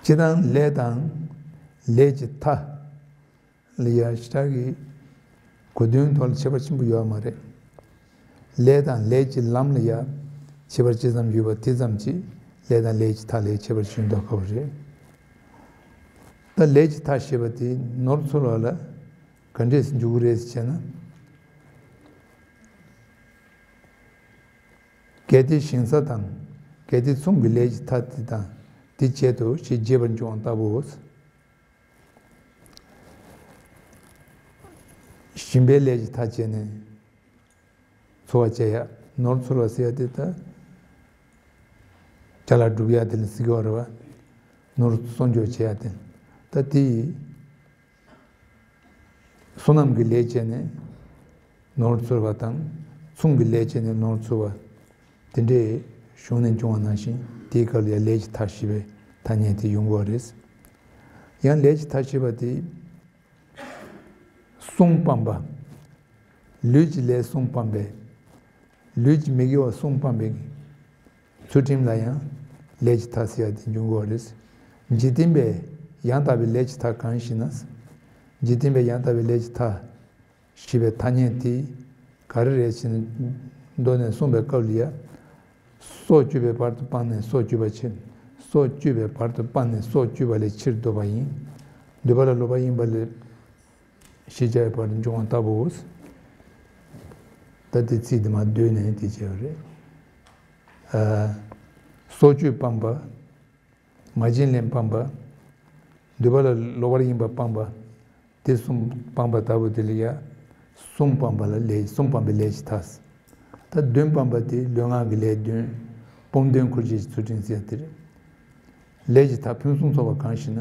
སྤྱིར་བཏང་ལས་དང་ལས་ཀྱི་མཐའ། ལ་ཡ་ཞེ་དྲག་གི་གོ་དོན་ཐོག་ལ་ཁྱད་པར་ཆེན་པོ་ཡོད་མ་རེད། ལས་དང་ལས་ཀྱི་ལམ་ལ་ཡ་ཁྱད་པར་ཅི་ཙམ་ཡོད་པ་དེ་ཙམ་གྱིས་ལས་དང་ལས་ཀྱི་མཐའ་ལས་ཁྱད་པར་ཆེན་པོ་ཁ་པོ་རེད། ད་ལས་ཀྱི་མཐའ་ཞེས་པ་དེ་ནོར་འཚོལ་བ་ལ་ག་འདྲས་འཇུག་གི་རེད་ཟེར་ན། གལ་ཏེ་ཞིང་ས་དང་། གལ་ཏེ་ཚོང་གི་ལས་ཀྱི་མཐའ་དེ་དང་དེ་བྱེད་དོ་ཞེས་རྒྱས་པར་འབྱུང་བ་ལྟ་བུའོ། ཞིང་པའི་ལས་ཀྱི་མཐའ་བྱས་ནས་འཚོ་བ་བྱེད་ཡ། ནོར་འཚོལ་བ་ཟེར་ཡ་དེ་ད་ཅ་ལག་སྒྲུབ་ཡ་དེ་ལ་ཟེར་གྱི་ཡོད་རེད་བ། ནོར་གསོག་འཇོག་བྱེད་ཡ་དེ། ད་དེ་སོ་ནམ་གྱི་ལས་བྱས་ནས་ནོར་འཚོལ་བ་དང་། ཚོང་གི་ལས་བྱས་ནས་ནོར་འཚོལ་བ། དེ་འདྲའི་གཞུང་ནས་འབྱུང་བ་ནང་བཞིན་དེའི་སྐབས་ལ་ཡང་ལས་ཀྱི་མཐའ་ཞེས་པའི་ཐ་སྙད་དེ་ཡོང་གི་ཡོད་རེད། ཡང་ལས་ཀྱི་མཐའ་ཞེས་པ་དེ་ གསུམ་སྤངས་པ། ལུས་ཀྱི་ལས་གསུམ་སྤངས་པས། ལུས་ཀྱི་མི་དགེ་བ་གསུམ་སྤངས་པའི་ཚུལ་ཁྲིམས་ལ་ཡང་ལས་ཀྱི་མཐའ་ཟེར་ཡ་དེ་འབྱུང་གི་ཡོད་རེད། འཇིག་རྟེན་པའི་ཡང་དག་པའི་ལས་ཀྱི་མཐའ་གང་ཞེ་ན། འཇིག་རྟེན་པའི་ཡང་དག་པའི་ལས་ཀྱི་མཐའ་ཞེས་པའི་ཐ་སྙད་དེ་ག་རེ་རེད་ཅེ་ན། མདོ་ནས་གསུངས་པའི་སྐབས་ལ་ཡ། སྲོག་གཅོད་པའི་བར་དུ་སྤངས་ནས་སྲོག་གཅོད་པ་ཕྱིར། སྲོག་གཅོད་པའི་བར་དུ་སྤངས་ནས་སྲོག་གཅོད་པ་ལས་ཕྱིར་ལྡོག་པ་ཡིན། འདོད་པ་ལ་ལོག་པ་ཡིན་པ་ལས། ཞེས་བྱ་བའི་བར་དུ་འབྱུང་བ་ལྟ་བུའོ། ད་དེ་ཚིག་དེ་མར་བསྡུས་ནས་དེ་བྱས་པ་རེད། ཨ། སྲོག་གཅོད་སྤངས་པ། ང་རྒྱལ་ལན་སྤངས་པ། འདོད་པ་ལ་ལོག་པར་ཡིན་པ་སྤངས་པ། དེ་གསུམ་སྤངས་པ་ལྟ་བུ་དེ་ལ་ཡ། གསུམ་སྤངས་པ་ལ་ལས་གསུམ་སྤངས་པའི་ལས་ཀྱི་མཐའ། ད་བདུན་སྤངས་པ་དེ་ལུས་ངག་གི་ལས་བདུན། སྤོམ་བདུན་འཁོར་བཅས་ཀྱི་ཚུལ་ཁྲིམས་ཟེར་དེ་རེད། ལས་ཀྱི་མཐའ་ཕུན་སུམ་ཚོགས་པ་གང་ཞེ་ན།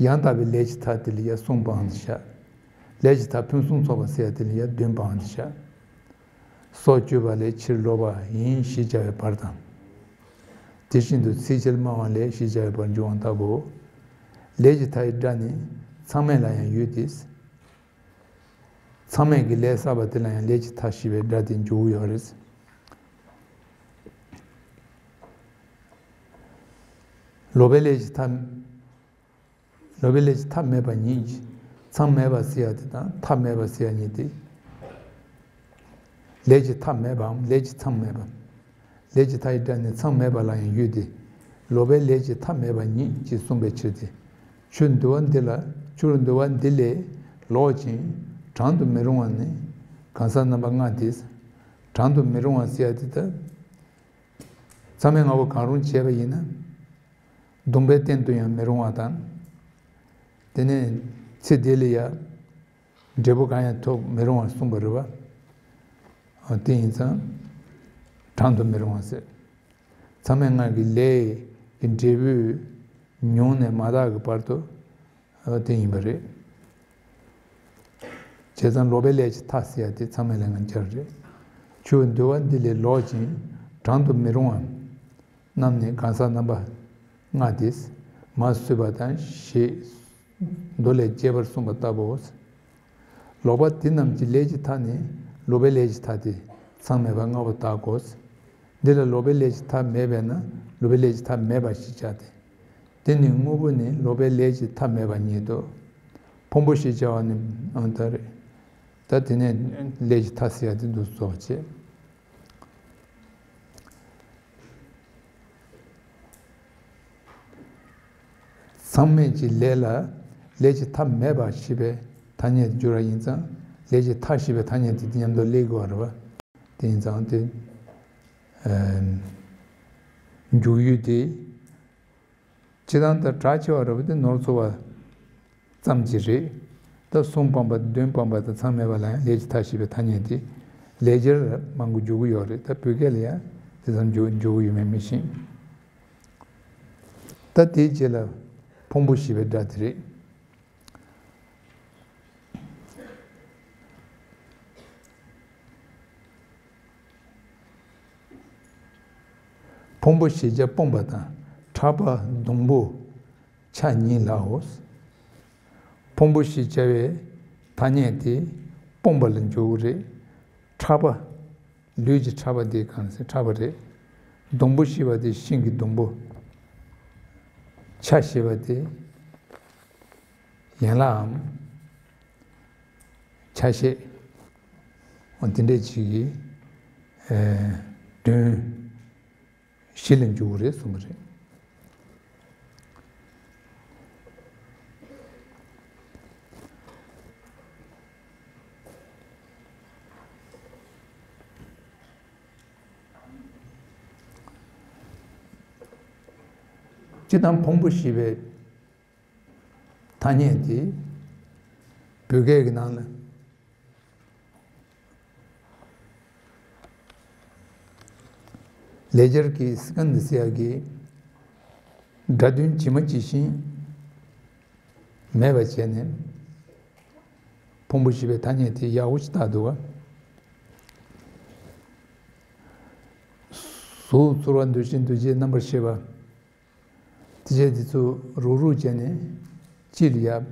ཡང་དག་པའི་ལས་ཀྱི་མཐའ་དེ་ལ་ཡ་གསུམ་སྤངས་ཏེ་བཞག་ལས་ཀྱི་མཐའ་ཕུན་སུམ་ཚོགས་པ་ཟེར་ཡ་དེ་ལ་ཡ་བདུན་སྤངས་ཏེ་བཞག་སྲོག་གཅོད་པ་ལས་ཕྱིར་ལོག་པ་ཡིན་ཞེས་བྱ་བའི་བར་དང་། དེ་བཞིན་དུ་ཚིག་ཕྱིར་སྨྲ་བ་ལས་ཞེས་བྱ་བའི་བར་འབྱུང་བ་ལྟ་བུའོ། ལས་ཀྱི་མཐའ་ཡི་སྒྲ་ནི་མཚམས་མེད་ལ་ཡང་ཡོད་དེ། མཚམས་མེད་ཀྱི་ལས་བསགས་པ་དེ་ལ་ཡང་ལས་ཀྱི་མཐའ་ཞེས་པའི་སྒྲ་དེ་འཇུག་གི་ཡོད་རེད། ལོག་པའི་ལས་ཀྱི་མཐའ། ལོག་པའི་ལས་ཀྱི་མཐའ་མེད་པ་ཉིད་ཀྱི། མཚམས་མེད་པ་ཟེར་ཡ་དེ་དང་མཐའ་མེད་པ་ཟེར་ཡ་གཉིས་ཏེ། ལས་ཀྱི་མཐའ་མེད་པའམ་ལས་ཀྱི་མཚམས་མེད་པ། ལས་ཀྱི་མཐའ་ཡི་སྒྲ་ནི་མཚམས་མེད་པ་ལ་ཡང་ཡོད་དེ། ལོག་པའི་ལས་ཀྱི་མཐའ་མེད་པ་ཉིད་ཅེས་གསུངས་པའི་ཕྱིར་ཏེ། ཆོས་འདུལ་བ་འདི་ལ། ཆོས་འདུལ་བ་འདི་ལས་ལོག་ཅིང་དྲང་དུ་མི་རུང་བ་ནི་གང་ཟག་རྣམ་པ་ལྔ་སྟེ། དྲང་དུ་མི་རུང་བ་ཟེར་ཡ་དེ་ལྟར། མཚམས་མེད་ལྔ་པོ་གང་རུང་བྱས་པ་ཡིན་ན། གདུང་པའི་རྟེན་དུ་ཡང་མི་རུང་བ་དང་། དེ་ནས་ཚེ་འདི་ལ་ཡང་འབྲས་བུ་གང་ཡང་ཐོབ་མི་རུང་བར་གསུངས་པ་རེད་བ། དེ་ཡིན་ཙང་དྲང་དུ་མི་རུང་བ་ཟེར། མཚམས་མེད་ལྔ་གི་ལས་ཀྱི་འབྲས་བུ་མྱོང་ནས་མ་དག་གི་བར་དུ། ཨ། དེ་ཡིན་པ་རེད། བྱས་ཙང་ལོག་པའི་ལས་ཀྱི་མཐའ་ཟེར་ཡ་དེ་མཚམས་མེད་ལས་ངན་སྦྱར་རེད། ཆོས་འདུལ་བ་འདི་ལས་ལོག་ཅིང་དྲང་དུ་མི་རུང་བ་རྣམས་ནི་གང་ཟག་རྣམ་པ་ལྔ་སྟེ། མ་གསོད་པ་དང་ཞེས་མདོ་ལས་རྒྱས་པར་གསུངས་པ་ལྟ་བུའོ། ལོག་པ་དེ་རྣམས་ཀྱི་ལས་ཀྱི་མཐའ་ནི་ལོག་པའི་ལས་ཀྱི་མཐའ་སྟེ་མཚམས་མེད་པ་ལྔ་པོ་དག་གོ། འདི་ལ་ལོག་པའི་ལས་ཀྱི་མཐའ་མེད་པས་ན་ལོག་པའི་ལས་ཀྱི་མཐའ་མེད་པ་ཞེས་བྱ་སྟེ། དེ་ནི་དངོས་པོ་ནི་ལོག་པའི་ལས་ཀྱི་མཐའ་མེད་པ་ཉིད་དོ། ཕུང་པོ་ཞེས་བྱ་བ་ནི་ཨང་ད་རེད། ད་དེ་ནས་ལས་ཀྱི་མཐའ་ཟེར་ཡ་དེ་འདུག་རྫོགས་བྱེད། མཚམས་མེད་ཀྱི་ལས་ལ་ལས་ཀྱི་མཐའ་མེད་པ་ཞེས་པའི་ཐ་སྙད་དེ་སྦྱོར་བ་ཡིན་ཙང་ལས་ཀྱི་མཐའ་ཞེས་པའི་ཐ་སྙད་དེ་མཉམ་དུ་སླེབས་དགོས་པ་རེད་བ། དེ་ཡིན་ཙང་དེ། ཨ། འཇུག་ཡུལ་དེ། སྤྱིར་བཏང་ད་གྲགས་ཆེ་བ་རེད་བ་དེ་ནོར་འཚོ་བ་ཙམ་གྱིས་རེད། ད་གསུམ་སྤངས་པ་བདུན་སྤངས་པ་དང་མཚམས་མེད་པ་ལ་ཡང་ལས་ཀྱི་མཐའ་ཞེས་པའི་ཐ་སྙད་དེ་ལས་སྦྱོར་མང་པོ་འཇུག་གི་ཡོད་རེད། ད་བོད་སྐད་ལ་ཡང་དེ་ཙམ་འཇུག་འཇུག་གི་ཡོད་མེད་མི་ཤེས། ད་དེའི་རྗེས་ལ་ཕུང་པོ་ཞེས་པའི་སྒྲ་དེ་རེད། ཕུང་པོ་ཞེས་བྱ་སྤངས་པ་དང་ཕྲག་པ་སྡོང་པོ་ཆ་གཉིས་ལའོ། ཕུང་པོ་ཞེས་བྱ་བའི་ཐ་སྙད་དེ་སྤངས་པ་ལ་འཇུག་གི་རེད། ཕྲག་པ། ལུས་ཀྱི་ཕྲག་པ་དེ་གང་ཟེར་ཕྲག་པ་རེད། སྡོང་པོ་ཞེས་པ་དེ་ཤིང་གི་སྡོང་པོ། ཆ་ཞེས་པ་དེ་ཡན་ལག་གམ། ཆ་ཤས། འོ་དེ་འདྲས་ཅིག་གི་ཨེ་དོན་བཞི་ལ་འཇུག་གི་རེད་གསུངས་པ་རེད། སྤྱིར་བཏང་ཕུང་པོ་ཞེས་པའི་ཐ་སྙད་དེ་བོད་སྐད་ཀྱི་ནང་ལ། ལེགས་སྦྱར་གྱི་སི་ཀན་དི་ཟེར་ཡག་གི་སྒྲ་དོན་ཇི་མ་ཇི་བཞིན་མེད་པ་བྱས་ནས་ཕུང་པོ་ཞེས་པའི་ཐ་སྙད་དེ་ཡག་པོ་ཞིག་བཏགས་འདུག་ག། གཟུགས་ཚོར་བ་འདུ་ཤེས་འདུ་བྱེད་རྣམ་པར་ཤེས་པ། དེ་བྱས་དེ་ཚོ་རུག་རུག་བྱས་ནས་གཅིག་ལ་ཡ།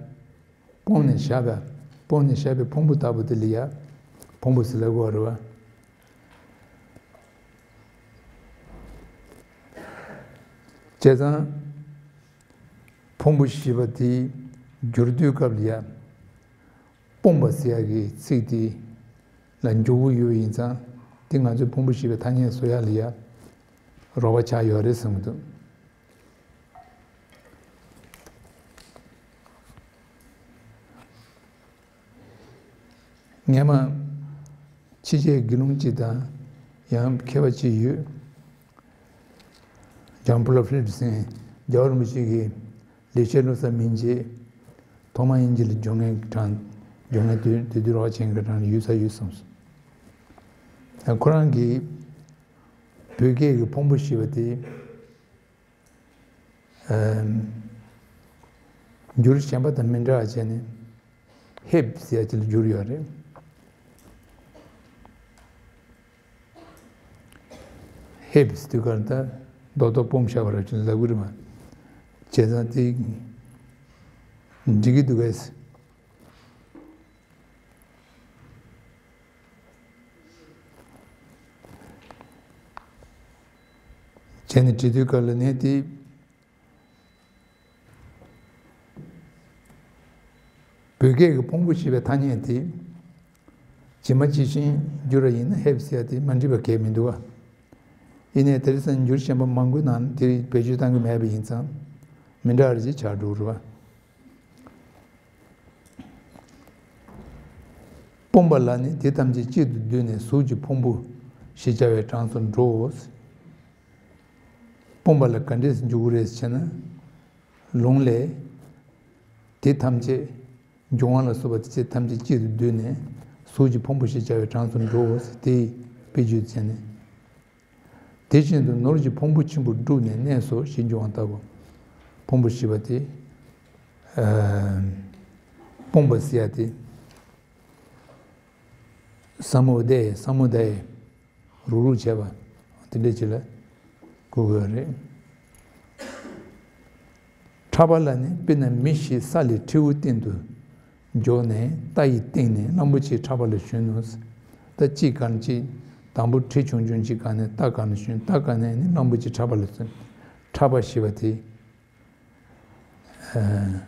སྤུངས་ནས་བཞག་པ། སྤུངས་ནས་བཞག་པའི་ཕུང་པོ་ལྟ་བུ་དེ་ལ་ཡ་ཕུང་པོ་ཟེར་ལབ་དགོས་རེད་བ། བྱས་ཙང་ཕུང་པོ་བཞི་པ་དེ་བསྒྱུར་དུས་སྐབས་ལ་ཡ། སྤུངས་པ་ཟེར་ཡག་གི་ཚིག་དེ་ལ་འཇུག་གི་ཡོད་ཡིན་ཙང་། དེ་ང་ཚོའི་ཕུང་པོ་བཞི་པའི་ཐ་སྙད་བཟོ་ཡག་ལ་ཡ་རོགས་པ་ཆགས་ཡོད་རེད་བསམ་གྱི་འདུག་སྔས་མ་ཕྱི་རྒྱལ་དགེ་སློང་གཅིག་དང་ཡང་མཁས་པ་གཅིག་ཡོད། ཇམ་པོ་ལ་ཕི་ལིབ་སེན་རྒྱལ་བ་རིན་པོ་ཆེ་གི་ལས་བྱེད་བློ་གསར་སྨིན་བྱེད་ཐོག་མ་དབྱིན་ཇི་ལ་སྦྱོང་མཁན་གྱི་གྲངས། སྦྱོང་མཁན་དུས་དུས་དུས་རོགས་བྱེད་མཁན་གྱི་གྲངས་ཡོད་ས་ཡོད་བསམ་སོང་། ཁོ་རང་གིས་བོད་སྐད་ཀྱི་ཕུང་པོ་བཞི་པ་དེ། ཨམ། འགྱུར་གཞན་པ་དང་མི་འདྲ་བ་བྱས་ནས་ཧེབ་ཟེར་ཡ་ཅིག་ལ་བསྒྱུར་ཡོད་རེད། ཧེབ་ཟེར་དུས་ག་ལ་ད་རྡོག་རྡོག་སྤུངས་བཞག་པ་ར་ཅིག་ལབ་གི་རེད་མ། བྱས་ཙང་དེ་འགྲིག་གི་འདུག་གས། བྱས་ནས་བྲིས་དུས་སྐབས་ལ་ནི་དེ། བོད་སྐད་ཀྱི་ཕུང་པོ་ཞེས་པའི་ཐ་སྙད་དེ། ཇི་མ་ཇི་བཞིན་བསྒྱུར་བ་ཡིན་ན་ཧེབ་ཟེར་ཡ་དེ་མ་འགྲིག་པ་གང་ཡང་མི་འདུག་བ། ཡིན་ནའི་དེང་སང་འགྱུར་གཞན་པ་མང་པོའི་ནང་དེ་བེད་སྤྱོད་བཏང་གི་མེད་པ་ཡིན་ཙང་། མི་འདྲ་བ་ཞིག་ཆགས་འགྲོ་གི་རེད་བ། སྤུངས་པ་ལ་ནི་དེ་ཐམས་ཅད་གཅིག་ཏུ་བསྡུས་ནས་གཟུགས་ཀྱི་ཕུང་པོ་ཞེས་བྱ་བའི་གྲངས་སུ་འགྲོའོ། སྤུངས་པ་ལ་ག་འདྲས་འཇུག་གི་རེད་ཟེར་ན། ལུང་ལས། དེ་ཐམས་ཅད་འབྱུང་བ་ལ་སོགས་པ་དེ་ཐམས་ཅད་གཅིག་ཏུ་བསྡུས་ནས་གཟུགས་ཀྱི་ཕུང་པོ་ཞེས་བྱ་བའི་གྲངས་སུ་འགྲོའོ་ཟེར་དེ་དཔེ་བརྗོད་བྱས་ནས། དེ་བཞིན་དུ་ནོར་གྱི་ཕུང་པོ་ཆེན་པོ་དྲུག་ནས་གནས་སོ་ཞེས་འབྱུང་བ་ལྟ་བུ། ཕུང་པོ་བཞི་པ་དེ། ཨ། སྤུངས་པ་ཟེར་ཡ་དེ། ས་མུ་དེ་ཡ་ས་མུ་དེ་ཡ་རུག་རུག་བྱས་པ་དེ་འདྲ་ཅིག་ལ་གོ་དགོས་རེད། ཕྲ་བ་ལ་ནི་དཔེར་ན་མི་ཞིག་ས་ལས་ཁྲིའུ་སྟེང་དུ་འཇོག་ནས་རྟ་ཡི་སྟེང་ནས་གླང་པོ་ཆེའི་ཕྲ་བ་ལ་ཞོན་ནོ། རྟ་གཅིག་གང་གཅིག་དང་པོ་ཁྲི་ཆུང་ཆུང་གཅིག་གང་ནས་རྟ་གང་ལ་ཞོན། རྟ་གང་ནས་ནི་གླང་པོ་ཆེའི་ཕྲ་བ་ལ་ཞོན། ཕྲ་བ་ཞེས་པ་དེ། ཨ།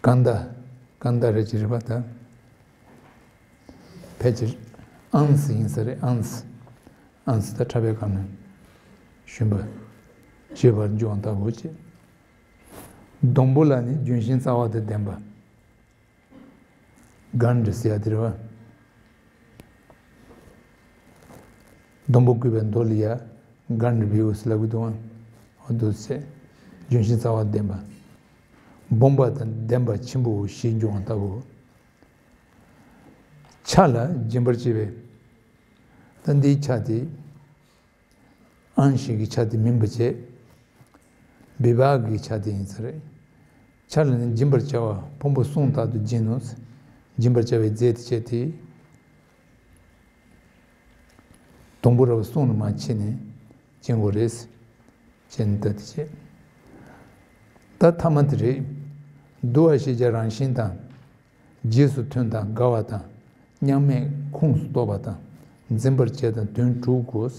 ཀན་ད། ཀན་ད་རེད་ཅེས་རེད་པ་ད། ཕལ་ཆེར་ཨང་སི་ཡིན་ས་རེད། ཨང་སི། ཨང་སི་ད་ཕྲ་བའི་སྒང་ནས་ཞོན་པ། ཞེས་པར་འབྱུང་བ་ལྟ་བུ་བྱེད། སྡོང་པོ་ལ་ནི་ལྗོན་ཤིང་རྩ་བ་དང་ལྡན་པ། གནྡྷ་ཟེར་ཡ་དེ་རེད་བ། སྡོང་པོ་བརྐོས་པའི་མདོ་ལ་ཡ་གནྡྷ་བེའུ་ཟེར་ལབ་ཀྱི་འདུག་ཨང་། འོ་འདུག་སེ། ལྗོན་ཤིང་རྩ་བ་ལྡན་པ། སྦོམ་པ་དང་ལྡན་པ་ཆེན་པོ་ཞེས་འབྱུང་བ་ལྟ་བུ། ཆ་ལ་སྦྱིན་པར་བྱེད་པའི། ད་འདིའི་ཆ་དེ། ཨང་ཞིག་གི་ཆ་དེ་མིན་པ་བྱས། བི་བྷ་གི་ཆ་དེ་ཡིན་ས་རེད། ཆ་ལ་ནི་སྦྱིན་པར་བྱ་བ་ཕུང་པོ་གསུམ་དག་ཏུ་སྦྱིན་ནོ། སྦྱིན་པར་བྱ་བའི་རྫས་དེ་བྱས་ཏེ། སྡོང་པོ་ར་བ་གསུམ་ལ་མ་ཕྱེ་ནས་སྦྱིན་དགོས་རེད། ཅེས་ནི་ད་དེ་བྱས། ད་ཐ་མ་དེ་རེད། བསྡུ་བ་ཞེས་བྱ་རང་བཞིན་དང་། རྗེས་སུ་མཐུན་དང་དགའ་བ་དང་། མཉམ་མེད་ཁོངས་སུ་གཏོགས་པ་དང་། འཛིན་པར་བྱེད་དང་དོན་དྲུག་གོ།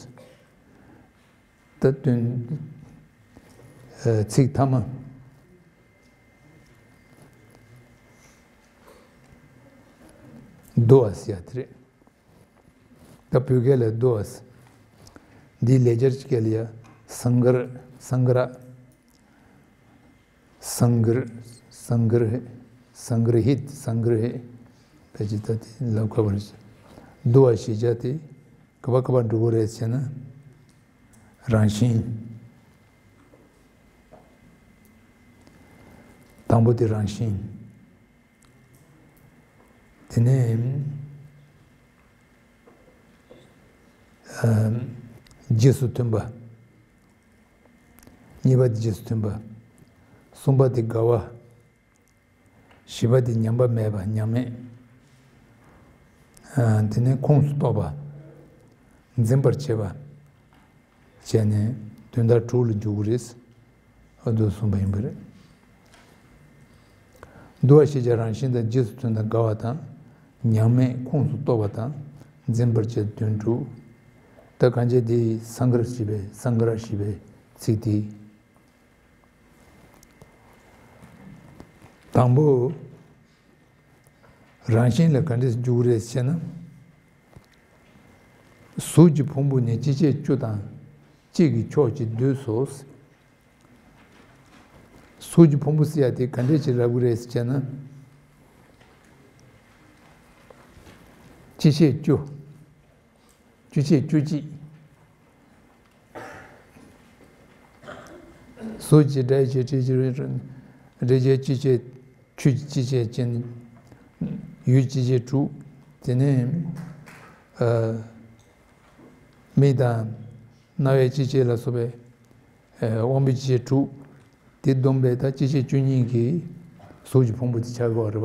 ད་དོན། ཨ། ཚིག་ཐ་མ། བསྡུ་བ་ཟེར་ཡ་དེ་རེད། ད་བོད་སྐད་ལ་བསྡུ་བ་ཟེར། འདིའི་ལེགས་སྦྱར་གྱི་སྐད་ལ་ཡ་སངྒར། སངྒར། སངྒར། སངྒར་ཧི། སངྒར་ཧི། སངྒར་ཧི། ཕལ་ཆེར་ད་དེ་ལབ་དཀའ་བ་རེད། བསྡུ་བ་ཞེས་བྱ་དེ་ག་པ་ག་པ་འགྲོ་གི་རེད་ཟེར་ན། རང་བཞིན། དང་པོ་དེ་རང་བཞིན། དེ་ནས། ཨ། རྗེས་སུ་མཐུན་པ། གཉིས་པ་དེ་རྗེས་སུ་མཐུན་པ། གསུམ་པ་དེ་དགའ་བ། བཞི་པ་དེ་ཉམས་པ་མེད་པ། ཉམས་མེད། ཨ། དེ་ནས་ཁོངས་སུ་གཏོགས་པ། འཛིན་པར་བྱེད་པ། བྱས་ནས་དོན་དག་དྲུག་ལ་འཇུག་གི་རེད། ཨ། འདུག་གསུངས་པ་ཡིན་པ་རེད། འདུལ་བ་ཤེས་བྱ་རང་བཞིན་དང་རྗེས་སུ་མཐུན་དང་འགལ་བ་དང་། ཉམས་མེད་ཁོངས་སུ་གཏོགས་པ་དང་འཛིན་པར་བྱེད་དོན་དྲུག་ད་གང་བྱེད་དེ་སངྒར་ཞེས་པའི་སངྒར་ཞེས་པའི་ཚིག་དེ། དང་པོ། རང་བཞིན་ལ་ག་འདྲས་འཇུག་རེད་ཟེར་ན། གཟུགས་ཀྱི་ཕུང་པོ་ནི་ཅི་བྱེད་བཅུ་དང་གཅིག་གི་ཕྱོགས་ཀྱིས་བསྡུས་སོ། གཟུགས་ཀྱི་ཕུང་པོ་ཟེར་ཡ་དེ་ག་འདྲས་ཅིག་ལབ་དགོས་རེད་ཟེར་ན། ཅི་བྱེད་བཅུ། བཅུ་ཆད་བཅུ་གཅིག་གཟུགས་ཀྱི་སྒྲ་ཡི་ཆད་དྲི་ཆད་རེག་བྱའི་ཅི་ཆད། ཆུ་ཀྱི་ཅི་ཆད་ཅན། ཡུལ་ཅི་ཆད་དྲུག་དེ་ནས་མིག་དང་རྣ་བའི་ཅི་ཆད་ལ་སོགས་པའི་དབང་པོའི་ཅི་ཆད་དྲུག་དེ་བསྡོམས་པས་ད་ཅི་ཆད་བཅུ་གཉིས་ཀྱིས་གཟུགས་ཀྱི་ཕུང་པོ་དེ་ཆགས་ཀྱི་ཡོད་རེད་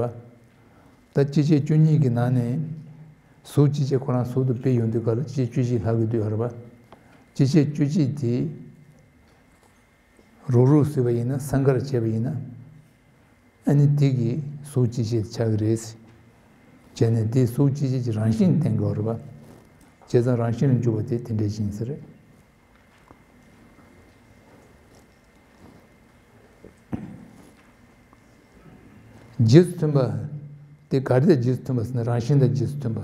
པ། ད་ཅི་ཆད་བཅུ་གཉིས་ཀྱི་ནང་ནས་གཟུགས་ཅི་ཆད་ཁོ་རང་གཟུགས་དེ་དཔེ་ཡོང་དུས་སྐབས་ལ་ཅི་ཆད་བཅུ་གཅིག་ལྷག་གི་འདུག་ཡོད་རེད་པ། ཅི་ཆད་བཅུ་གཅིག་དེ་རུག་རུག་བཟོས་པ་ཡིན་ན་སངྒར་བྱས་པ་ཡིན་ན། ཨ་ནི་དེ་གིས་གཟུགས་ཅི་ཆད་ཆགས་ཀྱི་རེད། བྱས་ནས་དེ་གཟུགས་ཅི་ཆད་ཀྱི་རང་བཞིན་བསྟན་གྱི་ཡོད་རེད་པ། བྱས་ཙང་རང་བཞིན་ལ་འཇུག་པ་དེ་དེ་འདྲའི་ཞིག་ཡིན་ས་རེད། རྗེས་སུ་མཐུན་པ། དེ་ག་རེ་རྗེས་སུ་མཐུན་པ་ཟེར་ན་རང་བཞིན་དང་རྗེས་སུ་མཐུན་པ།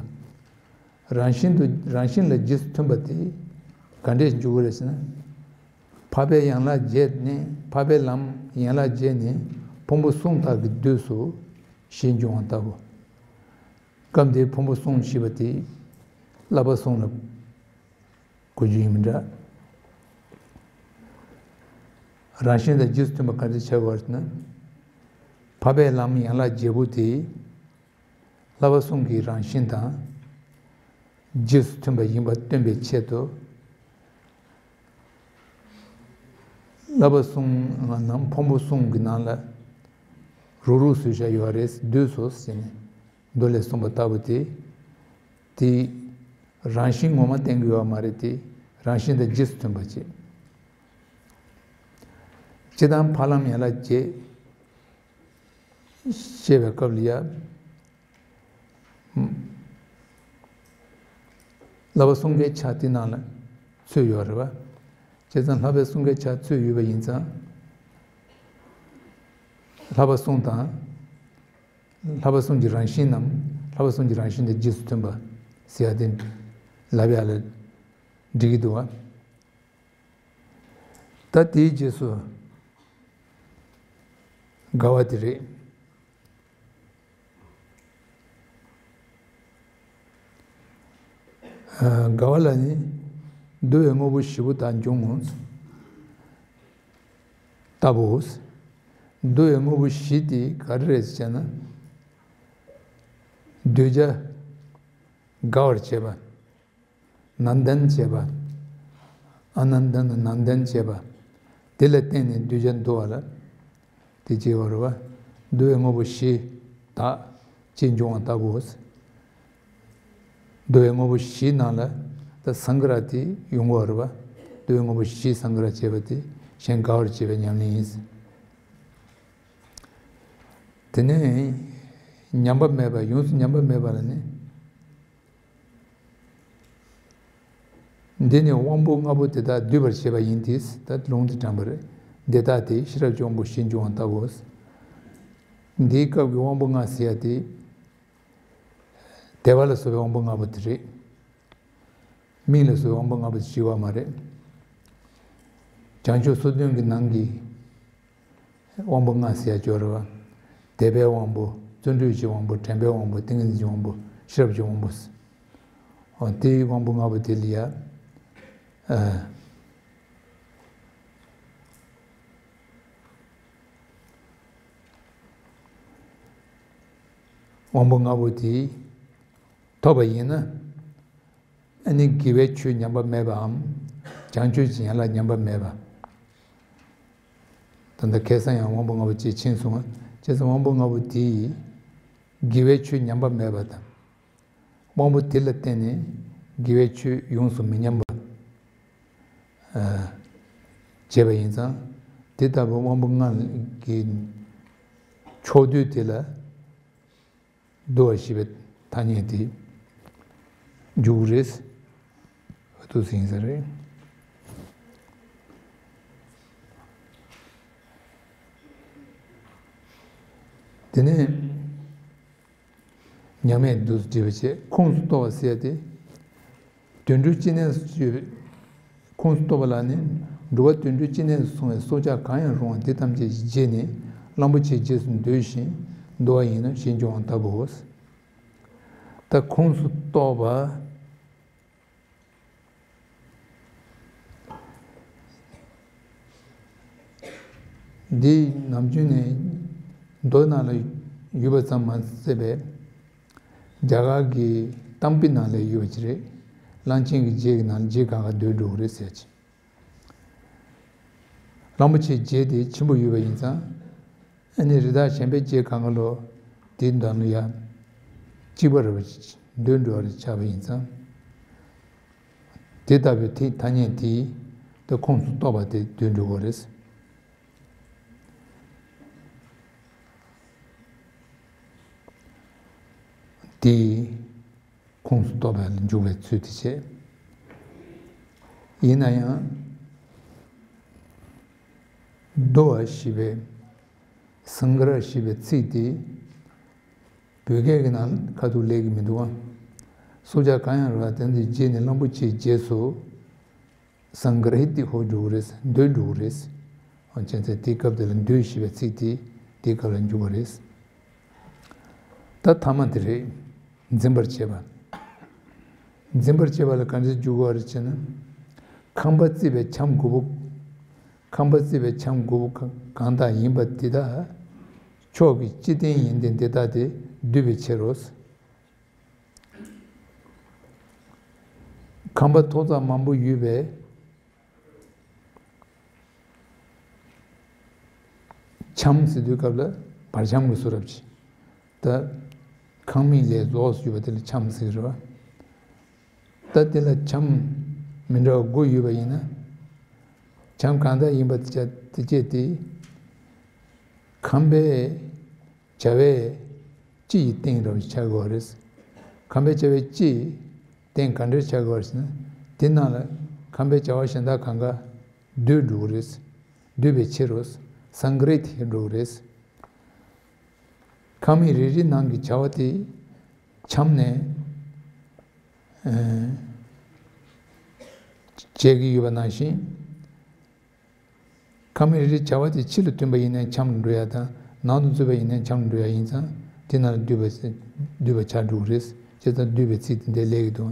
རང་བཞིན་དུ་རང་བཞིན་ལ་རྗེས་སུ་མཐུན་པ་དེ་ག་འདྲས་འཇུག་དགོས་རེད་ཟེར་ན། འཕགས་པའི་ཡན་ལག་བརྒྱད་ནི་འཕགས་པའི་ལམ་ཡན་ལག་བརྒྱད་ནི་ཕུང་པོ་གསུམ་དག་གི་དུས་སུ་ཞེས་འབྱུང་བ་ལྟ་བུ། སྐབས་འདིའི་ཕུང་པོ་གསུམ་ཞེས་པ་དེ་བསླབ་པ་གསུམ་ལ་གོ་རྒྱུ་ཡིན་མི་འདྲ། རང་བཞིན་དང་རྗེས་སུ་མཐུན་པ་ག་འདྲ་ཆགས་པར་ན། འཕགས་པའི་ལམ་ཡན་ལག་བརྒྱད་པོ་དེ་བསླབ་པ་གསུམ་གྱི་རང་བཞིན་དང་རྗེས་སུ་མཐུན་པ་ཡིན་པ་སྟོན་པའི་ཆེད་དུ། བསླབ་པ་གསུམ་ནང་ཕུང་པོ་གསུམ་གྱི་ནང་ལ་རུག་རུག་བཟོས་བཞག་ཡོད་རེད་དུས་སུ་ཟེར་ནས་མདོ་ལས་གསུངས་པ་ལྟ་བུ་དེ། དེ་རང་བཞིན་ངོ་མ་བསྟན་གྱི་ཡོད་མ་རེད་དེ་རང་བཞིན་དང་རྗེས་སུ་མཐུན་པ་བྱེད། སྤྱིར་བཏང་འཕགས་ལམ་ཡན་ལག་བརྒྱད་བཤད་པའི་སྐབས་ལ་ཡ། བསླབ་པ་གསུམ་ཀའི་ཆ་དེ་ནང་ལ་ཚུད་ཡོད་རེད་པ། བྱས་ཙང་བསླབ་པའི་གསུམ་ཀའི་ཆ་ཚུད་ཡོད་པ་ཡིན་ཙང་། བསླབ་པ་གསུམ་དང་། བསླབ་པ་གསུམ་གྱི་རང་བཞིན་ནམ་བསླབ་པ་གསུམ་གྱི་རང་བཞིན་དང་རྗེས་སུ་མཐུན་པ་ཟེར་ཡ་དེ་ལབ་ཡ་ལ་འགྲིག་གི་འདུག་བ། ད་དེའི་རྗེས་སུ་དགའ་བ་དེ་རེད། དགའ་བ་ལ་ནི་འདུལ་བའི་དངོས་པོ་བཞི་པོ་དག་འབྱུང་ངོ་ལྟ་བུའོ། འདུལ་བའི་དངོས་པོ་བཞི་དེ་ག་རེ་རེད་ཟེར་ན། གདུལ་བྱ་དགའ་བར་བྱེད་པ། ནན་ཏན་བྱེད་པ། ཨ་ནན་ཏན་ནན་ཏན་བྱེད་པ། དེ་ལ་བརྟེན་ནས་གདུལ་བྱ་འདུལ་བ་ལ། དེ་བྱེད་པ་རེད་བ། འདུལ་བའི་དངོས་པོ་བཞི་དག་ཅེས་འབྱུང་བ་ལྟ་བུའོ། འདུལ་བའི་དངོས་པོ་བཞིའི་ནང་ལ་ད་སངྒ་ར་དེ་ཡོང་གི་ཡོད་རེད་བ། འདུལ་བའི་དངོས་པོ་བཞི་སངྒ་ར་བྱེད་པ་དེ་གཞན་དགའ་བར་བྱེད་པའི་ཉམས་ལེན་ཡིན། དེ་ནས་ཉམས་པ་མེད་པ་ཡོངས་སུ་ཉམས་པ་མེད་པ་ལ་ནི། འདི་ནི་དབང་པོ་ལྔ་པོ་དེ་དག་སྡུད་པར་བྱེད་པ་ཡིན་ཏེ། ད་ལུང་དེ་དྲངས་པ་རེད། འདི་ལྟ་སྟེ་ཤེས་རབ་ཀྱི་དབང་པོ་བཞི་འབྱུང་བ་ལྟ་བུའོ། འདིའི་སྐབས་ཀྱི་དབང་པོ་ལྔ་ཟེར་ཡ་དེ། དད་པ་ལ་སོགས་པའི་དབང་པོ་ལྔ་པོ་དེ་རེད། མིག་ལ་སོགས་དབང་པོ་ལྔ་པོ་ཞི་བ་མ་རེད། བྱང་ཆུབ་སོ་བདུན་གྱི་ནང་གི་དབང་པོ་ལྔ་ཟེར་ཡ་སྦྱོར་བ། དད་པའི་དབང་པོ། བརྩོན་འགྲུས་ཀྱི་དབང་པོ། དྲན་པའི་དབང་པོ། ཏིང་ངེ་འཛིན་གྱི་དབང་པོ། ཤེས་རབ་ཀྱི་དབང་པོ། འོ་དེའི་དབང་པོ་ལྔ་པོ་དེ་ལ་ཡ། ཨ། དབང་པོ་ལྔ་པོ་དེ་ཐོབ་པ་ཡིན་ན། ཨ་ནི་དགེ་བའི་ཆོས་ཉམས་པ་མེད་པའམ། བྱང་ཆུབ་ཀྱི་ཡན་ལག་ཉམས་པ་མེད་པ། ད་ལྟ་ཁ་སང་ཡང་དབང་པོ་ལྔ་པོ་ཅེས་མཁྱེན་སོང་ང་། བྱས་ཙང་དབང་པོ་ལྔ་པོ་དེ་ཡིས་དགེ་བའི་ཆོས་ཉམས་པ་མེད་པ་དང་། དབང་པོ་དེ་ལ་བརྟེན་ནས་དགེ་བའི་ཆོས་ཡོངས་སུ་མི་ཉམས་པ། ཨ། བྱས་པ་ཡིན་ཙང་། དེ་ལྟ་བུ་དབང་པོ་ལྔ་གི་ཆོས་ ཕྱོགས་དུས་དེ་ལ་བསྡུ་བ་ཞེས་པའི་ཐ་སྙད་དེ་འཇུག་རེད། འདུག་ཟིན་ས་རེད། དེ་ནས་མཉམ་མེད་དུ་འདྲི་བ་བྱས། ཁོངས་སུ་གཏོགས་པ་ཟེར་ཏེ། དུད་འགྲོའི་སྤྱི་གནས་སུ་ཡོད་པའི་ཁོངས་སུ་གཏོགས་པ་ལ་ནི། འགྲོ་བ་དུད་འགྲོའི་སྤྱི་གནས་སུ་སོང་བའི་སྲོག་ཆགས་གང་ཡང་རུང་བ་དེ་ཐམས་ཅད་ཀྱི་རྗེས་ནས་གླང་པོ་ཆེའི་རྗེས་སུ་འདོད་ཅིང་འདུ་བ་ཡིན་ནོ་ཞེས་འབྱུང་བ་ལྟ་བུའོ། ད་ཁོངས་སུ་གཏོགས་པ། འདི་ནམ་རྒྱུན་ནས་མདོ་ནང་ལ་ཡོད་པ་ཙམ་མ་ཟད་པའི་རྒྱ་གར་གྱི་གཏམ་དཔེ་ནང་ལ་ཡོད་པ་ཅིག་རེད། གླང་ཆེན་གྱི་རྗེས་ཀྱི་ནང་ལ་རྗེས་གང་ག་སྡོད་འགྲོ་གི་རེད་ཟེར་ཅིང་། གླང་པོ་ཆེའི་རྗེས་དེ་ཆེན་པོ་ཡོད་པ་ཡིན་ཙང་། ཨ་ནི་རི་དྭགས་གཞན་པའི་རྗེས་གང་ག་ལོ་དེ་འདྲ་ལ་ཡང་གཅིག་པ་རེད་པ། སྡོད་འགྲོ་བ་རེད་ཆགས་པ་ཡིན་ཙང་། དེ་ལྟ་བུའི་ཐིག་ཐ་སྙད་དེ་ད་ཁོངས་སུ་གཏོགས་པ་དེ་སྡོད་འགྲོ་གི་རེད། དེ་ཁོངས་སུ་གཏོགས་པ་ལ་འཇུག་པའི་ཚུལ་དེ་བྱས། ཡིན་ན་ཡང་། བསྡུ་བ་ཞེས་པའི་སང་ག་ར་ཞེས་པའི་ཚིག་དེ་བོད་སྐད་ཀྱི་ནང་ཁ་ཐུག་སླེབས་ཀྱི་མི་འདུག་ཨང་། སྲོག་ཆགས་གང་ཡང་རུང་བ་དེ་ཚོའི་རྗེས་ནས་གླང་པོ་ཆེའི་རྗེས་སུ་སང་ག་ར་ཧི་ཏི་ཧོ་འགྲོ་གི་རེད། སྡོད་འགྲོ་གི་རེད། འོན་ཀྱང་དེའི་སྐབས་དེ་ལ་སྡོད་ཞེས་པའི་ཚིག་དེ་དེའི་སྐབས་ལ་འཇུག་པ་རེད། ད་ཐ་མ་དེ་རེད། འཛིན་པར་བྱེད་པ། འཛིན་པར་བྱེད་པ་ལ་ག་འདྲ་འཇུག་པ་རེད་ཅེ་ན། ཁང་པ་བརྩིགས་པའི་འཆམ་དགུ་པོ། ཁང་པ་བརྩིགས་པའི་འཆམ་དགུ་པོ་གང་དག་ཡིན་པ་དེ་དག་ཕྱོགས་ཀྱི་སྤྱི་རྟེན་ཡིན་ཏེ། འདི་ལྟ་སྟེ་བསྡུས་པའི་ཕྱིར་རོ། ཁང་པ་ཐོག་བརྩེགས་མང་པོ་ཡོད་པའི་འཆམ་ཟེར་དུས་སྐབས་ལ་བར་འཆམ་གྱི་བཟོ་འདྲ་ཅིག་ད་ཁང་མིག་ལས་རྫོགས་སུ་གྱུར་པ་དེ་ལ་འཆམ་ཟེར་གྱི་རེད་པ། ད་དེ་ལ་འཆམ་མི་འདྲ་བ་དགུ་ཡོད་པ་ཡིན་ན། འཆམ་གང་དག་ཡིན་པ་དེ་བྱས་ཏེ། ཁང་པའི་བྱ་བའི་སྤྱི་ཡི་སྟེང་རུ་ཆགས་དགོས་པ་རེད། ཁང་པའི་བྱ་བའི་སྤྱི་སྟེང་ག་འདྲ་ཆགས་དགོས་པ་རེད་ཟེར་ན། དེ་ནང་ལ་ཁང་པའི་བྱ་བ་གཞན་དག་གང་ག་སྡུད་འགྲོ་གི་རེད། སྡུད་པའི་ཕྱིར་རོ། སང་ག་རི་ཏི་འགྲོ་གི་རེད། ཁང་མིག་རེ་རེའི་ནང་གི་བྱ་བ་དེ་འཆམ་ནས་བྱེད་ཀྱི་ཡོད་པ་ནང་བཞིན། ཁང་མིག་རེ་རེའི་བྱ་བ་དེ་ཕྱི་ལ་ཐོན་པ་ཡིན་ན་འཆམ་ལ་འགྲོ་ཡ་དང་། ནང་དུ་འཛུལ་བ་ཡིན་ན་འཆམ་ལ་འགྲོ་ཡ་ཡིན་ཙང་། དེ་ནང་ལ་སྡུད་པ་སྡུད་པ་ཆགས་འགྲོ་གི་རེད། བྱས་ཙང་སྡུད་པའི་ཚིག་དེ་འདྲ་སླེབས་ཀྱི་འདུག་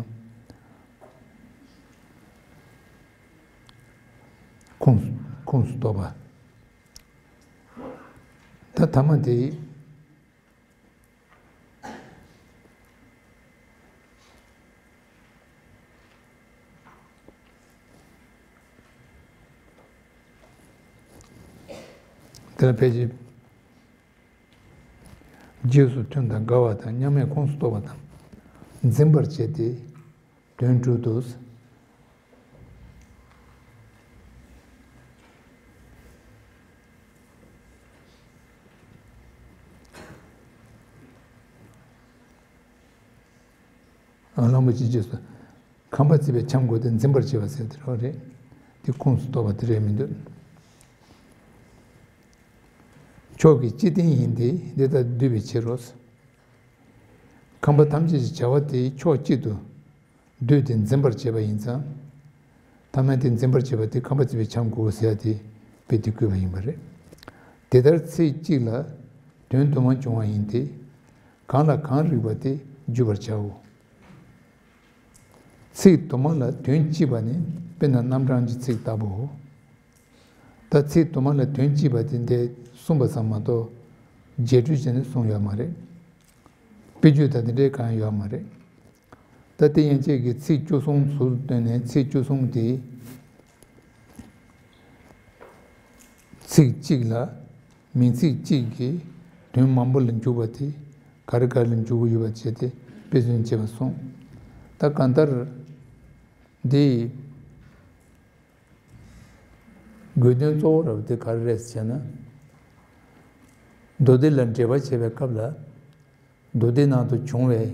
ཁོངས་ཁོངས་སུ་གཏོགས་པ། ད་ཐ་མ་དེ། དེ་ལ་ཕལ་ཆེར་རྗེས་སུ་མཐུན་དང་འགལ་བ་དང་། མཉམ་མེད་ཁོངས་སུ་གཏོགས་པ་དང་། འཛིན་པར་བྱེད་དེ། དོན་དྲུག་ཏུ། གླང་པོ་ཆེའི་རྗེས་སུ། ཁང་པ་བརྩིགས་པའི་འཆམ་དགུ་སྟེ། འཛིན་པར་བྱེད་པ་ཟེར་དེ་རོ་རེད། དེ་ཁོངས་སུ་གཏོགས་པ་དེ་རེད་མི་འདུག་ཕྱོགས་ཀྱི་སྤྱི་རྟེན་ཡིན་ཏེ། འདི་ལྟར་བསྡུས་པའི་ཕྱིར་རོ། ཁང་པ་ཐམས་ཅད་ཀྱི་བྱ་བ་དེ་ཕྱོགས་གཅིག་ཏུ་བསྡུས་ཏེ་འཛིན་པར་བྱེད་པ་ཡིན་ཙང་། ཐ་མ་དེ་འཛིན་པར་བྱེད་པ་དེ་ཁང་པ་བརྩིགས་པའི་འཆམ་དགུ་ཟེར་ཡ་དེ་དཔེ་དེ་བཀོད་པ་ཡིན་པ་རེད། དེ་ལྟར་ཚིག་གཅིག་ལ་དོན་དུ་མ་བྱུང་བ་ཡིན་ཏེ། གང་ལ་གང་རིགས་པ་དེ་བརྗོད་པར་བྱའོ། ཚིག་དུ་མ་ལ་དོན་གཅིག་པ་ནི་དཔེར་ན་རྣམ་གྲངས་ཀྱི་ཚིག་ལྟ་བུའོ། ད་ཚིག་དུ་མ་ལ་དོན་གཅིག་པ་དེ་འདྲ་གསུངས་པ་ཙམ་མ་གཏོགས་རྗེས་འགྲོ་བྱས་ནས་གསུངས་ཡོད་མ་རེད། དཔེ་བརྗོད་དང་དེ་འདྲའི་གང་ཡང་ཡོད་མ་རེད། ད་དེ་ཡན་ཆད་ཀྱི་ཚིག་བཅུ་གསུམ་ཟུར་དུ་བཏོན་ནས། ཚིག་བཅུ་གསུམ་དེ་ཚིག་གཅིག་ལ་མིང་ཚིག་གཅིག་གིས་དོན་མང་པོ་ལ་འཇུག་པ་དེ་ག་རེ་ག་རེ་ལ་འཇུག་གི་ཡོད་པ་བྱས་ཏེ་དཔེ་མཚོན་བྱས་པ་སོང་། ད་གང་ལྟར་འདི་དགོས་དོན་གཙོ་བོ་ར་བ་དེ་ག་རེ་རེད་ཟེར་ན། མདོ་སྡེ་ལ་འགྲེལ་པ་བྱེད་པའི་སྐབས་ལ། མདོ་སྡེ་ནང་དུ་བྱུང་བའི་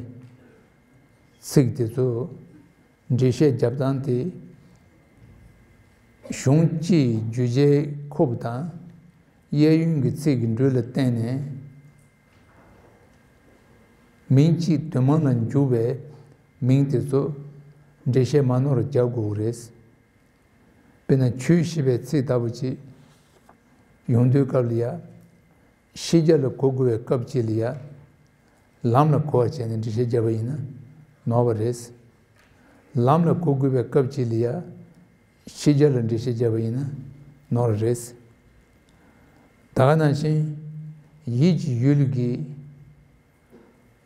ཚིག་དེ་ཚོ་འགྲེལ་བཤད་རྒྱབ་སྟངས་དེ། གཞུང་སྤྱིའི་བརྗོད་བྱའི་ཁོབ་དང་། གཡས་གཡོན་གྱི་ཚིག་གི་འགྲོས་ལ་བརྟེན་ནས། མིང་གཅིག་དོན་མང་ལ་འཇུག་པའི་མིང་དེ་ཚོ་འགྲེལ་བཤད་མ་ནོར་རྒྱག་དགོས་རེད། དཔེར་ན་ཆོས་ཞེས་པའི་ཚིག་ལྟ་བུ་ཅིག་ཡོང་དུས་སྐབས་ལ་ཡ། ཤེས་བྱ་ལ་གོ་དགོས་པའི་སྐབས་ཅིག་ལ་ཡ། ལམ་ལ་གོ་བ་བྱས་ནས་འགྲེལ་བཤད་བརྒྱབ་པ་ཡིན་ན་ནོར་བ་རེད། ལམ་ལ་གོ་དགོས་པའི་སྐབས་ཅིག་ལ་ཡ། ཤེས་བྱ་ལ་འགྲེལ་བཤད་བརྒྱབ་པ་ཡིན་ན་ནོར་བ་རེད། ད་ག་ནང་བཞིན་ཡིད་ཀྱི་ཡུལ་གྱི་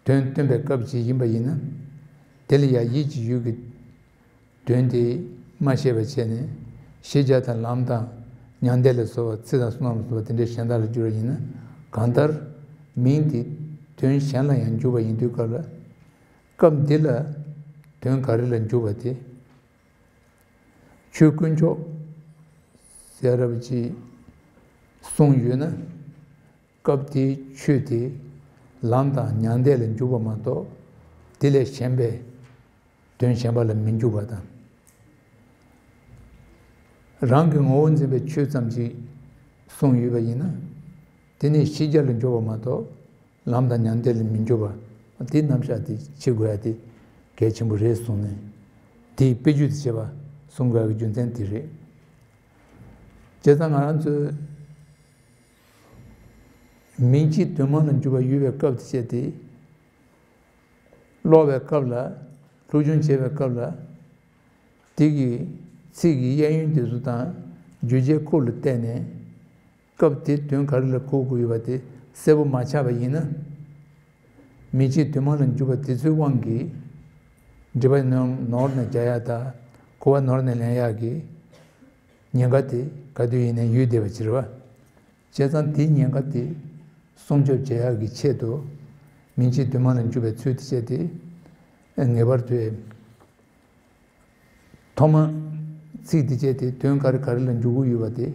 དོན་སྟོན་པའི་སྐབས་ཅིག་ཡིན་པ་ཡིན་ན། དེ་ལ་ཡང་ཡིད་ཀྱི་ཡུལ་གྱི་དོན་དེ་མ་ཤེས་པ་བྱས་ནས་ཤེས་བྱ་དང་ལམ་དང་མྱང་འདས་ལ་སོགས་པ་ཚིག་དང་བསོད་ནམས་ལ་སོགས་པ་དེ་འདྲའི་གཞན་དག་ལ་བསྒྱུར་བ་ཡིན་ན། གང་ལྟར་མིང་དེ་དོན་གཞན་ལ་ཡང་འཇུག་པ་ཡིན་དུས་སྐབས་ལ། སྐབས་འདི་ལ་དོན་ག་རེ་ལ་འཇུག་པ་དེ། ཆོས་དཀོན་མཆོག་ཟེར་རབ་ཅིག་གསུངས་ཡོད་ན། སྐབས་དེའི་ཆོས་དེ་ལམ་དང་མྱང་འདས་ལ་འཇུག་པ་མ་གཏོགས། དེ་ལས་གཞན་པའི་དོན་གཞན་པ་ལ་མི་འཇུག་པ་དང་། རང་གི་ངོ་བོ་འཛིན་པའི་ཆོས་ཙམ་ཞིག་གསུངས་ཡོད་པ་ཡིན་ན། དེ་ནི་ཤེས་བྱ་ལ་འཇུག་པ་མ་གཏོགས། ལམ་དང་མྱང་འདས་ལ་མི་འཇུག་པ། དེའི་རྣམ་གཞག་དེ་བྱེད་དགོས་ཡ་དེ་གལ་ཆེན་པོ་རེད་གསུངས་ནས། དེའི་དཔེ་བརྗོད་དུ་བྱས་པ་གསུང་དགོས་ཡ་གི་རྒྱུ་མཚན་དེ་རེད། བྱས་ཙང་ང་རང་ཚོས་མིང་གཅིག་དོན་མང་ལ་འཇུག་པ་ཡོད་པའི་སྐབས་དེ་བྱས་ཏེ། ཀློག་པའི་སྐབས་ལ། སློབ་སྦྱོང་བྱེད་པའི་སྐབས་ལ། དེ་གི་ཚིག་གི་གཡས་གཡོན་དེ་ཚོ་དང་བརྗོད་བྱའི་ཁོག་ལ་བལྟས་ནས། སྐབས་དེ་དོན་ག་རེ་ལ་གོ་དགོས་ཡོད་པ་དེ་གསལ་པོ་མ་ཆགས་པ་ཡིན་ན། མིང་གཅིག་དོན་མང་ལ་འཇུག་པ་དེ་ཚོའི་དབང་གིས་འགྲེལ་པ་ནོར་ནོར་ནས་རྒྱག་ཡ་དང་གོ་བ་ནོར་ནས་ལེན་ཡ་གི་ཉེན་ཁ་དེ་ག་དུས་ཡིན་ནའི་ཡོད་བསྡད་པ་ཅིག་རེད་བ། བྱས་ཙང་དེའི་ཉེན་ཁ་དེ་སྲུང་སྐྱོབ་བྱེད་ཡག་གི་ཆེད་དུ། མིང་གཅིག་དོན་མང་ལ་འཇུག་པའི་ཚུལ་དེ་བྱས་ཏེ། ངེས་པར་དུ་ཐོག་མ་ཚིག་དེ་བྱས་ཏེ་དོན་ག་རེ་ག་རེ་ལ་འཇུག་གི་ཡོད་པ་དེ་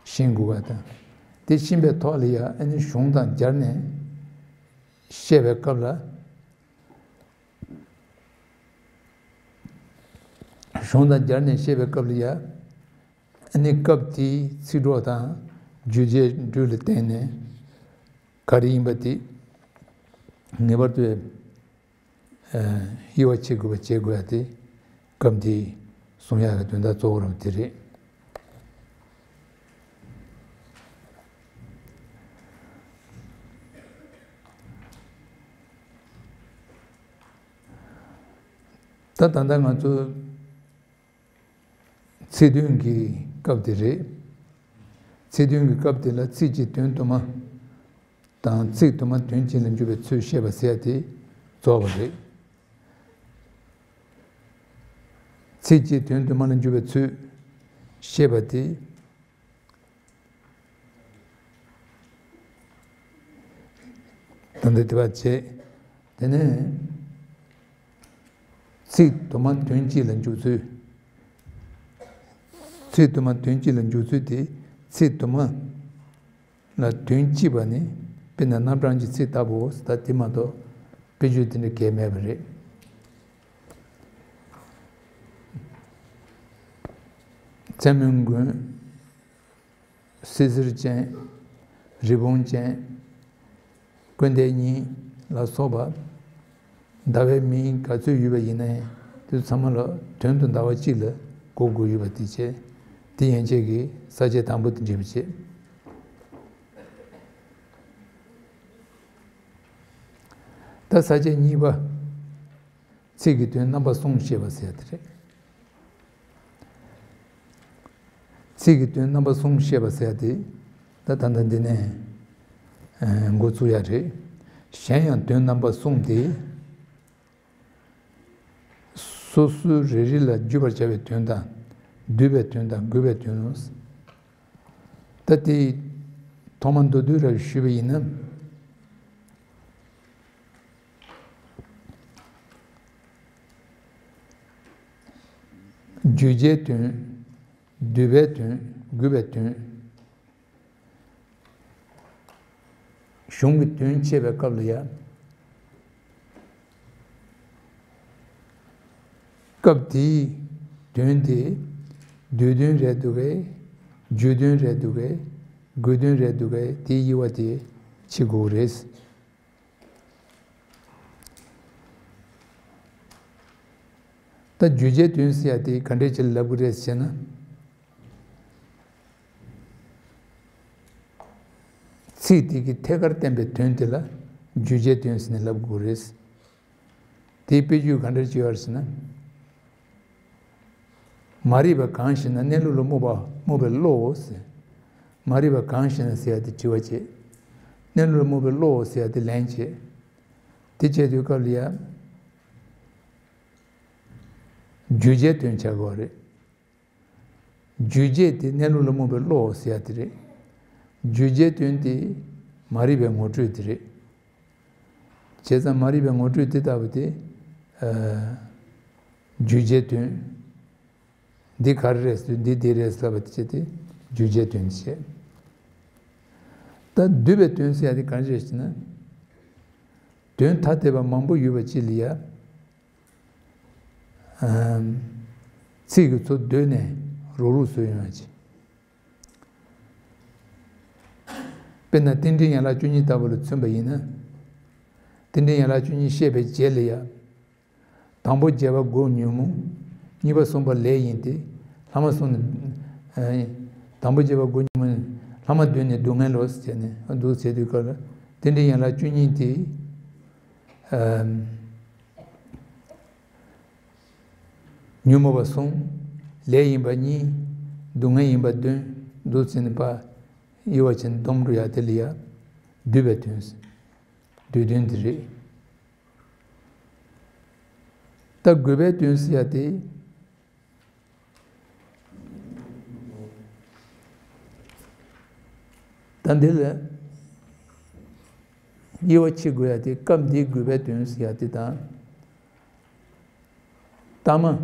ཤེས་དགོས་པ་དང་། དེ་ཤེས་པའི་ཐོག་ལ་ཡང་ཨ་ནི་གཞུང་དང་སྦྱར་ནས་བཤད་པའི་སྐབས་ལ། གཞུང་དང་སྦྱར་ནས་བཤད་པའི་སྐབས་ལ་ཡང་། ཨ་ནི་སྐབས་དེའི་ཚིག་གྲོགས་དང་བརྗོད་བྱའི་འགྲོས་ལ་བརྟེན་ནས་ག་རེ་ཡིན་པ་དེ་ངེས་པར་དུ་དབྱེ་བ་ཕྱེ་དགོས་པ་བྱེད་དགོས་ཡ་དེ་སྐབས་འདིའི་གསུང་ཡག་གི་དོན་དག་གཙོ་བོ་རང་དེ་རེད། ད་ད་ལྟ་ང་ཚོ་ཚིག་དོན་གྱི་སྐབས་དེ་རེད། ཚིག་དོན་གྱི་སྐབས་དེ་ལ་ཚིག་གཅིག་དོན་དུ་མ་དང་ཚིག་དུ་མ་དོན་གཅིག་ལ་འཇུག་པའི་ཚུལ་བཤད་པ་ཟེར་ཡ་དེ་རྫོགས་པ་རེད། ཚིག་གཅིག་དོན་དུ་མ་ལ་འཇུག་པའི་ཚུལ་བཤད་པ་དེ། ད་ལྟ་དེ་བ་བྱས། དེ་ནས་ཚིག་དུ་མ་དོན་གཅིག་ལ་འཇུག་ཚུལ། ཚིག་དུ་མ་དོན་གཅིག་ལ་འཇུག་ཚུལ་དེ་ཚིག་དུ་མ་ལ་དོན་གཅིག་པ་ནི་དཔེར་ན་རྣམ་གྲངས་ཀྱི་ཚིག་ལྟ་བུའོ། ད་དེ་མ་གཏོགས་དཔེ་བརྗོད་དེ་འདྲ་གལ་མེད་པ་རེད། མཚན་མོའི་མགོན། བསིལ་ཟེར་ཅན། རི་བོང་ཅན། ཀུན་ལྡན་གཉིས་ལ་སོགས་པ། ཟླ་བའི་མིང་ག་ཚོད་ཡོད་པ་ཡིན་ནའི་དེ་ཚང་མ་ལ་དོན་དུ་ཟླ་བ་གཅིག་ལ་གོ་དགོས་ཡོད་པ་དེ་བྱས། དེ་ཡན་ཆད་ཀྱི་ས་བཅད་དང་པོ་དེ་འགྲེལ་བ་བྱས། ད་ས་བཅད་གཉིས་པ། ཚིག་གི་དོན་རྣམ་པ་གསུམ་བཤད་པ་ཟེར་ཡ་དེ་རེད། ཚིག་གི་དོན་རྣམ་པ་གསུམ་བཤད་པ་ཟེར་ཡ་དེ་ད་ད་ལྟ་འདི་ནས་འགོ་བཙུགས་ཡ་རེད། གཞན་ཡང་དོན་རྣམ་པ་གསུམ་དེ། སོ་སོའི་རེ་རེ་ལ་བརྗོད་པར་བྱ་བའི་དོན་དང་། བསྡུས་པའི་དོན་དང་དགོས་པའི་དོན་ནོ། ད་དེ་ཐོག་མ་མདོར་བསྡུས་ར་ཞུས་པ་ཡིན་ན། བརྗོད་བྱའི་དོན། བསྡུས་པའི་དོན། དགོས་པའི་དོན། གཞུང་གི་དོན་འཆད་པའི་སྐབས་ལ་ཡང་། སྐབས་དེའི་དོན་དེ་སྡུས་དོན་རེད་འདུག་གས། བརྗོད་དོན་རེད་འདུག་གས། དགོས་དོན་རེད་འདུག་གས། དེའི་དབྱེ་བ་དེ་ཕྱེ་དགོས་རེད། ད་བརྗོད་བྱའི་དོན་ཟེར་ཡ་དེ་ག་འདྲས་ཅིག་ལབ་དགོས་རེད་ཟེར་ན། ཚིག་དེ་གི་ཐད་ཀར་བསྟན་པའི་དོན་དེ་ལ་བརྗོད་བྱའི་དོན་ཟེར་ནས་ལབ་དགོས་རེད། དེའི་དཔེ་བརྗོད་ག་འདྲ་ཅིག་ཡོད་རེད་ཟེར་ན། མ་རིག་པ་གང་ཞིག་ན་གནས་ལུགས་ལ་རྨོངས་པ་རྨོངས་པའི་བློའོ་ཟེར། མ་རིག་པ་གང་ཞིག་ན་ཟེར་ཡ་དེ་དྲི་བ་བྱེད། གནས་ལུགས་ལ་རྨོངས་པའི་བློའོ་ཟེར་ཡ་དེ་ལན་བྱེད། དེ་བྱེད་དུས་སྐབས་ལ་ཡ། བརྗོད་བྱའི་དོན་ཆགས་ཀྱི་ཡོད་རེད། བརྗོད་བྱེད་དེ་གནས་ལུགས་ལ་རྨོངས་པའི་བློ་ཟེར་ཡ་དེ་རེད། བརྗོད་བྱའི་དོན་དེ་མ་རིག་པའི་ངོ་སྤྲོད་དེ་རེད། བྱས་ཙང་མ་རིག་པའི་ངོ་སྤྲོད་དེ་ལྟ་བུ་དེ། ཨ། བརྗོད་བྱའི་དོན། འདི་ག་རེ་རེད་ཟེར་དུས་འདི་འདི་རེད་ཟེར་བ་དེ་བྱས་ཏེ་བརྗོད་བྱའི་དོན་བྱས། ད་སྡུད་པའི་དོན་ཟེར་ཡ་དེ་ག་རེ་རེད་ཟེར་ན། དོན་ཐ་དད་པ་མང་པོ་ཡོད་པ་ཅིག་ལ་ཡ། ཨམ། ཚིག་གི་ཚུར་བསྡུས་ནས་རོགས་རོགས་བཟོས་ཡོང་ཡ་ཅིག་དཔེར་ན་རྟེན་འབྲེལ་ཡན་ལག་བཅུ་གཉིས་ལྟ་བུ་ལ་མཚོན་པ་ཡིན་ན། རྟེན་འབྲེལ་ཡན་ལག་བཅུ་གཉིས་བཤད་པའི་རྗེས་ལ་ཡ། དང་པོ་བྱས་པ་སྒོ་ཉོན་མོངས། གཉིས་པ་བཟུང་བ་ལས་ཡིན་ཏེ། ལྷག་མ་བཟུང་ནས། ཨ། དང་པོ་བྱས་པ་སྒོ་ཉོན་མོངས། ལྷག་མ་བསྡུས་ནས་སྡུག་བསྔལ་ལོ་ཟེར་ནས་འདུག་ཟེར་དུས་སྐབས་ལ་རྟེན་འབྲེལ་ཡན་ལག་བཅུ་གཉིས་དེ། ཨ། ཉོན་མོངས་པ་བཟུང་། ལས་ཡིན་པ་གཉིས། སྡུག་བསྔལ་ཡིན་པ་བདུན། འདུག་ཟེར་ནས་ཕར་དབྱེ་བ་ཕྱེ་ནས་སྡོམ་འགྲོ་ཡ་དེ་ལ་ཡ། སྡུད་པའི་དོན། སྡུད་དོན་དེ་རེད། ད་དགོས་པའི་དོན་ཟེར་ཡ་དེ། ད་འདི་ལ་དབྱེ་བ་ཕྱེ་དགོས་ཡ་དེ་སྐབས་འདིའི་དགོས་པའི་དོན་ཟེར་ཡ་དེ་དང་། ལྟ་མ།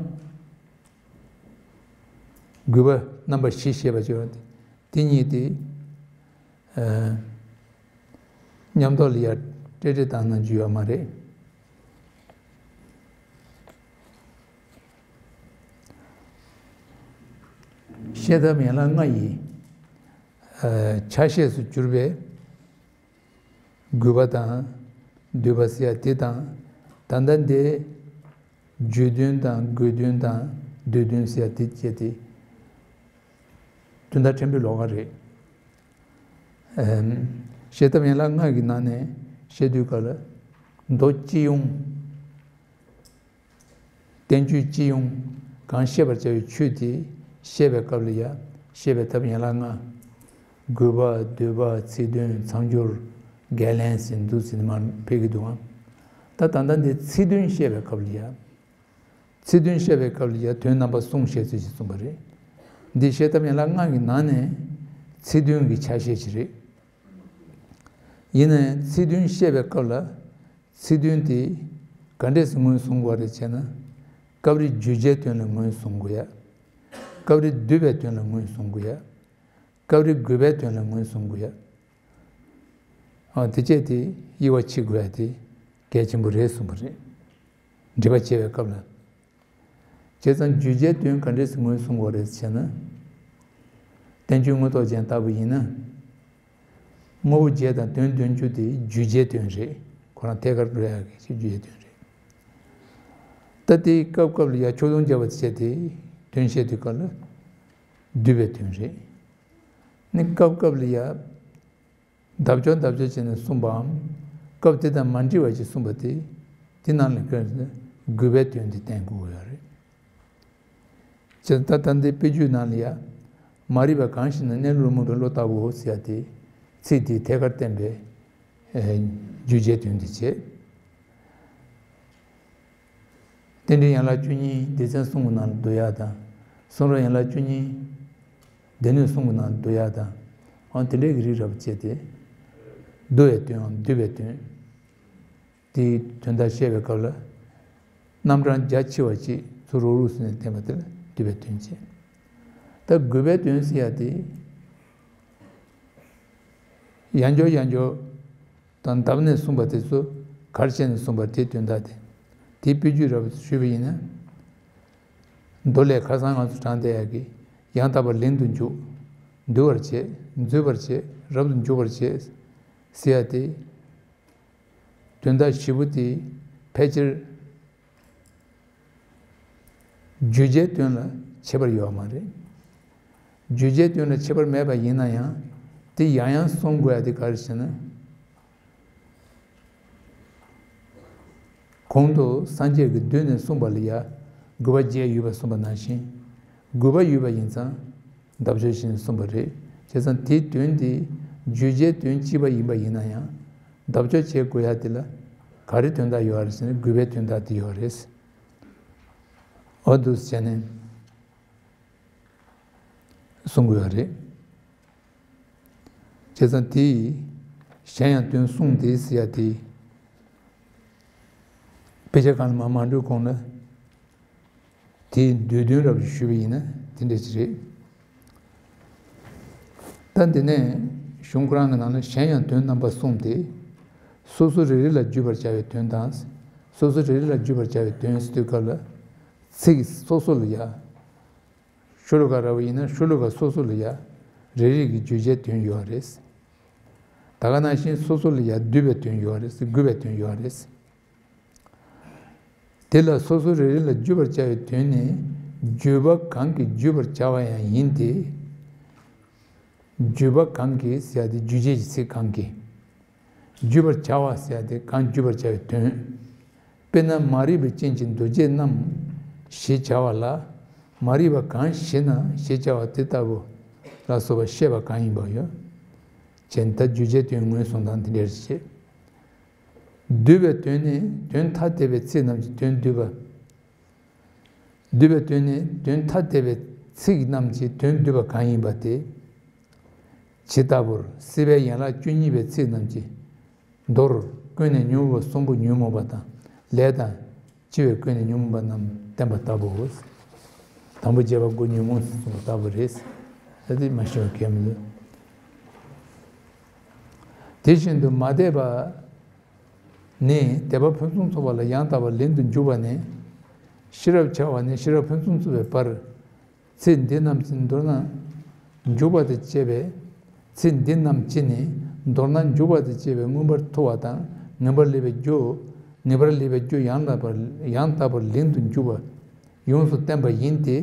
དགོས་པ་རྣམ་པ་བཞི་ཞེས་པ་ཅིག་ཡོད་དེ། དེ་གཉིས་དེ། ཨ། མཉམ་དུ་ལ་ཡ་སྤྲེལ་སྤྲེལ་བཏང་ན་འཇུ་ཡ་མ་རེད། བཤད་ཐབས་ཡན་ལག་ལྔ་ཡི། ཨ། ཆ་ཤས་སུ་གྱུར་པའི། དགོས་པ་དང་། སྡུད་པ་ཟེར་ཡ་དེ་དང་། ད་ལྟ་འདི། བརྗོད་དོན་དང་དགོས་དོན་དང་སྡུད་དོན་ཟེར་ཡ་དེ་བཅས་ཏེ། དོན་དག་ཕྲན་བུའི་ལོགས་ཀ་རེད། ཨེམ། བཤད་ཐབས་ཡན་ལག་ལྔ་གི་ནང་ནས་བཤད་དུས་སྐབས་ལ། མདོ་སྤྱི་ཡོངས། བསྟན་བཅོས་སྤྱི་ཡོངས་གང་བཤད་པར་བྱ་བའི་ཆོས་དེ་བཤད་པའི་སྐབས་ལ་ཡ། བཤད་པའི་ཐབས་ཡན་ལག་ལྔ། དགོས་པ། སྡུད་པ། ཚིག་དོན། མཚམས་སྦྱོར། འགལ་རྐྱེན་ཟེར་འདུག་ཟེར་ནས་མར་ཕེབས་ཀྱི་འདུག་ཨང་། ད་ད་ལྟ་འདི་ཚིག་དོན་བཤད་པའི་སྐབས་ལ་ཡ། ཚིག་དོན་བཤད་པའི་སྐབས་ལ་ཡ་དོན་རྣམ་པ་གསུམ་བཤད་ཚུལ་ཞིག་གསུངས་པ་རེད། འདི་བཤད་ཐབས་ཡན་ལག་ལྔ་གི་ནང་ནས་ཚིག་དོན་གྱི་ཆ་ཤས་ཤིག་རེད། ཡིན་ནའང་ཚིག་དོན་བཤད་པའི་སྐབས་ལ། ཚིག་དོན་དེ་ག་འདྲས་སུ་ངོས་བཟུང་དགོས་རེད་ཅེ་ན། སྐབས་རེ་བརྗོད་བྱའི་དོན་ལ་ངོས་བཟུང་དགོས་ཡ། སྐབས་རེ་སྡུད་པའི་དོན་ལ་ངོས་བཟུང་དགོས་ཡ། སྐབས་རེ་དགོས་པའི་དོན་ལ་ངོས་བཟུང་དགོས་ཡ། ཨ། དེ་བཅས་དེ་དབྱེ་བ་ཕྱེ་དགོས་ཡ་དེ་གལ་ཆེན་པོ་རེད་གསུངས་པ་རེད། འགྲེལ་པ་བྱེད་པའི་སྐབས་ལ། བྱས་ཙང་བརྗོད་བྱའི་དོན་ག་འདྲས་སུ་ངོས་བཟུང་དགོས་རེད་ཟེར་ན། བསྟན་བཅོས་དངོས་ཐོག་ཅན་ལྟ་བུ་ཡིན་ན། དངོས་པོ་བརྒྱད་དང་དོན་བདུན་ཅུ་དེ་བརྗོད་བྱའི་དོན་རེད། ཁོ་རང་ཐད་ཀར་འགྲོ་ཡག་གི་བརྗོད་བྱའི་དོན་རེད། ད་དེའི་སྐབས་སྐབས་ལ་ཡ་ཕྱོགས་ལྷུང་བརྒྱབ་པ་བྱས་ཏེ་དོན་བཤད་དུས་སྐབས་ལ་སྡུད་པའི་དོན་རེད། ནི་སྐབས་སྐབས་ལ་ཡ། བརྡ་སྦྱོར་བརྡ་སྦྱོར་བྱས་ནས་གསུངས་པའམ། སྐབས་དེ་དང་མ་འདྲིས་པ་ཞིག་གསུངས་པ་དེ། དེ་ནང་ལ་ཁོས་དགོས་པའི་དོན་དེ་བསྟན་དགོས་ཀྱི་ཡོད་རེད། བྱས་ཙང་ད་ལྟ་འདི་དཔེ་བརྗོད་ནང་ལ་ཡ། མ་རིག་པ་གང་ཞིག་ན་གནས་ལུགས་རྨོངས་པའི་བློ་ལྟ་བུའོ་ཟེར་ཡ་དེ། ཚིག་དེའི་ཐད་ཀར་བསྟན་པའི། ཨེ། བརྗོད་བྱའི་དོན་དེ་བྱེད། རྟེན་འབྲེལ་ཡན་ལག་བཅུ་གཉིས་སྡེ་ཚན་གསུམ་གྱི་ནང་ལ་བསྡུ་ཡག་དང་། གསུང་རབ་ཡན་ལག་བཅུ་གཉིས་སྡེ་སྣོད་གསུམ་གྱི་ནང་ལ་བསྡུ་ཡག་དང་། འོ་དེ་འདྲའི་གི་རིགས་རབ་བྱས་ཏེ། བསྡུ་བའི་དོན་འམ་སྡུད་པའི་དོན། དེའི་དོན་དག་བཤད་པའི་སྐབས་ལ། རྣམ་གྲངས་རྒྱ་ཆེ་བ་ཅིག་ཚུར་རོགས་རོགས་ཟེར་ནས་བསྟན་པ་དེ་ལ་སྡུད་པའི་དོན་བྱེད། ད་དགོས་པའི་དོན་ཟེར་ཡག་དེ། ཡང་བསྐྱར་ཡང་བསྐྱར། བརྡབས་ནས་གསུངས་པ་དེ་ཚོ་ག་རེ་བྱས་ནས་གསུངས་པ་དེའི་དོན་དག་དེ། དེའི་དཔེ་བརྗོད་རབ་ཞུས་པ་ཡིན་ན། མདོ་ལས་ཁ་སང་ང་ཚོ་དྲངས་བསྡད་ཡག་གི་ཡང་དག་པར་ལིང་དུ་འཇུག་འདུལ་བར་བྱེད། འཛུད་པར་བྱེད། རབ་ཏུ་འཇུག་པར་བྱེད་ཟེར་ཡ་དེ། དོན་དག་བཞི་པོ་དེ་ཕལ་ཆེར་བརྗོད་བྱའི་དོན་ལ་ཁྱད་པར་ཡོད་པ་མ་རེད། བརྗོད་བྱའི་དོན་ལ་ཁྱད་པར་མེད་པ་ཡིན་ན་ཡང་། དེ་ཡང་ཡང་གསུང་དགོས་ཡ་དེ་ག་རེ་ཟེར་ན། གོང་དུ་སངས་རྒྱས་ཀྱིས་བསྡུས་ནས་གསུངས་པ་ལ་ཡང་དགོས་པ་བརྒྱད་ཡོད་པ་གསུངས་པ་ནང་བཞིན། དགོས་པ་ཡོད་པ་ཡིན་ཙང་བརྡབ་གསིག་བྱས་ནས་གསུངས་པ་རེད། བྱས་ཙང་དེའི་དོན་དེ་བརྗོད་བྱའི་དོན་གཅིག་པ་ཡིན་པ་ཡིན་ན་ཡང་། བརྡབ་གསིག་བྱེད་དགོས་ཡ་དེ་ལ་ག་རེ་དོན་དག་ཡོད་རེད་ཟེར་ན། དགོས་པའི་དོན་དག་དེ་ཡོད་རེད། འོ་འདུག་སེ་བྱས་ནས་གསུང་དགོས་པ་རེད། བྱས་ཙང་དེ་གཞན་ཡང་དོན་གསུངས་ཏེ་ཟེར་ཡ་དེ། དཔེ་ཆ་སྒང་ལ་མར་མ་འགྲོ་གོང་ལ་དེའི་མདོའི་དོན་རབ་ཞུས་པ་ཡིན་ན་དེ་འདྲ་ཞིག་རེད། ད་འདི་ནས་གཞུང་ཁོ་རང་གི་ནང་ལ་གཞན་ཡང་དོན་རྣམ་པ་གསུངས་ཏེ། སོ་སོ་རེ་རེ་ལ་བརྗོད་པར་བྱ་བའི་དོན་དང་། སོ་སོ་རེ་རེ་ལ་བརྗོད་པར་བྱ་བའི་དོན་ཟེར་དུས་སྐབས་ལ། ཚིག་སོ་སོ་ལ་ཡ། ཤོ་ལོ་ཀ་ར་བ་ཡིན་ན་ཤོ་ལོ་ཀ་སོ་སོ་ལ་ཡ་རེ་རེ་གི་བརྗོད་བྱའི་དོན་ཡོད་རེད། ད་ག་ནང་བཞིན་སོ་སོ་ལ་ཡ་བསྡུས་པའི་དོན་ཡོད་རེད། དགོས་པའི་དོན་ཡོད་རེད། དེ་ལ་སོ་སོ་རེ་རེ་ལ་བརྗོད་པར་བྱ་བའི་དོན་ནི། བརྗོད་པ་གང་གིས་བརྗོད་པར་བྱ་བ་ཡང་ཡིན་ཏེ། བརྗོད་པ་གང་གིས་ཟེར་ཡ་དེ་རྗོད་བྱེད་ཀྱི་ཚིག་གང་གིས། བརྗོད་པར་བྱ་བ་ཟེར་ཡ་དེ་གང་བརྗོད་པར་བྱ་བའི་དོན། དཔེར་ན་མ་རིག་པའི་རྐྱེན་གྱིས་འདུ་བྱེད་རྣམས་ཞེས་བྱ་བ་ལ། མ་རིག་པ་གང་ཞེ་ན་ཞེས་བྱ་བ་དེ་ལྟ་བུ་ལ་སོགས་པ་ཤེས་པ་གང་ཡིན་པ་ཡོད། བྱས་ན་ད་རྗོད་བྱའི་དོན་ངོས་བཟུང་སྟངས་དེ་འདྲར་བྱེད། བསྡུས་པའི་དོན་ནི་དོན་ཐ་དད་པའི་ཚིག་རྣམས་ཀྱི་དོན་བསྡུས་པ། བསྡུས་པའི་དོན་ནི་དོན་ཐ་དད་པའི་ཚིག་རྣམས་ཀྱི་དོན་བསྡུས་པ་གང་ཡིན་པ་དེ། ཇི་ལྟ་བུར་སྲིད་པའི་ཡན་ལག་བཅུ་གཉིས་པའི་ཚིག་རྣམས་ཀྱི་མདོར་ཀུན་ནས་ཉོན་མོངས་པ་གསུམ་པོ་ཉོན་མོངས་པ་དང་ལས་དང་། འཆི་བས་ཀུན་ནས་ཉོན་མོངས་པ་རྣམས་བསྟན་པ་ལྟ་བུའོ། དང་པོ་བྱས་པ་དགུ་ཉོན་མོངས་སུ་གསུངས་པ་ལྟ་བུ་རེད། ད་དེ་མ་ཤེས་པ་གལ་མི་འདུག་དེ་བཞིན་དུ་མ་དད་པ་ནི་དད་པ་ཕུན་སུམ་ཚོགས་པ་ལ་ཡང་དག་པར་ལིང་དུ་འཇུག་པ་ནས། ཤེས་རབ་འཆལ་བ་ནས་ཤེས་རབ་ཕུན་སུམ་ཚོགས་པའི་བར། ཚིག་འདི་རྣམས་ཀྱི་མདོར་ན་འཇུག་པ་དང་བཅས་པའི། ཚིག་འདི་རྣམས་ཀྱིས་ནི་མདོར་ན་འཇུག་པ་དང་བཅས་པའི་མངོན་པར་མཐོ་བ་དང་ངེས་པར་ལེགས་པའི་རྒྱུ། ངེས་པར་ལེགས་པའི་རྒྱུ་ཡང་དག་པར་ཡང་དག་པར་ལིང་དུ་འཇུག་པ་ཡོངས་སུ་བསྟན་པ་ཡིན་ཏེ།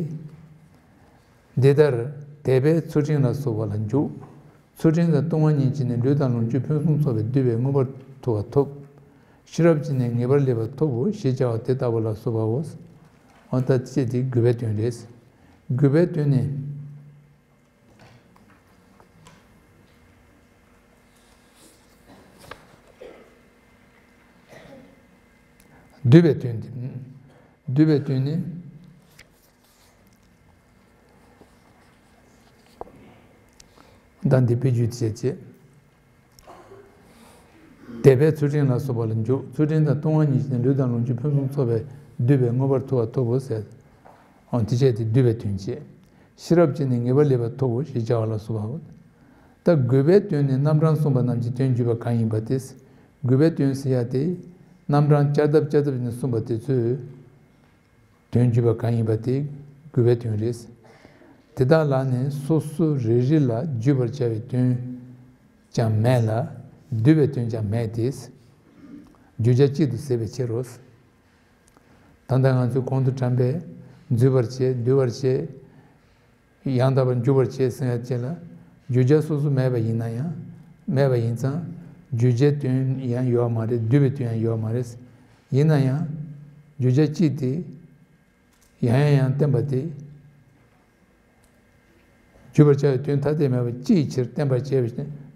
འདི་ལྟར་དད་པས་ཚུལ་ཁྲིམས་ལ་སོགས་པ་ལ་འཇུག་ཚུལ་ཁྲིམས་དང་ལྟུང་བ་གཉིས་ཀྱིས་ནི་ལུས་དང་ལོངས་སྤྱོད་ཕུན་སུམ་ཚོགས་པའི་བསྡུས་པའི་མངོན་པར་མཐོ་བ་ཐོབ། ཤེས་རབ་ཀྱིས་ནི་ངེས་པར་ལེགས་པ་ཐོབ་བོ་ཞེས་བྱ་བ་དེ་ལྟ་བུ་ལ་སོགས་པའོ། འོ་ད་ཅེས་དེ་དགོས་པའི་དོན་རེད། དགོས་པའི་དོན་ནི། བསྡུས་པའི་དོན་ཏེ། བསྡུས་པའི་དོན་ནི། ད་འདི་དཔེ་བརྗོད་བྱེད་ཅེས། དད་པས་ཚུལ་ཁྲིམས་ལ་སོགས་པ་ལ་འཇུག་ཚུལ་ཁྲིམས་དང་ལྟུང་བ་གཉིས་ཀྱིས་ནི་ལུས་དང་ལོངས་སྤྱོད་ཕུན་སུམ་ཚོགས་པའི་བསྡུས་པའི་མངོན་པར་མཐོ་བ་ཐོབ་བོ་ཟེར། འོ་དེ་བྱས་ཏེ་བསྡུས་པའི་དོན་བྱེད། ཤེས་རབ་ཀྱིས་ནི་ངེས་པར་ལེགས་པ་ཐོབ་བོ་ཞེས་བྱ་བ་ལ་སོགས་པའོ། ད་དགོས་པའི་དོན་ནི་རྣམ་གྲངས་གསུངས་པ་རྣམས་ཀྱི་དོན་བརྗོད་པ་གང་ཡིན་པ་སྟེ། དགོས་པའི་དོན་ཟེར་ཡ་དེ། རྣམ་གྲངས་བསྐྱར་ལྡབ་བསྐྱར་ལྡབ་ནས་གསུངས་པ་དེ་ཚོས། དོན་བརྗོད་པ་གང་ཡིན་པ་དེ་དགོས་པའི་དོན་རེད། དེ་དག་ལ་ནི་སོ་སོ་རེ་རེ་ལ་བརྗོད་པར་བྱ་བའི་དོན་ཀྱང་མེད་ལ། བསྡུས་པའི་དོན་ཀྱང་མེད་དེ། བརྗོད་བྱ་གཅིག་ཏུ་ཟད་པའི་ཕྱིར་རོ། ད་ལྟ་ང་ཚོས་གོང་དུ་དྲངས་པའི་འཛུད་པར་བྱེད། འདུལ་བར་བྱེད། ཡང་དག་པར་འཇུག་པར་བྱེད་ཟེར་ཡ་བཅས་ལ། བརྗོད་བྱ་སོ་སོ་མེད་པ་ཡིན་ན་ཡང་། མེད་པ་ཡིན་ཙང་། བརྗོད་བྱའི་དོན་ཡང་ཡོད་མ་རེད། བསྡུས་པའི་དོན་ཡང་ཡོད་མ་རེད། ཡིན་ན་ཡང་། བརྗོད་བྱ་གཅིག་དེ། ཡང་ཡང་ཡང་བསྟན་པ་དེ། བརྗོད་པར་བྱ་བའི་དོན་ཐ་དད་མེད་པ་ཅིའི་ཕྱིར་བསྟན་པར་བྱ་བའི་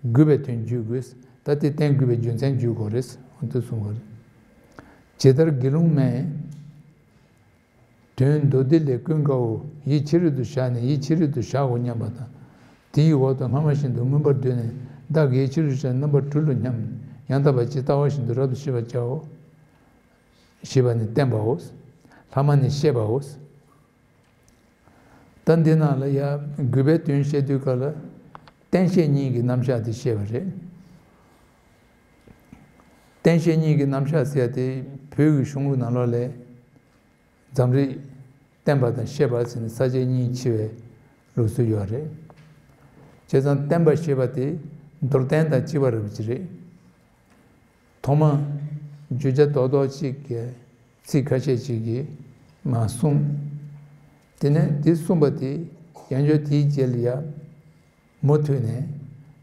དགོས་པའི་དོན་བརྗོད་དགོས། ད་དེ་བསྟན་དགོས་པའི་རྒྱུ་མཚན་བརྗོད་དགོས་རེད། འོ་དེ་གསུངས་པ་རེད། ཇི་ལྟར་དགེ་སློང་མས། དོན་མདོ་སྡེ་ལས་ཀུན་དགའ་བོ། ཡིད་ཆེས་རབ་ཏུ་བཞག་ནས་ཡིད་ཆེས་རབ་ཏུ་བཞག་གོ་སྙམ་པ་དང་། དེའི་འོག་ཏུ་སྔ་མ་བཞིན་དུ་མངོན་པར་བསྡུས་ནས་བདག་གིས་ཡིད་ཆེས་རབ་ཏུ་བཞག་རྣམ་པར་གྲོལ་ལོ་སྙམ། ཡང་དག་པ་ཇི་ལྟ་བ་བཞིན་དུ་རབ་ཏུ་ཤེས་པར་བྱའོ། ཞེས་པ་ནི་བསྟན་པའོ། ལྷག་མ་ནི་བཤད་པའོ། ད་འདི་ནང་ལ་ཡ་དགོས་པའི་དོན་བཤད་དུས་སྐབས་ལ་བསྟན་བཤད་གཉིས་ཀྱི་རྣམ་གཞག་དེ་བཤད་པ་རེད། བསྟན་བཤད་གཉིས་ཀྱི་རྣམ་གཞག་ཟེར་ཡ་དེ་བོད་ཀྱི་གཞུང་ལུགས་ནང་ལོགས་ལས། འཛམ་རིག་བསྟན་པ་དང་བཤད་པ་ཟེར་ནས་ས་བཅད་གཉིས་ཕྱེ་བའི་ལུགས་སྲོལ་ཡོད་རེད། བྱས་ཙང་བསྟན་པ་ཞེས་པ་དེ་མདོར་བསྟན་དང་བཅས་པ་རེད་པ་ཅིག་རེད། ཐོག་མ་བརྗོད་བྱ་རྡོག་རྡོག་གཅིག་གི་ཚིག་ཁ་ཤས་ཅིག་གིས་མར་གསུངས། དེ་ནས་དེ་གསུངས་པ་དེ་ཡང་བསྐྱར་དེའི་རྗེས་ལ་ཡང་མུ་མཐུད་ནས་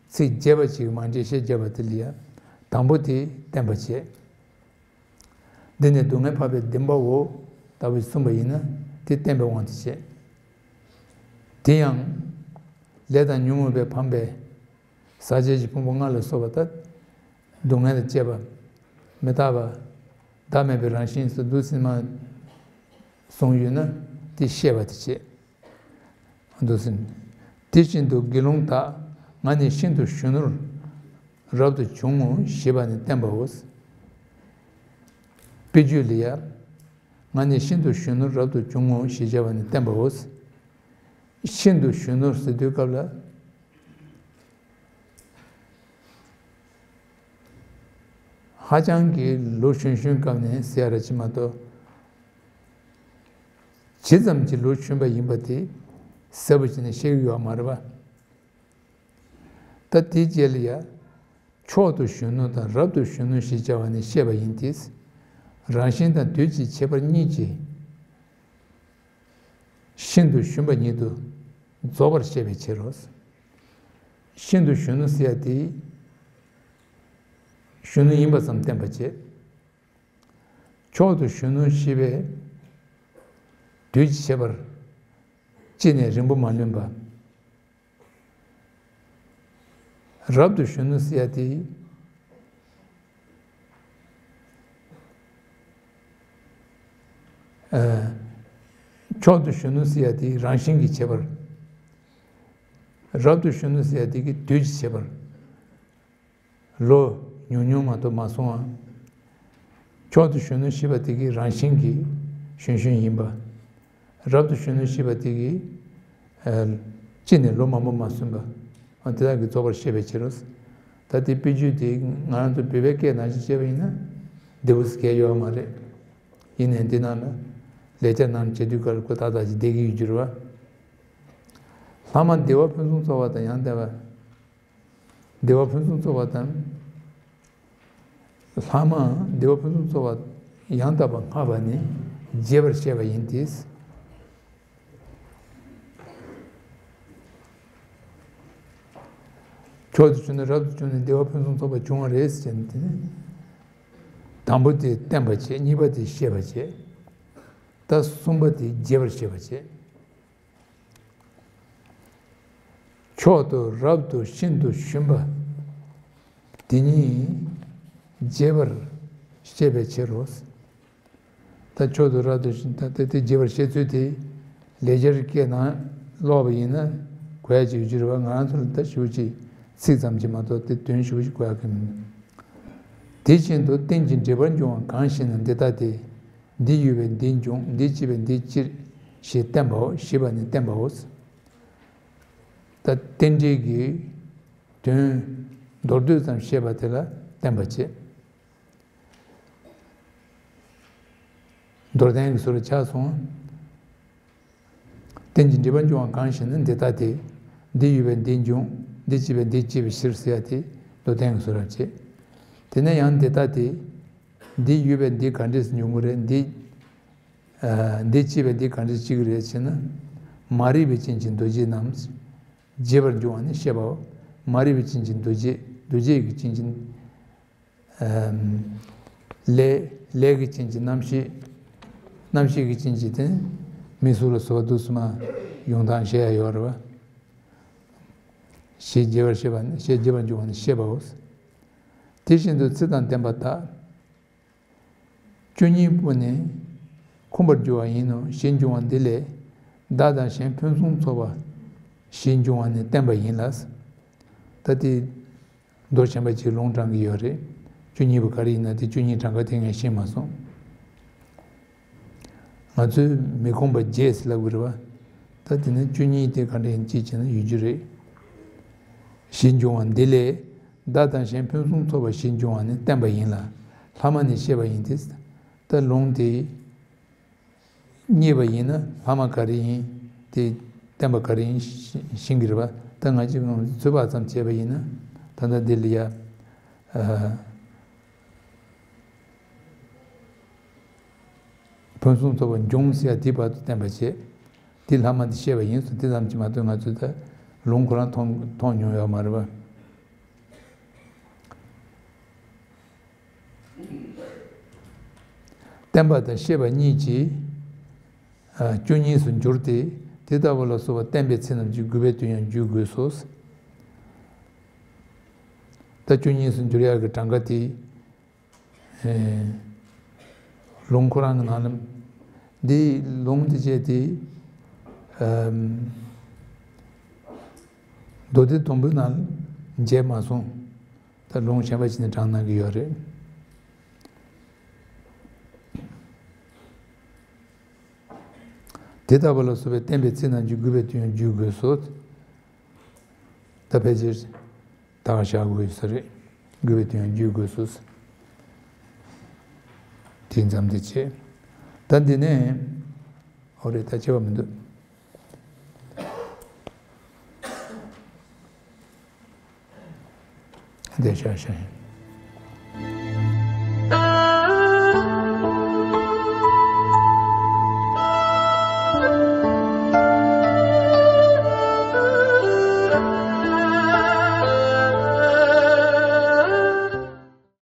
ཚིག་རྒྱས་པ་ཅིག་མར་འགྲེལ་བཤད་བརྒྱབ་པ་དེ་ལ་ཡང་དང་པོ་དེ་བསྟན་པ་བྱས། འདི་ནི་སྡུག་བསྔལ་འཕགས་པའི་བདེན་པའོ་ལྟ་བུ་གསུངས་པ་ཡིན་ན་དེ་བསྟན་པའི་དབང་དུ་བྱས། དེ་ཡང་ལས་དང་ཉོན་མོངས་པས་ཕམ་པའི་ཟག་བཅས་ཀྱི་ཕུང་པོ་ལྔ་ལ་སོགས་པ་དང་། སྡུག་བསྔལ་དང་བཅས་པ། མི་རྟག་པ། བདག་མེད་པའི་རང་བཞིན་སོགས་འདུག་སེ་མར་གསུངས་ཡོད་ན་དེ་བཤད་པ་དེ་བྱས། འདུག་སེ། དེ་བཞིན་དུ་དགེ་སློང་དག་ང་ནི་ཤིན་ཏུ་གཞོན་ནུར་རབ་ཏུ་བྱུང་ངོ་ཞེས་པ་ནི་བསྟན་པའོ། དཔེ་བརྗོད་ལ་ཡ། ང་ནི་ཤིན་ཏུ་གཞོན་ནུར་རབ་ཏུ་བྱུང་ངོ་ཞེས་བྱ་བ་ནི་བསྟན་པའོ། ཤིན་ཏུ་གཞོན་ནུར་ཟེར་དུས་སྐབས་ལ། ཧ་ཅང་གི་ལོ་གཞོན་གཞོན་སྐབས་ནས་ཟེར་ཡ་ར་ཅིག་མ་གཏོགས། ཇི་ཙམ་གྱི་ལོ་གཞོན་པ་ཡིན་པ་དེ་གསལ་པོ་བྱས་ནས་བཤད་ཀྱི་ཡོད་མ་རེད་པ། ད་དེའི་རྗེས་ལ་ཡ། མཆོག་ཏུ་གཞོན་ནུ་དང་རབ་ཏུ་གཞོན་ནུ་ཞེས་བྱ་བ་ནི་བཤད་པ་ཡིན་ཏེ། རང་བཞིན་དང་དུས་ཀྱི་ཁྱད་པར་གཉིས་ཀྱིས་ཤིན་ཏུ་གཞོན་པ་ཉིད་དུ་རྫོགས་པར་བཤད་པའི་ཕྱིར་རོ། ཤིན་ཏུ་གཞོན་ནུ་ཟེར་ཡ་དེ་གཞོན་ནུ་ཡིན་པ་ཙམ་བསྟན་པ་བྱས། མཆོག་ཏུ་གཞོན་ནུ་ཞེས་པའི་དུས་ཀྱི་ཁྱད་པར་གཅིག་ནས་རིང་པོ་མ་ལོན་པ། རབ་ཏུ་གཞོན་ནུ་ཟེར་ཡ་དེ། ཨ། མཆོག་ཏུ་གཞོན་ནུ་ཟེར་ཡ་དེ་རང་བཞིན་གྱི་ཁྱད་པར། རབ་ཏུ་གཞོན་ནུ་ཟེར་ཡ་དེ་གི་དུས་ཀྱི་ཁྱད་པར། ལོ་ཉུང་ཉུང་མ་གཏོགས་མ་སོང་བ། མཆོག་ཏུ་གཞོན་ནུ་ཞེས་པ་དེ་གི་རང་བཞིན་གྱིས་གཞོན་གཞོན་ཡིན་པ། རབ་ཏུ་གཞོན་ནུ་ཞེས་པ་དེ་གི་ཨ། གཅིག་ནས་ལོ་མང་པོ་མ་སོན་པ། ཨ། དེ་དག་གིས་རྫོགས་པར་བཤད་པའི་ཕྱིར་རོ། ད་དེ་དཔེ་བརྗོད་དེ་ང་རང་ཚོ་བོད་པའི་སྐད་ནང་བཞིན་བཤད་པ་ཡིན་ན་བདེ་པོ་ཟེར་མཁན་ཡོད་མ་རེད། ཡིན་ནའི་འདི་ནང་ལ་ལས་བྱ་ནང་བྱེད་དུས་སྐབས་ལ་ཁོ་ཏག་ཏག་ཅིག་བསྡད་ཀྱི་ཡོད་རྒྱུ་རེད་པ། ལྷག་མ་བདེ་བ་ཕུན་སུམ་ཚོགས་པ་དང་ཡང་དག་པ། བདེ་བ་ཕུན་སུམ་ཚོགས་པ་དང་། ལྷག་མ་བདེ་བ་ཕུན་སུམ་ཚོགས་པ་ཡང་དག་པར་བསྔགས་པ་ནི་རྒྱས་པར་བཤད་པ་ཡིན་ཏེ། མཆོག་ཏུ་གྱུར་ནས་རབ་ཏུ་བྱུང་ནས་བདེ་བ་ཕུན་སུམ་ཚོགས་པ་བྱུང་བ་རེད་ཟེར་ནས་དེ་ནི། དང་པོ་དེ་བསྟན་པ་བྱས། གཉིས་པ་དེ་བཤད་པ་བྱས། ད་གསུམ་པ་དེ་རྒྱས་པར་བཤད་པ་བྱས། མཆོག་ཏུ་རབ་ཏུ་ཤིན་ཏུ་གཞོན་པ་དེ་ཉིད་རྒྱས་པར་བཤད་པའི་ཕྱིར་རོ། ད་མཆོག་ཏུ་རབ་ཏུ་ཤིན་ད་དེ་དེ་རྒྱས་པར་བཤད་ཚུལ་དེ་ལེགས་སྦྱར་སྐད་ནང་ཀློག་པ་ཡིན་ན་གོ་ཡ་ཅིག་ཡོད་ཀྱི་རེད་པ། ང་རང་ཚོ་ལ་ད་ཞེ་པོ་ཅིག་ཚིག་ཙམ་ཅིག་མ་གཏོགས་དེ་དོན་ཞེ་པོ་ཅིག་གོ་ཡ་གི་མི་འདུག་དེ་བཞིན་དུ་རྟེན་ཅིང་འབྲེལ་པར་འབྱུང་བ་གང་ཞེ་ན། འདི་ལྟ་སྟེ། འདི་ཡོད་པས་འདི་འབྱུང་། འདི་སྐྱེས་པས་འདི་སྐྱེ་ཞེས་བསྟན་པའོ། ཞེས་པ་ནི་བསྟན་པའོ། ད་རྟེན་འབྲེལ་གྱི་དོན་མདོར་བསྡུས་ཙམ་བཤད་པ་དེ་ལ་བསྟན་པ་བྱས། མདོར་བསྟན་གྱི་ཚུལ་ལ་ཆགས་སོང་། རྟེན་ཅིང་འབྲེལ་པར་འབྱུང་བ་གང་ཞེ་ན། འདི་ལྟ་སྟེ། འདི་ཡོད་པས་འདི་འབྱུང་། འདི་སྐྱེས་པས་འདི་སྐྱེ་བའི་ཕྱིར་ཟེར་ཡ་དེ་མདོར་བསྟན་གྱི་ཚུལ་ལ་བྱས། དེ་ནས་ཡང་འདི་ལྟ་སྟེ། འདི་ཡོད་པས་འདི་ག་འདྲས་འབྱུང་གི་རེད། འདི། ཨ། འདི་སྐྱེས་པས་འདི་ག་འདྲས་སྐྱེ་གི་རེད་ཅེ་ན། མ་རིག་པའི་རྐྱེན་གྱིས་འདུ་བྱེད་རྣམས་བརྗེ་བར་འགྱུར་བ་ནི་བཤད་པའོ། མ་རིག་པའི་རྐྱེན་གྱིས་འདུ་བྱེད། འདུ་བྱེད་ཀྱི་རྐྱེན་གྱིས། ཨ། ལས། ལས་ཀྱི་རྐྱེན་གྱིས་རྣམ་ཤེས། རྣམ་ཤེས་ཀྱི་རྐྱེན་གྱིས་དེ་མིག་གཟུགས་ལ་སོགས་པ་འདུག་སེ་མར་ཡོང་སྟངས་བཤད་ཡ་ཡོད་རེད་པ། ཞེས་རྒྱས་པར་བཤད་པ་ནི། ཞེས་རྒྱས་པར་འགྱུར་བ་ནི་བཤད་པའོ། དེ་བཞིན་དུ་ཚེ་དང་ལྡན་པ་དག་བཅུ་གཉིས་པོ་ནི་འཁུམས་པར་འགྱུར་བ་ཡིན་ནོ་ཞེས་འབྱུང་བ་འདི་ལས། བདག་དང་གཞན་ཕུན་སུམ་ཚོགས་པ་ཞེས་འབྱུང་བ་ནི་བསྟན་པ་ཡིན་ལ། ད་དེ་མདོ་གཞན་པ་ཅིག་ལུང་དྲངས་ཀྱི་ཡོད་རེད། བཅུ་གཉིས་པོ་ག་རེ་ཡིན་ན་དེ་བཅུ་གཉིས་གྲངས་ཀ་དེ་ངས་ཤེས་མ་སོང་། ང་ཚོས་མི་ཁོམ་པ་བརྒྱད་ཟེར་ལབ་ཀྱི་རེད་པ། ད་དེ་ནི་བཅུ་གཉིས་དེ་ག་འདྲ་ཡིན་ཅིག་བྱས་ན་ཡོད་རྒྱུ་རེད། ཞེས་འབྱུང་བ་འདི་ལས། བདག་དང་གཞན་ཕུན་སུམ་ཚོགས་པ་ཞེས་འབྱུང་བ་ནི་བསྟན་པ་ཡིན་ལ། ལྷག་མ་ནས་བཤད་པ་ཡིན་ཏེ། ད་ལུང་དེ་རྙེད་པ་ཡིན་ན་ལྷག་མ་ག་རེ་ཡིན། དེ་བསྟན་པ་ག་རེ་ཡིན་ཤེས་ཀྱི་རེད་པ། ད་ང་ཅིག་ཚོད་དཔག་ཙམ་བྱས་པ་ཡིན་ན། ད་ལྟ་འདི་ལ་ཡ། ཕུན་སུམ་ཚོགས་པ་འབྱུང་ཟེར་ཡ་དེ་བར་དུ་བསྟན་པ་བྱས། དེ་ལྷག་མ་དེ་བཤད་པ་ཡིན་ཟེར་དེ་ཙམ་གྱིས་མ་གཏོགས་ང་ཚོས་ད་ལུང་ཁོ་རང་མཐོང་མཐོང་མྱོང་ཡོད་མ་རེད་པ། བསྟན་པ་དང་བཤད་པ་གཉིས་ཀྱིས་བཅུ་གཉིས་སུ་འགྱུར་ཏེ། དེ་ལྟ་བུ་ལ་སོགས་པ་བསྟན་པའི་ཚིག་རྣམས་ཀྱི་དགོས་པའི་དོན་ཡང་བརྗོད་དགོས་སོ། ད་བཅུ་གཉིས་སུ་འགྱུར་ཡག་གི་གྲངས་ཀ་དེ། ལུང་ཁོ་རང་གི་ནང་ལ། འདི་ལུང་འདི་བྱས་ཏེ། མདོ་སྡེ་དུམ་བུའི་ནང་མཇལ་མ་སོང་། ད་ལུང་གཞན་པ་ཞིག་ནས་དྲངས་གནང་གི་ཡོད་རེད། དེ་ལྟ་བུ་ལ་སོགས་པའི་བསྟན་པའི་ཚིག་རྣམས་ཀྱི་དགོས་པའི་དོན་ཡང་བརྗོད་དགོས་སོ། ད་ཕལ་ཆེར་ད་ག་བཞག་དགོས་ས་རེད། དགོས་པའི་དོན་ཡང་བརྗོད་དགོས་སོ། དེ་མཚམས་དེ་བྱས། ད་འདི་ནས། ཨོ་རེད། ད་བྱས་པ་མི་འདུག་འདི་བཞག་བཞག་ཡིན།